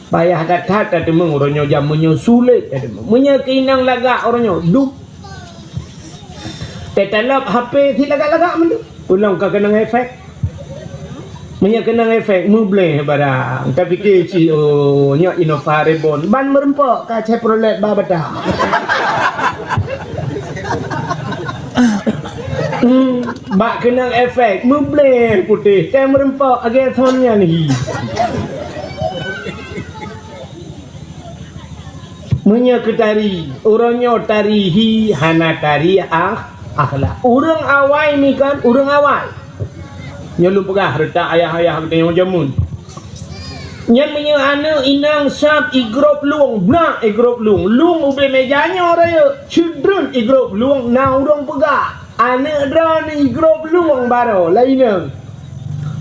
Payah that-that tateumeung uroe nyoe, jameun nyoe sulet tateumeung. Meunyoe keu inong lagak uroe nyoe, dum. Teutalop H P sit lagak-lagak mandum. Ulôn ka keunong efek. Meunyoe keunong efek, mubleh barang. Tapike cit, oh, nyoe Innova Reborn. Ban meureumpok ka Chevrolet ba bata. Hmm, bak keunong efek, mubleh putéh. Ka meureumpok lagèe son nyan hi. Meunyoe keu tari, uroe nyoe tari hi hana tari ah, akhlak. Ureueng awai mi kan, ureueng awai. Nyoe lôn peugah reutak ayah-ayah geutanyoe jameun. Nyan meunyoe aneuk inong sab igrôp lueng, blah igrôp lueng, lueng ubé meja nyoe rayeuk, ceudreun igrôp lueng na ureueng peugah. Aneuk droeneuh igrôp lueng baroe lé inong.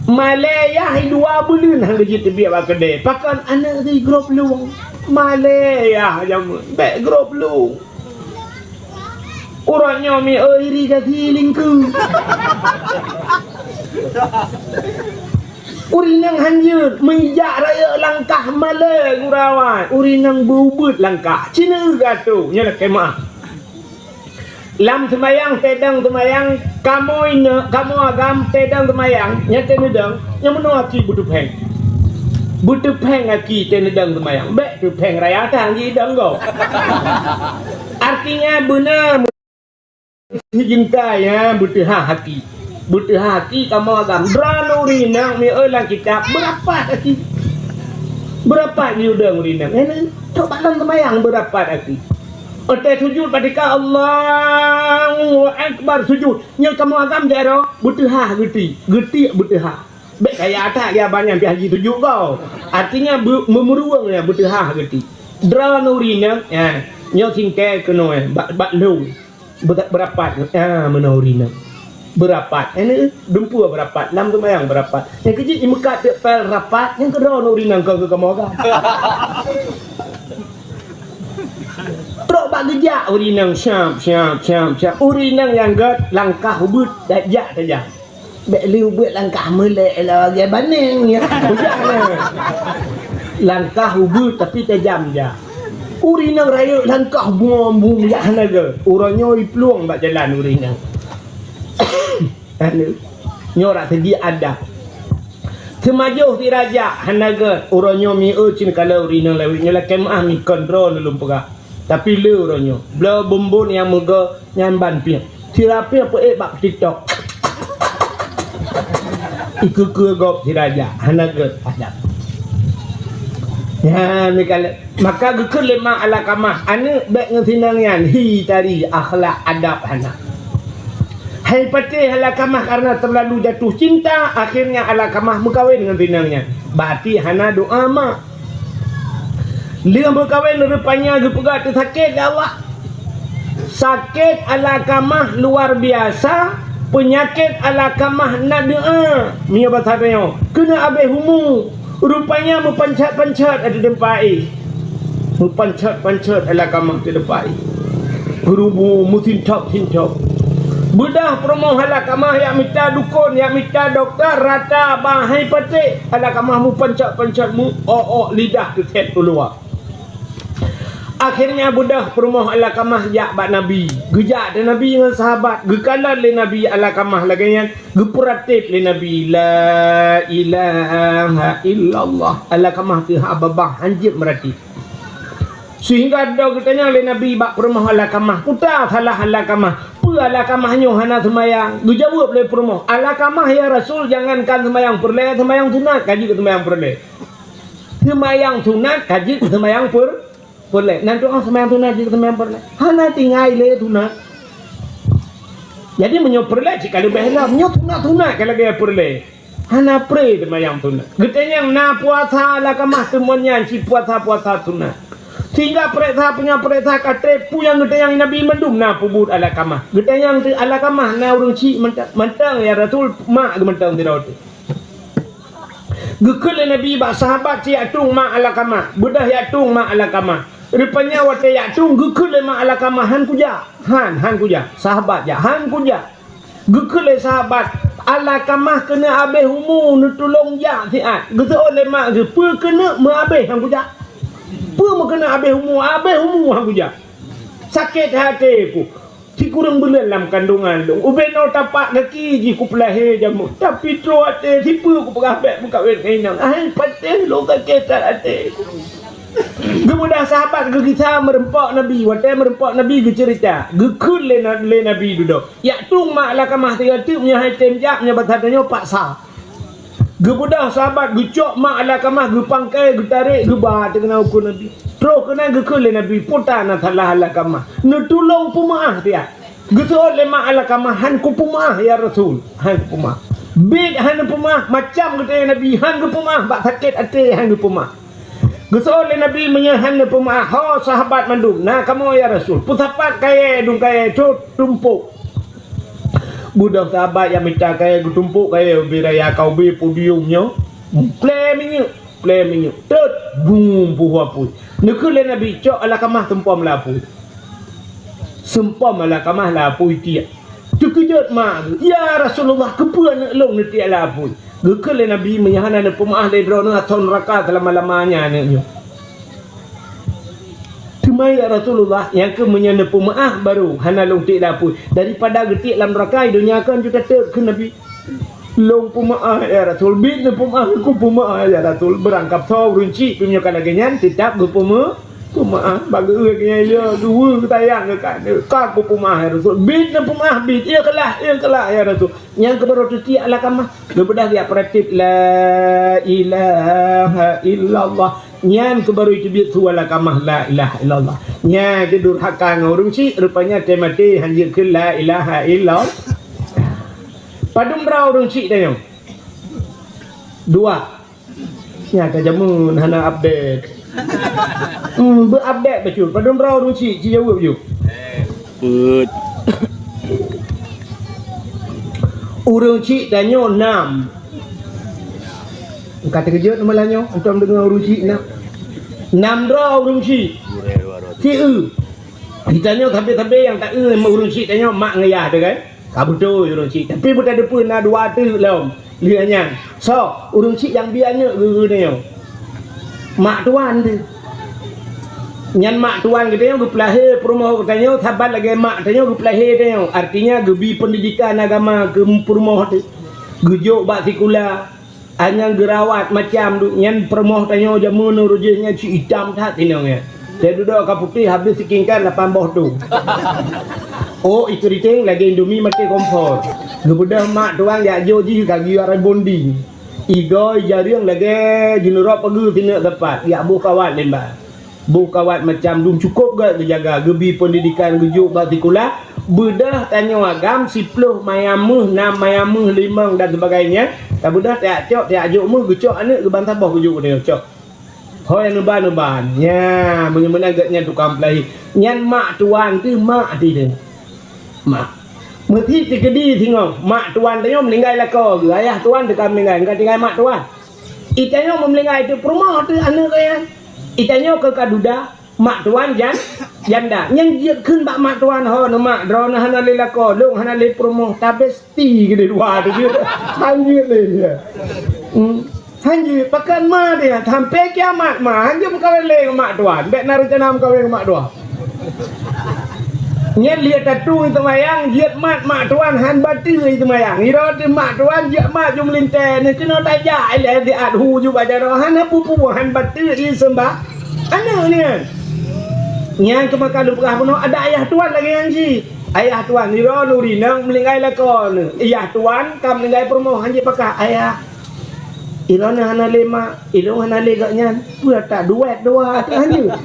Malèe yah dua buleuen han geujeuet teubiet bak keudè. Pakon aneuk teuh igrôp lueng? Malèe yah jameun, bèk grôp lueng. Uroe nyoe mi iri gaki lingkeu. Ureueng inong hanjeuet, meujak rayeuk langkah malèe gura awai. Ureueng inong beubeuet langkah. Cina gatoe, nyoe lakèe meu'ah. Lam seumayang, teudeung seumayang, kamoe ineuk, kamoe agam, teudeung seumayang, nyan teuneudong, nyan meunoe aki beuteupeng. Beuteupeng aki teuneudong seumayang. Bèk teupeng raya tang jidong gob. Artinya beuna si jinta nyan beuteuhah aki. Beuteuha aki kamoe agam. Droeneuh ureueng inong, meu lam kitab, beurapat aki. Beurapat di udeueng ureueng inong. Nyan, trok bak lom seumayang beurapat aki. Watèe sujud, bak tika Allahu Akbar sujud. Nyoe kamoe agam jaroe, beuteuha geuti. Geuti beuteuha. Bèk kaya that ya banyan pih haji tujuh goe. Artinya, be-, meumeuruweueng ya beuteuha geuti. Droeneuh ureueng inong, ya, nyoe singkée keunoe, bak, bak lôn. Beu-, beurapat, ya, meunoe ureueng inong. Beurapat. Ini dumpeue beurapat, lam seumayang beurapat. Nyang keujeuet imeukat teuk pel rapat, nyang keudroe ureueng inong keu kamoe agam. Trok bak geujak ureueng inong, syap, syap, syap, syap. Ureueng inong nyang gèt langkah ubeuet, tajak, tajak. Bèk lé ubeuet langkah meulek lagèe baneng, ya. Ujak na. Langkah ubeuet tapi tajam jak. Ureueng inong rayeuk langkah buem-buem jak hana gèt. Uroe nyoe iplueng bak jalan ureueng inong. Anu, nyoe rak segi adab. Seumajoh sira jak hana gèt. Uroe nyoe mieu cit kala ureueng inong lawét nyoe lakèe meu'ah mikon droeneuh lôn peugah. Tapi le uroe nyoe, bloe bumbon nyang meugoe nyan ban pieng. Sira pieng peuék bak TikTok. Ikeue-keue gob sira jak, hana gèt adab. Nyan, meukalé-, maka geukheun lé mak Alkamah, "Aneuk bèk ngon si inong nyan, hi tari, akhlak adab hana." Hai patéh Alkamah karena terlalu jatuh cinta, akhirnya Alkamah meukawen ngon si inong nyan. Berarti hana doa mak. Lheueh meukawen rupanya geupeugah teusakét lé Allah. Sakét Alkamah luar biasa, peunyakét Alkamah na doa. Meunyoe basa tanyoe, keuneuk abéh umu. Rupanya meupanchat-panchat di teumpat éh. Meupanchat-panchat Alkamah di teumpat éh. Geurubu meusintop-sintop. Beudôh peurumoh Alkamah jak mita dukon, jak mita dokto, rata bah hai patéh. Alkamah meupanchat-panchat, meu-ôk-ôk lidah teutét u luwa. Akhirnya beudôh peurumoh Alkamah jak bak Nabi. Geujak di Nabi ngon sahabat. Geukalon lé Nabi Alkamah lagèe nyan. Geupeuratéb lé Nabi, "La ilaha illallah." Alkamah teuhah babah, hanjeuet meuratéb. Sehingga dua geutanyong lé Nabi bak peurumoh Alkamah, "Peue salah Alkamah? Peue Alkamah nyoe hana seumayang?" Geujaweueb lé peurumoh, "Alkamah, ya Rasul, jangankan seumayang peureulèe, seumayang sunat ka jeuet seumayang peureulèe." Seumayang sunat ka jeuet seumayang peur-, peureulèe. Nan tu'oh seumayang sunat jeuet seumayang peureulèe. Hana tinggai lé sunat. Jadi, meunyoe peureulèe cit ka leubeh lom. Meunyoe sunat-sunat ka lagèe peureulèe. Hana pré seumayang sunat. Geutanyong na puasa Alkamah teumon nyan cit puasa-puasa sunat. Sehingga peuriksa, peue nyang peuriksa ka trép, peue nyang geutanyong Nabi mandum na peubuet Alkamah. Geutanyong teuk Alkamah na ureueng chik mantong, mantong, ya Rasul, mak geuh mantong sidroe teuk. Geukheun lé Nabi bak sahabat cit jak tueng mak Alkamah. Beudôh jak tueng mak Alkamah. Rupanya watèe jak tueng geukheun lé mak Alkamah, "Han kujak." "Han, han kujak." Sahabat jak, "Han kujak." Geukheun lé sahabat, "Alkamah keuneuk abéh umu, neutulông jak siat." Geuseuôt lé mak geuh, "Peue keuneuk meuabéh han kujak? Peue meukeuneuk abéh umu, abéh umu han kujak?" Sakét até ku. Sikureueng buleuen lam kandongan lôn. Ubé noe tapak gaki jih kupeulahé jameun. Tapi troh até sipeue kupeugah bèk meukawen ngon inong. Hai patéh lôn sakét that até. Geubeudôh sahabat geugisa meureumpok Nabi. Watèe meureumpok Nabi geuceurita. Geukheun lé na-, lé Nabi dudoe. Jak tueng mak Alkamah tiga teuk meunyoe hai tem jak meunyoe basa tanyoe paksa. Geubeudôh sahabat geucok mak Alkamah geupangkai, geutarek, geuba teuk keunan u keu Nabi. Troh keunan geukheun lé Nabi, "Peue ta na salah Alkamah? Neutulông peumeu'ah siat." Geuseuôt lé mak Alkamah, "Han kupeumeu'ah, ya Rasul. Han kupeumeu'ah." Bit han neupeumeu'ah, macam geutanyong Nabi, han geupeumeu'ah, bak sakét até han geupeumeu'ah. Geuseuôt lé Nabi, "Meunyoe han neupeumeu'ah, ho sahabat mandum, na kamoe, ya Rasul. Peusapat kayèe, dum kayèe, tot tumpôk." Beudôh sahabat nyang mita kayèe geutumpôk kayèe ubé raya ka ubé podium nyoe. Plè minyeuk, plè minyeuk. Tot, bum, puih apui. Neukheun lé Nabi, "Cok Alkamah seumpom lam apui." Seumpom Alkamah lam apui tiek. Teukeujot mak geuh, "Ya Rasulullah, keupeue aneuk lôn neutiek lam apui?" Geukheun lé Nabi, "Meunyoe hana neupeumeu'ah lé droeneuh, asoe neuraka seulama-lamanya aneuk nyoe." "Teuma ya Rasulullah, nyang keuh meunyoe neupeumeu'ah barô hana lôn tiek lam apui, daripada geutiek lam neuraka, i donya kon ju tatot," kheun Nabi. "Lôn peumeu'ah ya Rasul, bit neupeumeu'ah, kupeumeu'ah ya Rasul." Beurangkab soe ureueng chik pih meunyoe ka lagèe nyan, teutap geupeumeu-, Peumaah bak geuh nyan, ya, dua sayang keu kade. Ka ku peumaah, ya Rasul. Bit na peumaah, bit. Ikhlas, ikhlas, ya Rasul. Nyang keubaru teutiek Alqamah. Geubeudôh geujak peuratéb, "La ilaha illallah." Nyan keubaru teubiet su Alqamah, "La ilaha illallah." Nyan keuh durhaka ngon ureueng chik, rupanya teumaté hanjeuet kheun la ilaha illallah. Padum droe ureueng chik tanyoe? Dua. Nyan ka jameun hana update. Hmm, beu-update bacut. Padum droe ureueng chik, ci jaweueb ju. Peuet. Ureueng chik tanyoe nam. Ka teukeujot malam nyoe, antom deungoe ureueng chik nam. Nam droe ureueng chik. Ci eu. Di tanyoe sabe-sabe nyang ta eu ureueng chik tanyoe mak ngon yah teuh kan? Ka beutôi ureueng chik, tapi beuteupeue na dua teuk lom lheueh nyan. Soe ureueng chik nyang bi aneuk geuh nyoe? Mak tuan teuh. Nyan mak tuan geutanyoe geupeulahé peurumoh geutanyoe saban lagèe mak tanyoe geupeulahé tanyoe. Artinya geubi peundidikan agama keu peurumoh teuh. Geujok bak sikula. Anyang geurawat macam duek nyan peurumoh tanyoe jameun uroe jih nyan ci itam that inong nyan. Teududoe ka putéh habéh skincare lapan boh tu. Oh, i keuriteng lagèe Indomie maté kompor. Geubeudôh mak tuan jak jok jih ka geuyue rebonding. Igoe jareueng lagèe jeuneurob pageue sineuk sapat, jak boh kawat limba. Boh kawat macam dum cukôp gèt geujaga, geubi peundidikan, geujok bak sikula. Beudôh tanyoe agam siploh mayam méuh, nam mayam méuh, limong dan sebagainya. Tabeudôh tajak cok, tajak jok méuh, geucok aneuk geuban saboh geujok u tanyoe cok. Hôi neuban-neuban. Nya, meunyoe meunan gèt nyan tukang peulahé. Nyan mak tuan teuh, mak teuh. Mak. Meusi teukeudi singoh, mak tuan tanyoe meuninggai lakoe geuh, ayah tuan teuka meuninggai, ka tinggai mak tuan. I tanyoe meuninggai teuh peurumoh teuh aneuk geuh nyan. I tanyoe keu ka duda, mak tuan jan, janda. Nyang jeuet kheun bak mak tuan, "Ho, neumak, droeneuh hana lé lakoe, lôn hana lé peurumoh, tabesti keudeh dua teuh jeuet." Han jeuet lé, ya. Hmm. Han jeuet, pakon ma dia, sampai kiamat ma, han jeuet meukawen lé ngon mak tuan. Bèk na reuncana meukawen ngon mak tuan. Nyan lheueh tatueng seumayang, jeuet mat mak tuan han bateue seumayang. Nyoe teuh mak tuan jeuet mat ju meulintèe, nyoe keunoe tajak ilèe siat hu ju bak jaroe, hana peue-peue han bateue i seumbah. Aneuk nyan. Nyan keuh maka lôn peugah bunoe ada ayah tuan lagèe nyan cit. Ayah tuan, nyoe lôn rinong meuninggai lakoe nyoe. Ayah tuan ka meuninggai peurumoh han jipakat ayah. Ilôn hana lé mak, ilôn hana lé gobnyan. Peue tak duet dua teuh han jeuet.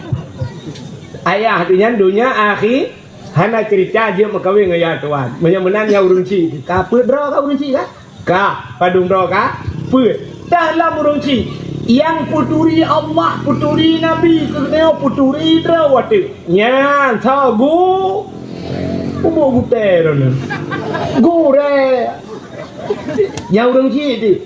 Ayah teuh nyan donya akhi. Hana ceurita jeuet meukawen ngon yah tuan. Meunyoe meunan nyan ureueng chik. Ka peuet droe ka ureueng chik ka? Ka, padum droe ka? Peuet. Dah lam ureueng chik. Nyang peuturi Allah, peuturi Nabi, keuneuk peuturi droe watèe. Nyan, soe gu-, umu gutèe droeneuh. Gurèe. Nyang ureueng chik teuh.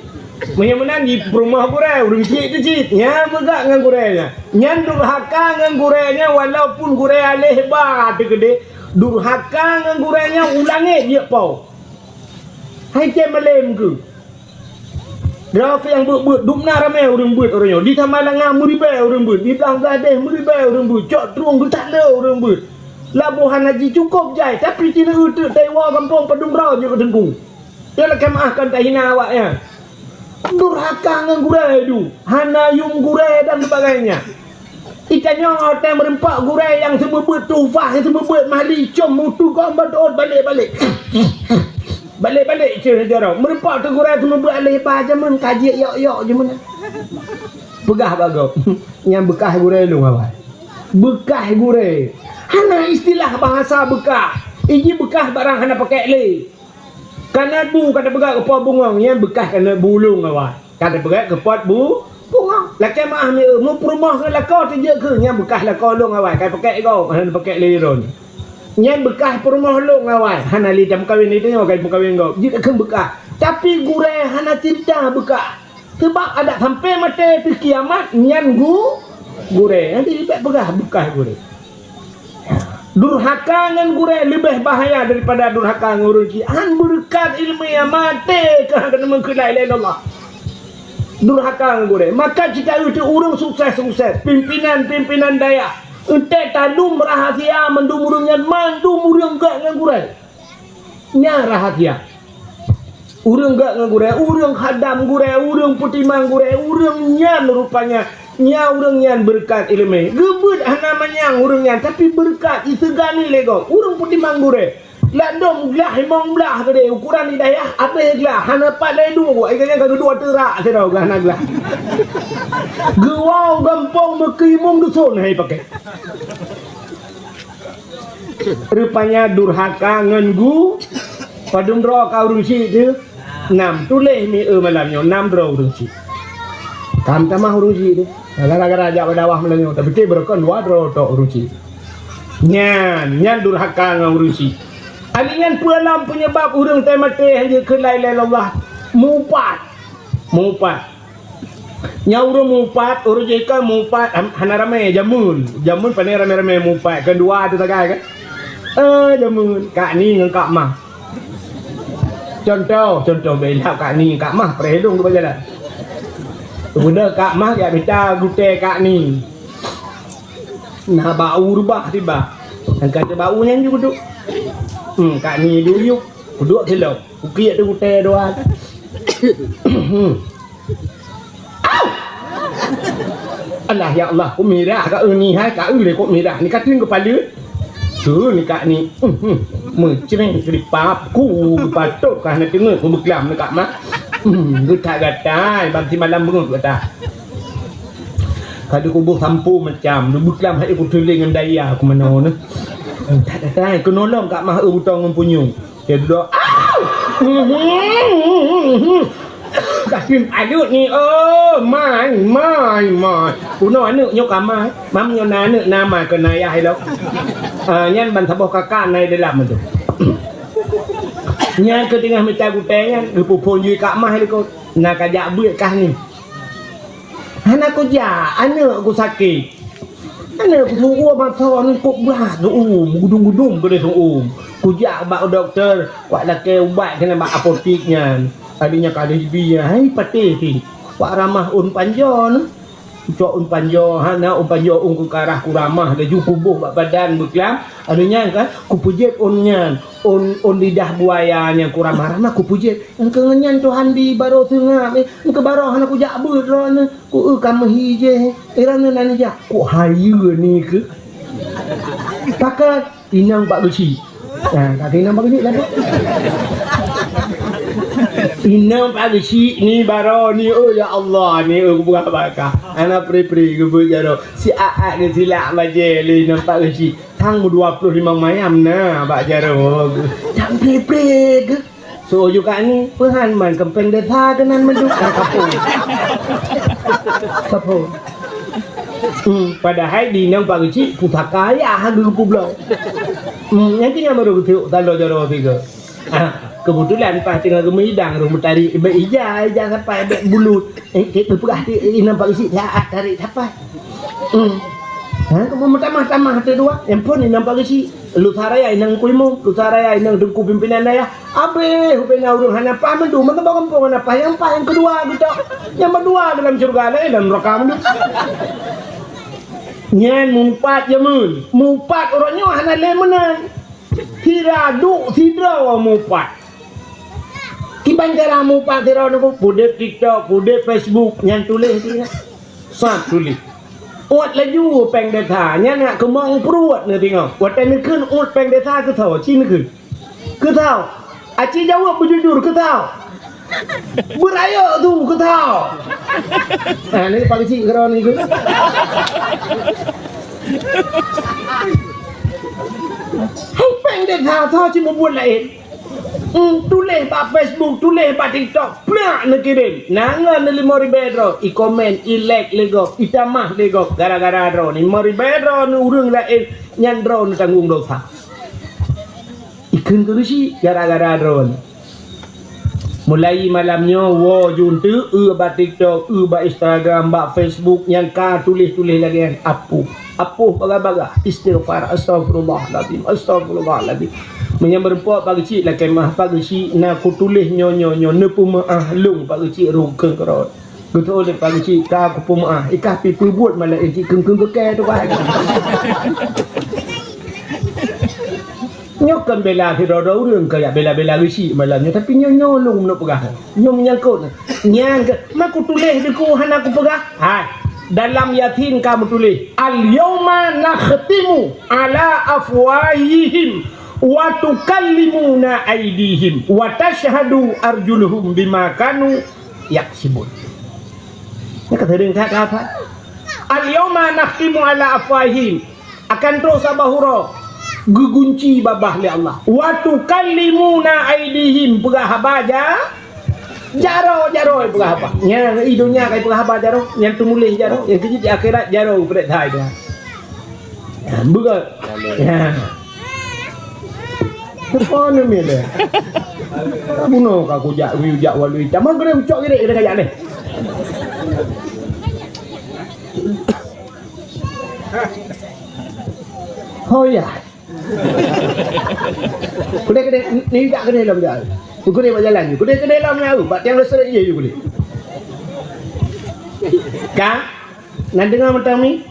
Meunyoe meunan di peurumoh gurèe, ureueng chik teuh cit. Nyan meugah ngon gurèe nyan. Nyan durhaka ngon gurèe nyan, walaupun gurèe aléh ba teuh keudeh, durhaka ngon gurèe nyan u langèt jeuet po. Hai cen malém keuh. Droe nyang beuet-beuet, dum na ramè ureueng beuet uroe nyoe. Di Samalanga meuribèe ureueng beuet, di Blang Bladeh meuribèe ureueng beuet, cok trueng geutak le ureueng beuet. Laboh hana jicukôp jai, tapi sineuk teuk taiwoe gampông padum droe jeuet keu teungku. Nyan lakèe meu'ah kon tahina awaknyan. Durhaka ngon gurèe du, hana yuem gurèe dan sebagainya. Itanyoe watèe meureumpok gurèe nyang seumeubeuet tuhfah, nyang seumeubeuet mahli, com mutu gom beutôt balek-balek. Balek-balek ceuh jaroe. Meureumpok teuh gurèe seumeubeuet aléh ba jameun ka jeuet yok-yok jameun. Peugah bak gob, "Nyan beukah gurèe lôn awai." Beukah gurèe. Hana istilah bahasa beukah. Iji beukah barang hana pakèk lé. Kanot bu ka tapeugah keu po bungong, nyan beukah kanot bu lôn awai. Ka tapeugah keu pot bu bungong. Lakèe meu'ah mi eu, meupeurumoh ngon lakoe teuh jeuet keu, nyan beukah lakoe lôn awai, ka pakèk gob, hana pakèk lé droe. Nyan beukah peurumoh lôn awai, hana lé tameukawen lé tanyoe, ka meukawen gob. Jeuet keu beukah. Tapi gurèe hana cinta beukah. Seubab adak sampai maté teuh kiamat nyan gu-, gurèe. Jadi bèk peugah beukah gurèe. Durhaka ngon gurèe leubeh bahaya daripada durhaka ngon ureueng chik. Han beureukat ileumèe, maté keuh han keuneuk meukeulai lé Allah. Durhaka ngon gurèe. Maka cit taeu teuh ureueng sukses-sukses, pimpinan-pimpinan dayah. Eunteuk tadum rahasia mandum ureueng nyan, mandum ureueng gèt ngon gurèe. Nyan rahasia. Ureueng gèt ngon gurèe, ureueng khadam gurèe, ureueng peutimang gurèe, ureueng nyan rupanya Nya ureuëng nyan beureukat iéleumé. Geubeuet hana manyang ureuëng nyan, tapi beureukat jiseugani lé gob. Ureuëng peutimang gurée. Lam dom glah limong blaih keudeh, ukuran di dayah abéh glah. Hana pat lé duek, ai nyan ka geuduek teurak sidroe glah na glah. Geuwoe gampông meukeumong dusun hai pakai. Rupanya durhaka ngon gu, padum droe ka ureuëng syiek teuh? Nam, tuléh mi eu malam nyoe, nam droe ureuëng syiek. Ka meutamah ureuëng syiek teuh. Gara-gara jak bak dakwah malam nyoe, tapi teuh beureukan dua droe tok ureuëng syiek. Nyan, nyan durhaka ngon ureuëng syiek. Ali nyan peue lom peunyeubab ureuëng teuh maté hana jeuet keu la ilaha illallah. Mupat. Mupat. Nyang ureuëng mupat, ureuëng jih kan mupat, ham-, hana ramé jameun. Jameun pane ramé-ramé mupat, kan dua teuh sagai kan? Eh, jameun, Kak Ni ngon Kak Mah. Contoh, contoh bela Kak Ni, Kak Mah, preh lôn tu jalan. Guna Kak Mah, ya bita gutée Kak Ni. Nah, bau rubah tiba. Angkat bau nyan ju duduk. Hmm, Kak Ni duyuk, duduk silo. Ukiek tu gutée dua. Hmm. Au! Alah, ya Allah, kok mirah ka eu ni hai, ka eu lé kok mirah. Ni ka teueng kepala. Tu ni Kak Ni. Hmm, hmm. Meucreng keuripap. Ku geupatot ka hana teungeut ku beuklam ni Kak Mah. Hmm, geutak gatai, bak simalam beungoh gata. Ka dikuboh sampoe macam, beuklam hai ku teuléng ngon daya ku manoe ni. Hmm, tak gatai, keunolong Kak Mah eu butong ngon punyueng. Dia duduk, "Au!" Kasih aneuk ni, oh, mai, mai, mai. Punoe aneuk nyoe ka mai. Mam nyoe na aneuk na mai keu na ayah ilong. Ah, nyan ban saboh kakak na di dalam tu. Nyan keu teungoh mita gutée nyan, geupeuphon jih Kak Mah likot. Na ka jak beuet kah ni. Hana kujak, aneuk ku sakét. Aneuk ku suruh masa ni kok brat seuuem, gudum-gudum keudeh seuuem. Kujak bak dokto, wak lakée ubat keunan bak apotik nyan. Adoe nyan ka lheueh jibi nyan, hai patéh pih. Wak ramah ôn panjoe nyoe. Kucok ôn panjoe, hana ôn panjoe ôn keukarah kuramah, laju kuboh bak badan beuklam. Adoe nyan kan, kupeujeuet ôn nyan. Ôn, ôn lidah buaya nyang kuramah-ramah kupeujeuet. Engkeu ngon nyan Tuhan bi barô seungab, eh. Engkeu barô hana kujak beuet droeneuh. Ku eu ka meuhi jih, eh. Droeneuh na neujak. Ku hayeue ni keuh. Pakat inong Pak Geuchik. Ha, ka inong Pak Geuchik kan? Inong Pak Geuchik ni barô ni, oh ya Allah, ni, oh, kupeugah bak kah. Hana pri-pri geubeuet jaroe. Si aat geusilak bajée lé inong Pak Geuchik. Sang meudua ploh limong mayam na bak jaroe. Sang pri-pri geuh. Seuuju Kak Ni, peuhan man keumpeng desa keunan meuduk ka kapô. Kapô. Hmm, padahai di inong Pak Geuchik pusaka ayah geupubloe. Hmm, nyan keuh nyang barô geuteuk taloe jaroe sigoe. Ah, keubeutulan paih teungoh geumeudang rhung meutarék, bèk ija, ija sapai, bèk bulut. Eh, keu peugah ti inong Pak Geuchik, saát tarék sapai. Hmm. Ha, kamoe meutamah-tamah teudua. Nyang phôn inong Pak Geuchik. Lusa raya inong Teungku Imum, lusa raya inong Teungku Pimpinan Dayah. Abéh ubena ureueng hana paih mandum, meuteumé gampông hana paih, nyang paih nyang keudua geutok. Nyang meudua dalam syeuruga, laén dalam neuraka mandum. Nyan mupat jameun. Mupat uroe nyoe hana lé meunan. Sira duek sidroe mupat. Kiban cara mupat sidroe nyoe, peuudép TikTok, peuudép Facebook, nyan tuléh tu nyan. Sat tuléh. Uet laju péng desa, nyan nak keumong pruet neudeungoe. Watèe neukheun uet péng desa keusoe, ci neukheun. Keusoe. Aci jaweueb beujujur, keusoe. Beurayeuk su, keusoe. Ah, ni Pak Geuchik keudroe ni keu. Hai péng desa soe ci mubuet laén. Hmm, tuléh bak Facebook, tuléh bak TikTok, plak neukirém. Na ngon lé limong ribèe droe, i komen, i like lé gob, i tamah lé gob, gara-gara droe ni. Limong ribèe droe ni ureueng laén, nyan droe ni tanggong dosa. Ikheun keu Geuchik gara-gara droe nyoe. Mulai malam nyoe woe ju eunteuk eu bak TikTok, eu bak Instagram, bak Facebook nyang ka tuléh-tuléh lagèe nyan, apoh. Apoh bagah-bagah, istighfar, astagfirullahalazim, astagfirullahalazim. Meunyoe meurumpok Pak Geuchik lakèe meu'ah, Pak Geuchik na kutuléh nyoe, nyoe, nyoe, neupeumeu'ah lôn Pak Geuchik rukon keurot. Geutôi lé Pak Geuchik ka kupeumeu'ah, ikah pi peubuet malah cit kheun-kheun keu kèe tu, Pak. Nyoe kon bela sidroe-droe ureueng keu jak bela-bela Geuchik malam nyoe, tapi nyoe, nyoe lôn meuneuk peugah. Nyoe meunyangkot. Nyang keu, ma kutuléh di ku hana kupeugah. Hai. Dalam Yasin ka meutuléh, "Al-yauma nakhtimu ala afwahihim wa tukallimuna aidihim wa tashhadu arjuluhum bima kanu yaksibun." Nyan ka seuring that ka hafal. "Al-yauma nakhtimu ala afwahihim." Akan troh saboh uroe geugunci babah lé Allah. "Wa tukallimuna aidihim," peugah haba ja-, jaroe, jaroe peugah haba. Nyan i donya ka ipeugah haba jaroe, nyan teumuléh jaroe, nyang keujeuet di akhirat jaroe peureksai Tuhan. Nyan, beugét. Nyan. Teupeue neumiet lé. Bunoe ka kujak, kujak walui. Tamah geureuh ucok geurék, geurék kajak lé. Ho ya. Keudeh-keudeh, ni jak keudeh lom jak. Keudeh bak jalan, keudeh-keudeh lom jak, bak tiang leuseurek je keudeh. Ka? Na deungoe mantong mi?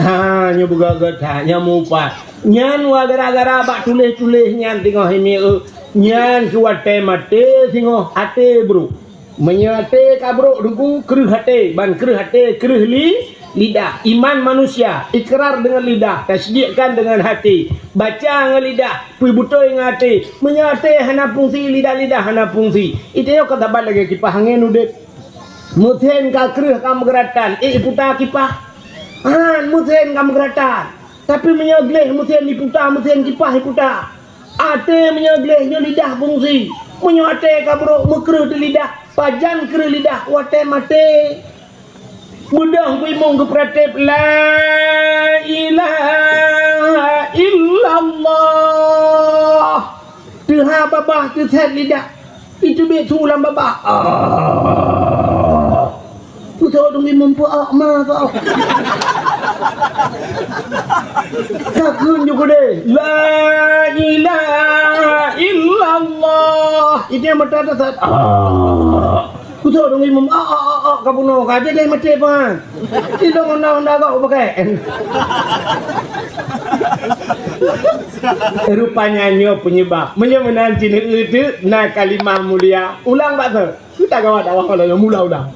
Ha, nyoe beugét-gét that, nyoe mupat. Nyan wa gara-gara bak tuléh-tuléh nyan singoh imieu. Nyan keu watée maté singoh até brok. Meunyoe até ka brok Teungku, kreueh até, ban kreueh até, kreueh li-, lidah. Iman manusia, ikrar dengan lidah, tasdikkan dengan hati, baca ngon lidah, peubeutôi ngon até. Meunyoe até hana fungsi, lidah-lidah hana fungsi. Itu nyoe ka saban lagée kipah angén udeb. Meusén ka kreueh ka meugeuratan, ék iputa kipah? Han, meusén ka meugeuratan. Tapi meunyoe gleh meusén iputa, meusén kipah iputa. Até meunyoe gleh nyoe lidah fungsi. Meunyoe até ka brok meukreueh di lidah, pajan kreueh lidah watée maté. Beudôh geuimong geupeuratéb, "La ilaha illallah." Teuha babah teusét lidah. Itu biet su lam babah. Ah. Pusoe dong imum peuak ma kau. Takheun ju keudeh, "La ilaha illallah." Itu yang mata dasar. Ah. Pusoe dong imum, "Ah, ah, ah, ah," ka bunoe, ka jadi maté pan. Tidak honda-honda kau pakai. Rupanya nyoe penyebab. Meunyoe meunan cit na kalimah mulia. Ulang bak tu. Kita gawat dakwah kalau yang mula udah.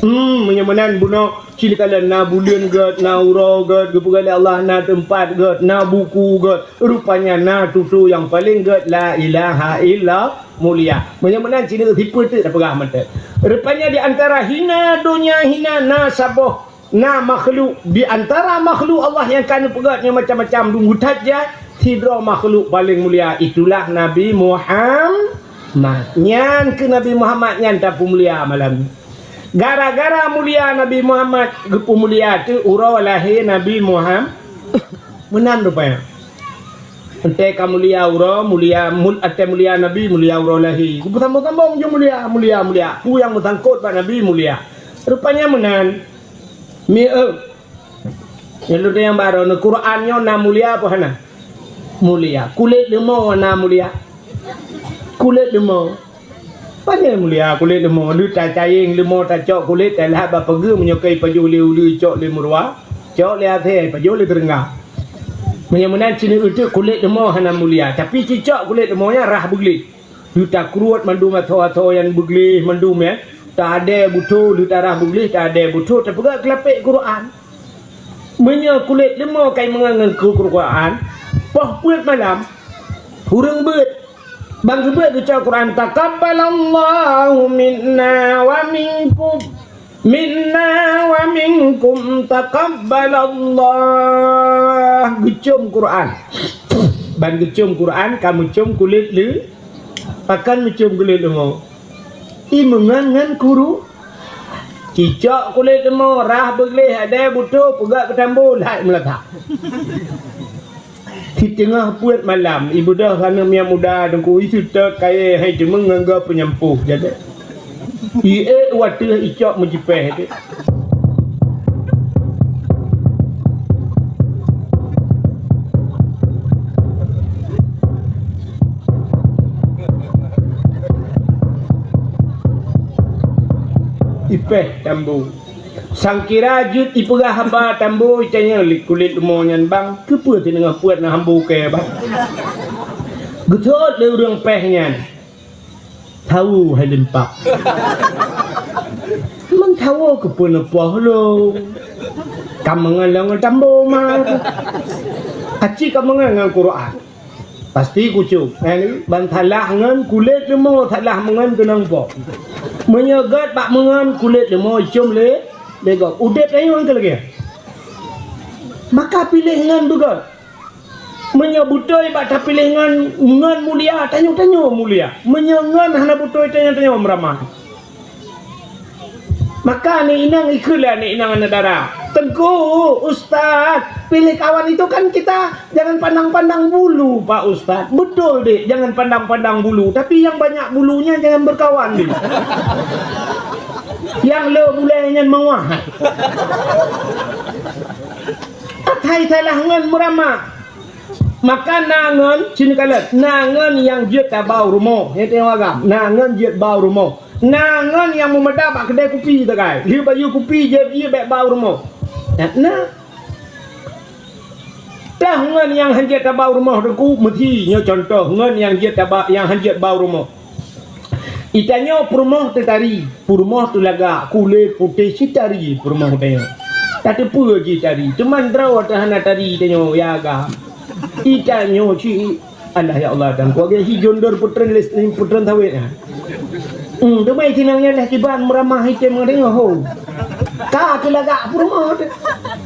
Hmm, meunyoe meunan bunoe cit kala na buleuen gét, na uroe gét, geupeugah lé Allah na teumpat gét, na buku gét. Rupanya na tutoe nyang paleng gét la ilaha illa mulia. Meunyoe meunan cit sipeue teuk tapeugah mantong. Rupanya di antara hina donya hina na saboh Na makhluk di antara makhluk Allah nyang ka neupeugét nyang macam-macam dum geutat jai, sidroe makhluk paleng mulia, itulah Nabi Muhammad. Nyan keuh Nabi Muhammad nyan tapeumulia malam nyoe. Gara-gara mulia Nabi Muhammad geupeumulia teuk uroe lahé Nabi Muhammad. Meunan rupanya. Entée ka mulia uroe, mulia mul-, entée mulia Nabi, mulia uroe lahé. Geupeusambo-sambo meujeuet mulia, mulia, mulia. Peue nyang meusangkot bak Nabi mulia. Rupanya meunan. Mi eu. Nyoe lôn tanyong baro, neu Quran nyoe na mulia apa hana? Mulia. Kulét leumo na mulia? Kulét leumo. Pane mulia kulét leumo? Lheueh tacayeng leumo, tacok kulét, talhah bak pageue, meunyoe ka ipajoh lé uleue, cok lé meuruwa, cok lé asée, ipajoh lé teureungga. Meunyoe meunan cit neu eu teuk kulét leumo hana mulia, tapi cicok kulét leumo nyan rhah beugleh. Lheueh takruet mandum atho-atho nyang beugleh mandum, ya. Taadée butho, lheueh tarhah beugleh, taadée butho, tapeugah keulapék Quran. Meunyoe kulét leumo kai meungon ngon Quran, poh peuet malam, ureuëng beuet, ban geubeuet geucok Quran, "Taqabbalallahu minna wa minkum." Minna wa minkum taqabbalallah. Geucom Quran. Ban geucom Quran, ka meucom kulét leu-, pakon meucom kulét leumo? I meungon ngon kuru. Cicok kulét leumo, rhah beugleh, adée butho, peugah keu tambo, lhai meulatak. Siteungoh peuet malam, ibeudôh aneuk miet muda Teungku, iseutôt kayée hai teumeung ngon gob peunyampôh, jadi. Iék u ateueh icok meujipéh, jadi. Ipéh tambo. Sangkira jeuet ipeugah haba tambo, itanyong lé kulét leumo nyan, "Bang, keupeue siteungoh peuet na hambo kée, Bang?" Geuseuôt lé ureuëng péh nyan, "Tahu hai limpak." Meunthawa keupeue neupoh lôn. Ka meungon lôn ngon tambo ma. Aci ka meungon ngon Quran. Pasti kucok. Eh, ban salah ngon kulét leumo, salah meungon keunong po. Meunyoe gét bak meungon kulét leumo icom lé, lé gob. Udép tanyoe keu lagèe. Maka piléh ngon beugét. Meunyoe beutôi bak tapiléh ngon, ngon mulia, tanyoe-tanyoe mulia. Meunyoe ngon hana beutôi, tanyoe-tanyoe meuramah. Maka aneuk inong ikheun lé aneuk inong aneuk dara, "Teungku, Ustaz, pilih kawan itu kan kita jangan pandang-pandang bulu, Pak Ustaz." "Betul, Dek, jangan pandang-pandang bulu, tapi yang banyak bulunya jangan berkawan, Dek." Nyang le bulèe nyan meuwah. Asai salah ngon meuramah. Maka na ngon, sini kalon, na ngon nyang jeuet tabau rumoh. He teuh agam, na ngon jeuet bau rumoh. Na ngon nyang meumada bak keudè kupi tagai. Lheuh bayeue kupi jeuet, jeuet bèk bau rumoh. Na, na. Teuh ngon nyang hanjeuet tabau rumoh teungku, meusi nyoe contoh ngon nyang jeuet taba-, nyang hanjeuet bau rumoh. Itanyoe peurumoh teutari, peurumoh teulagak, kulét putéh cit tari peurumoh tanyoe. Tateupeue jih tari, teuma droe teuhana tari tanyoe, ya ga. Itanyoe cit, alah ya Allah, dan kuagai hi jondor putren les-, putren sawét nyan. Hmm, teuma itinang nyan dah kiban meuramah item ngon tanyoe ho. Ka teulagak peurumoh teuh.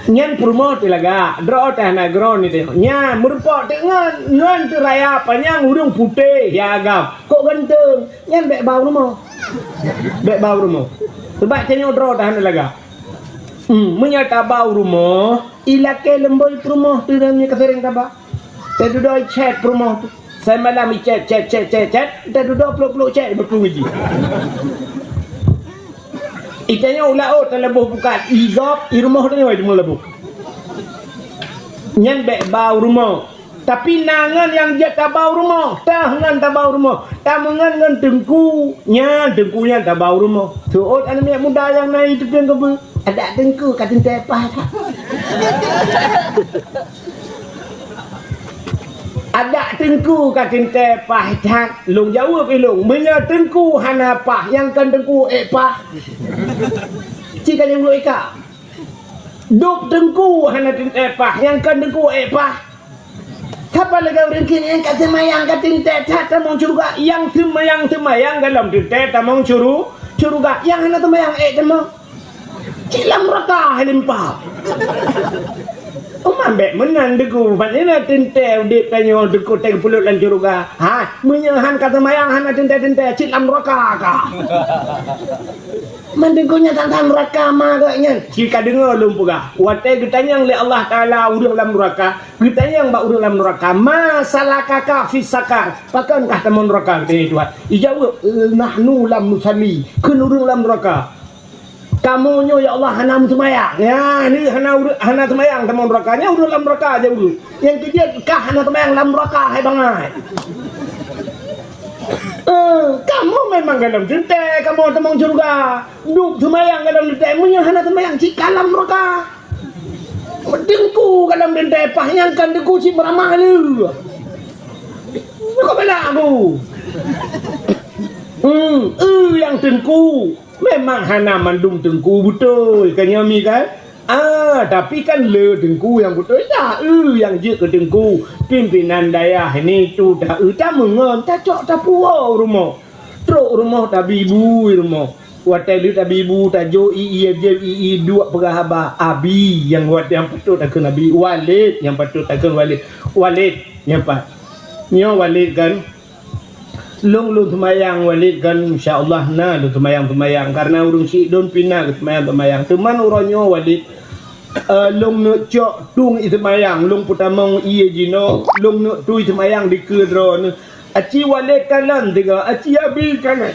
Nyan peurumoh teulagak, droe teuhana droe ni tanyoe. Nyan meureumpok teuk ngon, ngon teuraya panyang ureueng putéh, ya ga. Kok ganteng. Nyan bèk bau rumoh. Bèk bau rumoh. Sabab tanyoe droe tahan lagak. Hmm, meunyoe tabau rumoh, ilakèe leumbôi peurumoh teuh dan nyang ka sering taba. Tadudoe chat peurumoh teuh. Sai malam ichat, chat, chat, chat, chat. Tadudoe plôk-plôk chat beutôi jih. Itanyoe u laôt taleuboh bukat, i gob, i rumoh tanyoe teuma leuboh. Nyan bèk bau rumoh. Tapi na ngon nyang jeuet tabau rumoh, teuh ngon tabau rumoh. Tameungon ngon teungku, nyan teungku nyan tabau rumoh. Seuôt aneuk miet muda nyang na iteupeue keubeue, adak teungku ka teuntèe paih that. Adak teungku ka teuntèe paih that. Lôn jaweueb ilôn, meunyoe teungku hana paih, nyang kon teungku ék paih. Ci ka jaweueb ika. Dub teungku hana teuntèe paih, nyang kon teungku ék paih. Sapa lagèe ureueng kheun nyang ka seumayang ka teuntèe that tamong syeuruga, nyang seumayang-seumayang gohlom teuntèe tamong syuru-, syeuruga, nyang hana seumayang ék tamong. Cit lam nuraka hai limpah. Uma bèk meunan teungku, ban ina teuntèe udép tanyoe teungku teupeuleuet lam syeuruga. Ha, meunyoe han ka seumayang hana teuntèe-teuntèe, cit lam nuraka ka. Mandum gobnyan that-that nuraka ma gobnyan. Ci ka deungoe lôn peugah, watèe geutanyong lé Allah Taala ureueng lam nuraka, geutanyong bak ureueng lam nuraka, "Ma salakaka fis saqar?" Pakon kah tamong nuraka, geutanyong Tuhan. Ijaweueb, "Nahnu lam nusalli." Kheun ureueng lam nuraka, "Kamoe nyoe, ya Allah, hana meuseumayang." Nyan, hana ureueng, hana seumayang tamong nuraka. Nyan ureueng lam nuraka jaweueb. Nyang keujeuet kah hana seumayang lam nuraka, hai bangai. Eh, kamoe memang gohlom teuntèe, kamoe tamong syeuruga. Dub seumayang gohlom teuntèe, meunyoe hana seumayang cit ka lam nuraka. Teungku gohlom teuntèe paih, nyang kon teungku cit meuramah lé. Kok bela aku? Hmm, eu nyang teungku. Memang hana mandum teungku beutôi, kan nyoe mi kan? Ah, tapi kan le teungku nyang beutôi dah, eu nyang jeuet keu teungku. Pimpinan dayah ini tu dah, eu tameungon, tacok tapuwoe rumoh. Trok rumoh tabi bu rumoh. Watèe lheueh tabi bu tajok ié jép ié duek peugah haba. Abi nyang wat nyang patôt takheun abi. Walid nyang patôt takheun walid. Walid nyang pat. Nyoe walid kan? Lôn, lôn seumayang walid kan, insya Allah na lôn seumayang-seumayang. Karena ureueng syiek lôn pih na geuseumayang-seumayang. Teuma uroe nyoe walid, eh, lôn neuk cok tueng i seumayang, lôn peutamong ié jinoe, lôn neuk tueng i seumayang dikeue droeneuh. Aci walid kalon teuga, aci abi kalon.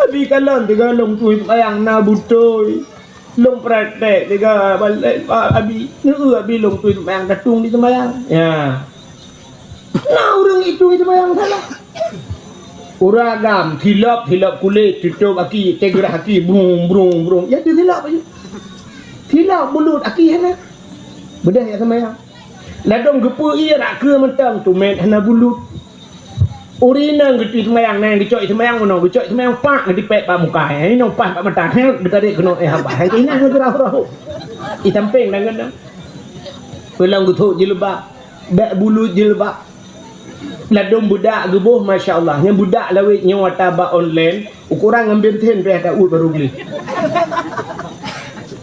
Abi kalon teuga lôn tueng i seumayang na beutôi. Lôn praktek teuga balik, Pak Abi. Neu-eu Abi lôn tueng seumayang, ka tueng di seumayang. Ya. Na ureueng itu di seumayang salah. Ureueng agam, silop, silop kulét, tutôp aki, teugeurah aki, brung, brung, brung. Ya, tu silop aja. Silop bulut aki hana. Beudôh ya seumayang. Ladôm geupeu ié rak keue mantong, tumet hana bulut. Ureueng inong geuteupeue seumayang, na nyang geucok seumayang meunoe, geucok seumayang pak geutipék bak muka, nyang inong paih bak mata, heuet geutarek keunoe, eh, haba. Hai keuh inong geurah-rah. Di sampéng dan keudong. Peulom geuthok jilbab, bèk bulut jilbab. Ladôm beudak geuboh, masya Allah. Nyang beudak lawét nyoe ata bak online, ukoran ngon benten payah taôt barô gleh.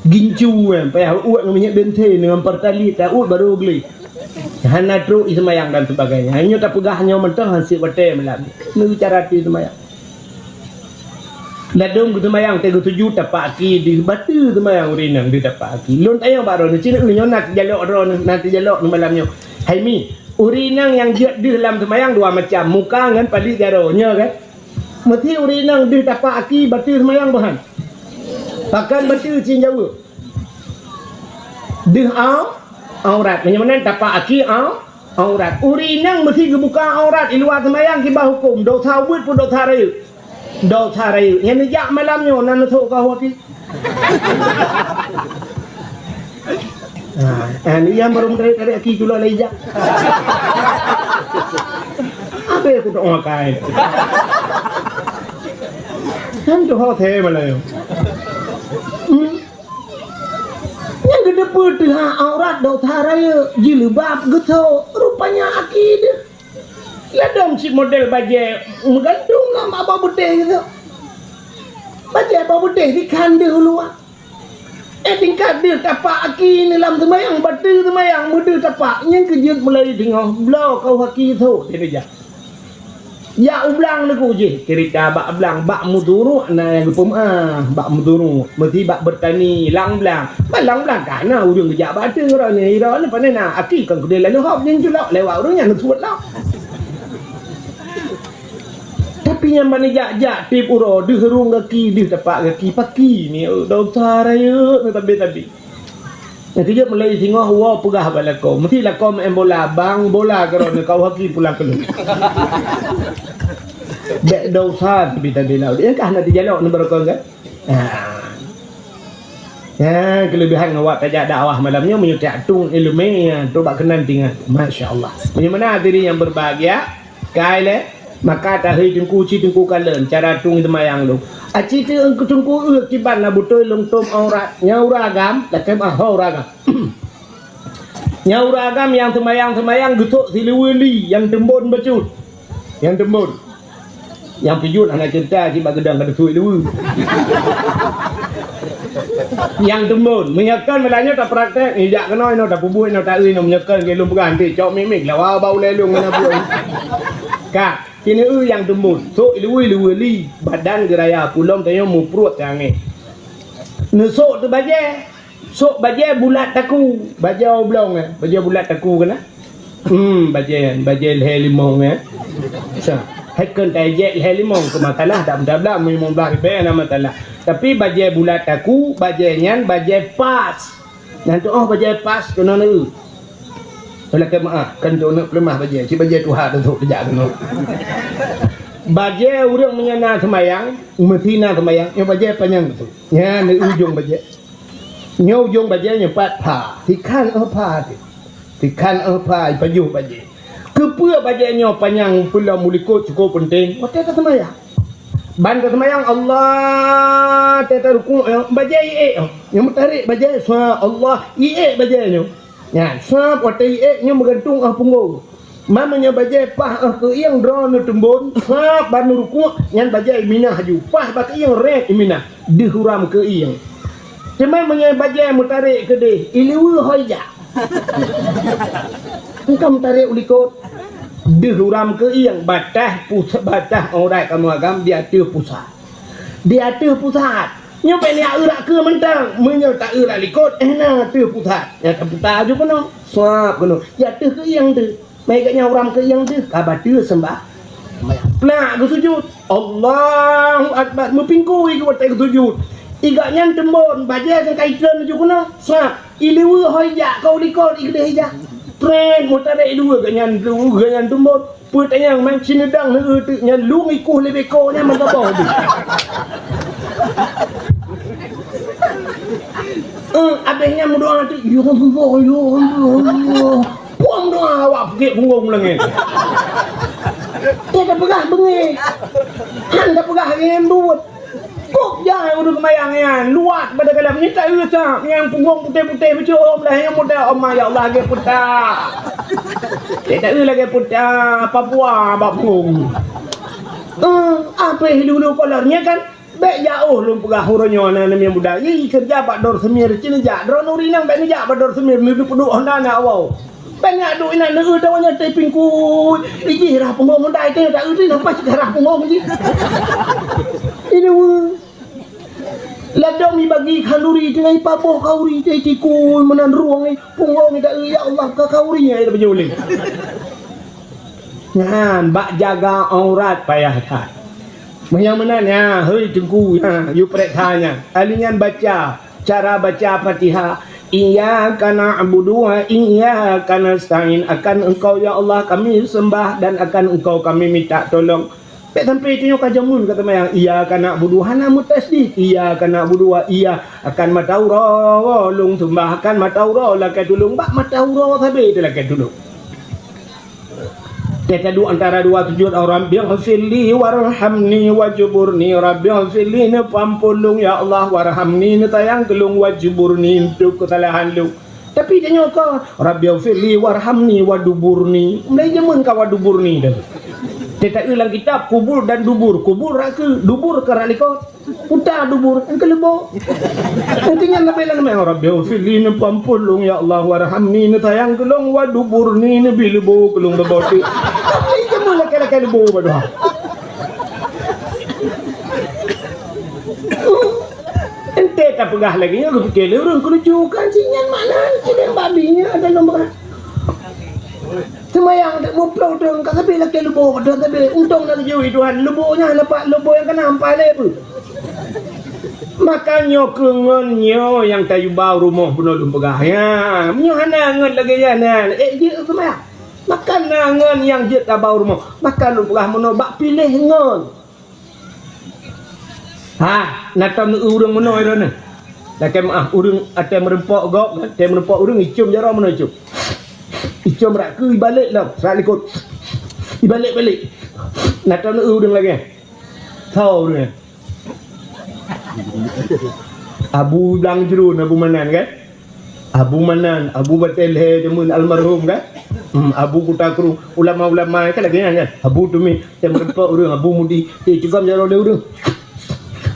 Gincu, eh, payah uôt ngon minyeuk benten, ngon Pertalite taôt barô gleh. Hana trok i seumayang dan sebagainya. Nyoe tapeugah nyoe mantong hase watèe malam. Nyoe cara teu seumayang. Ladôm geuseumayang teuh geusujut tapak aki deuh, bateue seumayang ureueng inong deuh tapak aki. Lôn tanyong bak droeneuh, ci neu nyoe na teujalok droeneuh, na teujalok nyoe malam nyoe. Hai Mi, ureueng inong nyang jeuet deuh lam seumayang dua macam, muka ngon paleuet jaroe, nyoe kan? Meusi ureueng inong deuh tapak aki bateue seumayang boh han? Pakon bateue cit jaweueb? Deuh au-, aurat. Meunyoe meunan tapak aki au-, aurat. Ureueng inong meusi geubuka aurat i luwa seumayang kiban hukôm, dosa ubit peue dosa rayeuk? Dosa rayeuk. Nyang neujak malam nyoe na neusok keu aki. Ha, ha, ni nyang barô meutarek-tarek aki culok lé ijak. Abéh kutok makai. Kan tu ho the malam nyoe. Hmm. Nyang geuteupeue teuh aurat dosa rayeuk, jilbab geusok, rupanya aki deuh. Ladôm cit model bajèe meugantung lam bak beudeh geusok. Bajèe bak beudeh dikhan deuh u luwa. Eh, tingkat deuh tapak aki nyoe lam seumayang, bateue seumayang, meudeuh tapak, nyang keu jeuet mulai teungoh, bloe kau aki sot, dia jak. Jak u blang Teungku jih, cerita bak blang, bak Meuduruek na nyang geupeumaáh, bak Meuduruek, meusi bak Beurtani, lam blang. Ban lam blang ka na ureueng geujak bak ateueh, uroe nyoe, uroe nyoe pane na, aki kon keudeh lalu hop nyan culok, lewat ureueng nyan neuseuôt lom. Tapi nyang ban jak-jak tiep uroe, deuh rhueng gaki, deuh tapak gaki, paki ni, dosa rayeuk, tabi-tabi. Nyang keujeuet mulai singoh woe peugah bak lakoe. Meusti lakoe meu'en bola, bang bola keudroe nyoe kau haki pulang keu lôn. Bèk dosa tapi tabila. Nyang kah na teujalok nibak rukon kan? Ha. Ya, keulebihan awak tajak dakwah malam nyoe meunyoe tiak tueng ileumèe, ya, tu bak keunan tinggai. Masya Allah. Meunyoe meunan hadirin yang berbahagia, Kai lé, maka tahei teungku ci teungku kalon cara tueng seumayang lôn. Aci teungku teungku eu kiban na beutôi lôn tom aurat. Nyang ureueng agam, lakèe meu'ah ho ureueng agam. Nyang ureueng agam nyang seumayang-seumayang geusok siluweue li nyang teumbon bacut. Nyang teumbon. Nyang pijot hana cerita cit bak geudang ka teusui luweue. Nyang teumbon, meunyoe kon meulanjut tapraktek, ijak keunoe inoe, tapeubuet inoe, taeu inoe, meunyoe kon lôn peugah nanti cok mik-mik lawa bak ulèe lôn ngon abu. Ka, keuneuk nyang teumbon, sok luweue-luweue li, badan geuraya pulom tanyoe mupruet teuangèe. Neusok teuh bajèe, sok bajèe bulat taku, bajèe oblong, eh, bajèe bulat taku keunan. Hmm, bajèe, bajèe lhèe limong, eh. Sa, hai kon tajek lhèe limong keu masalah dak mudah blah, limong blah ribèe na masalah. Tapi bajèe bulat taku, bajèe nyan bajèe pas. Nyan tu oh bajèe pas keunoe neu. Lakèe meu'ah, kan tu neuk peuleumah bajèe, cit bajèe tuha tu sok teujak keunoe. Bajèe ureueng meunyoe na seumayang, meusti na seumayang, nyoe bajèe panyang tu. Nyan di ujong bajèe. Nyoe ujong bajèe nyoe pat pha, sikhan oh pha tu. Sikhan oh pha ipajoh bajèe. Keupeue bajèe nyoe panyang peulom u likot cukup peunteng? Watèe taseumayang. Ban taseumayang Allah, teuh tarukuk nyoe, bajèe iék nyoe. Nyoe meutarek bajèe, sa Allah, iék bajèe nyoe. Nyan, sab watèe iék nyoe meugantung oh punggong. Man meunyoe bajèe paih oh keuieng droeneuh teumbon, sab ban rukuk nyan bajèe iminah laju. Paih bak keuieng rèt iminah, deuh uram keuieng. Teuma meunyoe bajèe meutarek keudeh, iluweue ho ijak. Engkau meutarek u likot, deuh uram keuieng, bataih pus-, bataih aurat kamoe agam di ateueh pusat. Di ateueh pusat. Nyoe bèk neuyak eurak keue mantong. Meunyoe ta eurak likot, eh na ateueh pusat. Nyang taputa aju keunoe, sab keunoe. Di ateueh keuieng teuh. Meuigat nyan uram keuieng teuh, ka bateue seumbah. Plak geusujut. Allahu Akbar. Meupingkui geuh watèe geusujut. Igat nyan teumbon, bajèe nyang ka itreun aju keunoe. Sab. Iluweue ho ijak, ka u likot, i keudeh ijak. Trek, meutarek iluweue, gobnyan, gobnyan teumbon. Peue tanyong, man sineudang neueu teuk nyan, lôn ikueh lé beko nyan meugaboh deuh. Eh, abéh nyan meudoa teuk, "Ya Allah, ya Allah, ya Allah." Puang doa awak peuget punggong langèt. Dia dah peugah beungéh. Han dah peugah ngon buet. Kok jai ureueng seumayang nyan, luwat bak galak nyan, taeu sa, nyang punggong putéh-putéh bacut, oh, meulah nyang muda, oh, ma, ya Allah, lagèe puta. Dia taeu lagèe puta, Papua bak punggong. Eh, apa yang dulu kolor nyan kan? Bèk jaoh lôn peugah uroe nyoe na aneuk muda. Ih, keureuja bak Dor Semir, ci neujak. Droeneuh ureueng inong bèk neujak bak Dor Semir, neupeuduek Honda na awai. Bèk neujak duek inan, neueu tawa nyoe teuh pingkui. Ijih rhah punggong Honda itu, taeu teuh napa cit rhah punggong jih. Ini weu. Ladôm ibagi khanduri, tinggai paboh khanduri, teuh tikui meunan rueng, eh, punggong, taeu, ya Allah, ka khanduri, ya, ya, ya. Nyan, bak jaga aurat payah that. Meunyoe meunan, ya, hei Teungku, ya, yue preh that nyan. Ahli nyan baca, cara baca Fatihah. Iyyaka na'budu wa iyyaka nasta'in. Akan Engkau, ya Allah, kami sembah dan akan Engkau kami minta tolong. Bèk sampai tanyoe ka jameun ka seumayang. Iyyaka na'budu, hana meutasydid. Iyyaka na'budu wa iya. Akan mata uroe lôn sembah, akan mata uroe lakèe tulông. Bak mata uroe sabe talakèe tulông. Teuh taduek antara dua sujud, Rabbighfirli warhamni wajburni. Rabbighfirli, neupeuampôn lôn, ya Allah, warhamni, neusayang keu lôn, wajburni, neutôb keusalahan lôn. Tapi tanyoe ka, Rabbighfirli warhamni waduburni. Mulai jameun ka waduburni dah. Teuh taeu lam kitab kubul dan dubur. Kubul rot keue, dubur ka rot likot. Puta dubur, nyang keuleubô. Nyang keu nyan leubeh lam meu'ah, Rabbighfirli, neupeuampôn lôn, ya Allah, warhamni, neusayang keu lôn, waduburni, neubi leubô keu lôn bak boh teuk. Tapi jameun lakèe-lakèe leubô bak doa. Ente tapeugah lagèe nyoe, geupike lé ureueng keuneuk jukan, si nyan makna sidéh babi nyan ada lôn peugah. Seumayang dek muplôh dong, ka sabe lakèe leubô, dong sabe. Untông na geujui Tuhan, leubô nyan hana pat, leubô nyang kana ampai lé beuh. Maka nyoe keuh ngon nyoe nyang tayue ba u rumoh bunoe lôn peugah. Ya, meunyoe hana ngon lagèe nyan, nyan, ék jeuet seumayang. Maka na ngon nyang jeuet taba u rumoh. Maka lôn peugah meunoe bak piléh ngon. Ha, na tom ureueng meunoe droeneuh. Lakèe meu'ah, ureueng até meurumpok gob, até meurumpok ureueng icôm jaroe meunoe icôm. Icôm rot keue ibalek lom, rot likot. Ibalek-balek. Na tom ureueng lagèe. Soe ureueng nyan? Abu Blang Jruen, Abu Manan kan? Abu Manan, Abu Batèe Lhèe jameun almarhum kan? Hmm, Abu Kuta Krueng, ulama-ulama kan lagèe nyan kan? Abu Tumi, nyang meurumpok ureueng, Abu Mudi, eh, cugam jaroe lé ureueng.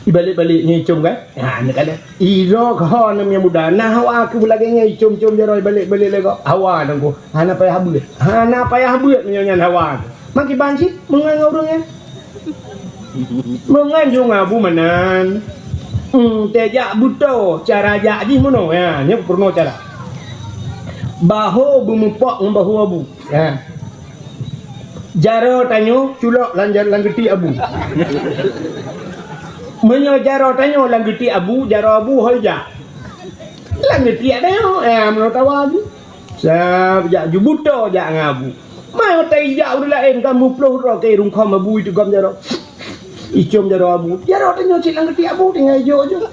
Ibalek-balek nyan icôm kan? Ha, nyan kan? Idroe keuh ho aneuk muda, na hawa keu lagèe nyan icôm-côm jaroe ibalek-balek lé gob. Hawa nyan keuh, hana payah beuet. Hana payah beuet meunyoe nyan hawa. Makiban cit meungon ngon ureueng nyan. Meungon ju ngon Abu Manan. Hmm, teuh jak beutoe cara jak jih meunoe, ya, nyoe peurunoe cara. Baho beumupok ngon baho Abu. Ya. Jaroe tanyoe culok lam ja-, lam geutiek Abu. Meunyoe jaroe tanyoe lam geutiek Abu, jaroe Abu hôi jak. Lam geutiek tanyoe, ya, meunoe tawa Abu. Sab jak ju beutoe jak ngon Abu. Mai watèe ijak ureueng laén ka muplôh droe keu rungkhom Abu iteugom jaroe. Icôm jaroe Abu. Jaroe tanyoe cit lam geutiek Abu tinggai ijok-jok.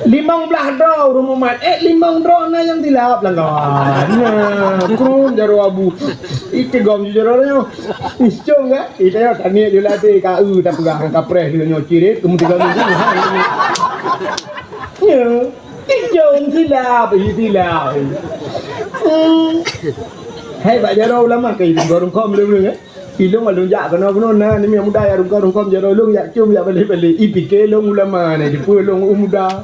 Limong blaih droe ureueng mumat. Eh, limong droe na nyang silap lam kawan. Nah, krum jaroe Abu. Iteugom ju jaroe tanyoe. Icôm kan? Ita nyoe taniet ju ladé ka eu tapeugah ngon kapreh lé nyoe cirit keumeuteugom. Ya. Ijong silap, ih, silap. Hmm. Hai, bak jaroe ulama ka ilong gorong kom lé ulun, eh. Ilong alun jak keunoe-keunoe na, ni muda ya rungkon-rungkon jaroe ulun jak cium jak balek-balek. Ih, pike ilong ulama ni, dipeue ilong u muda.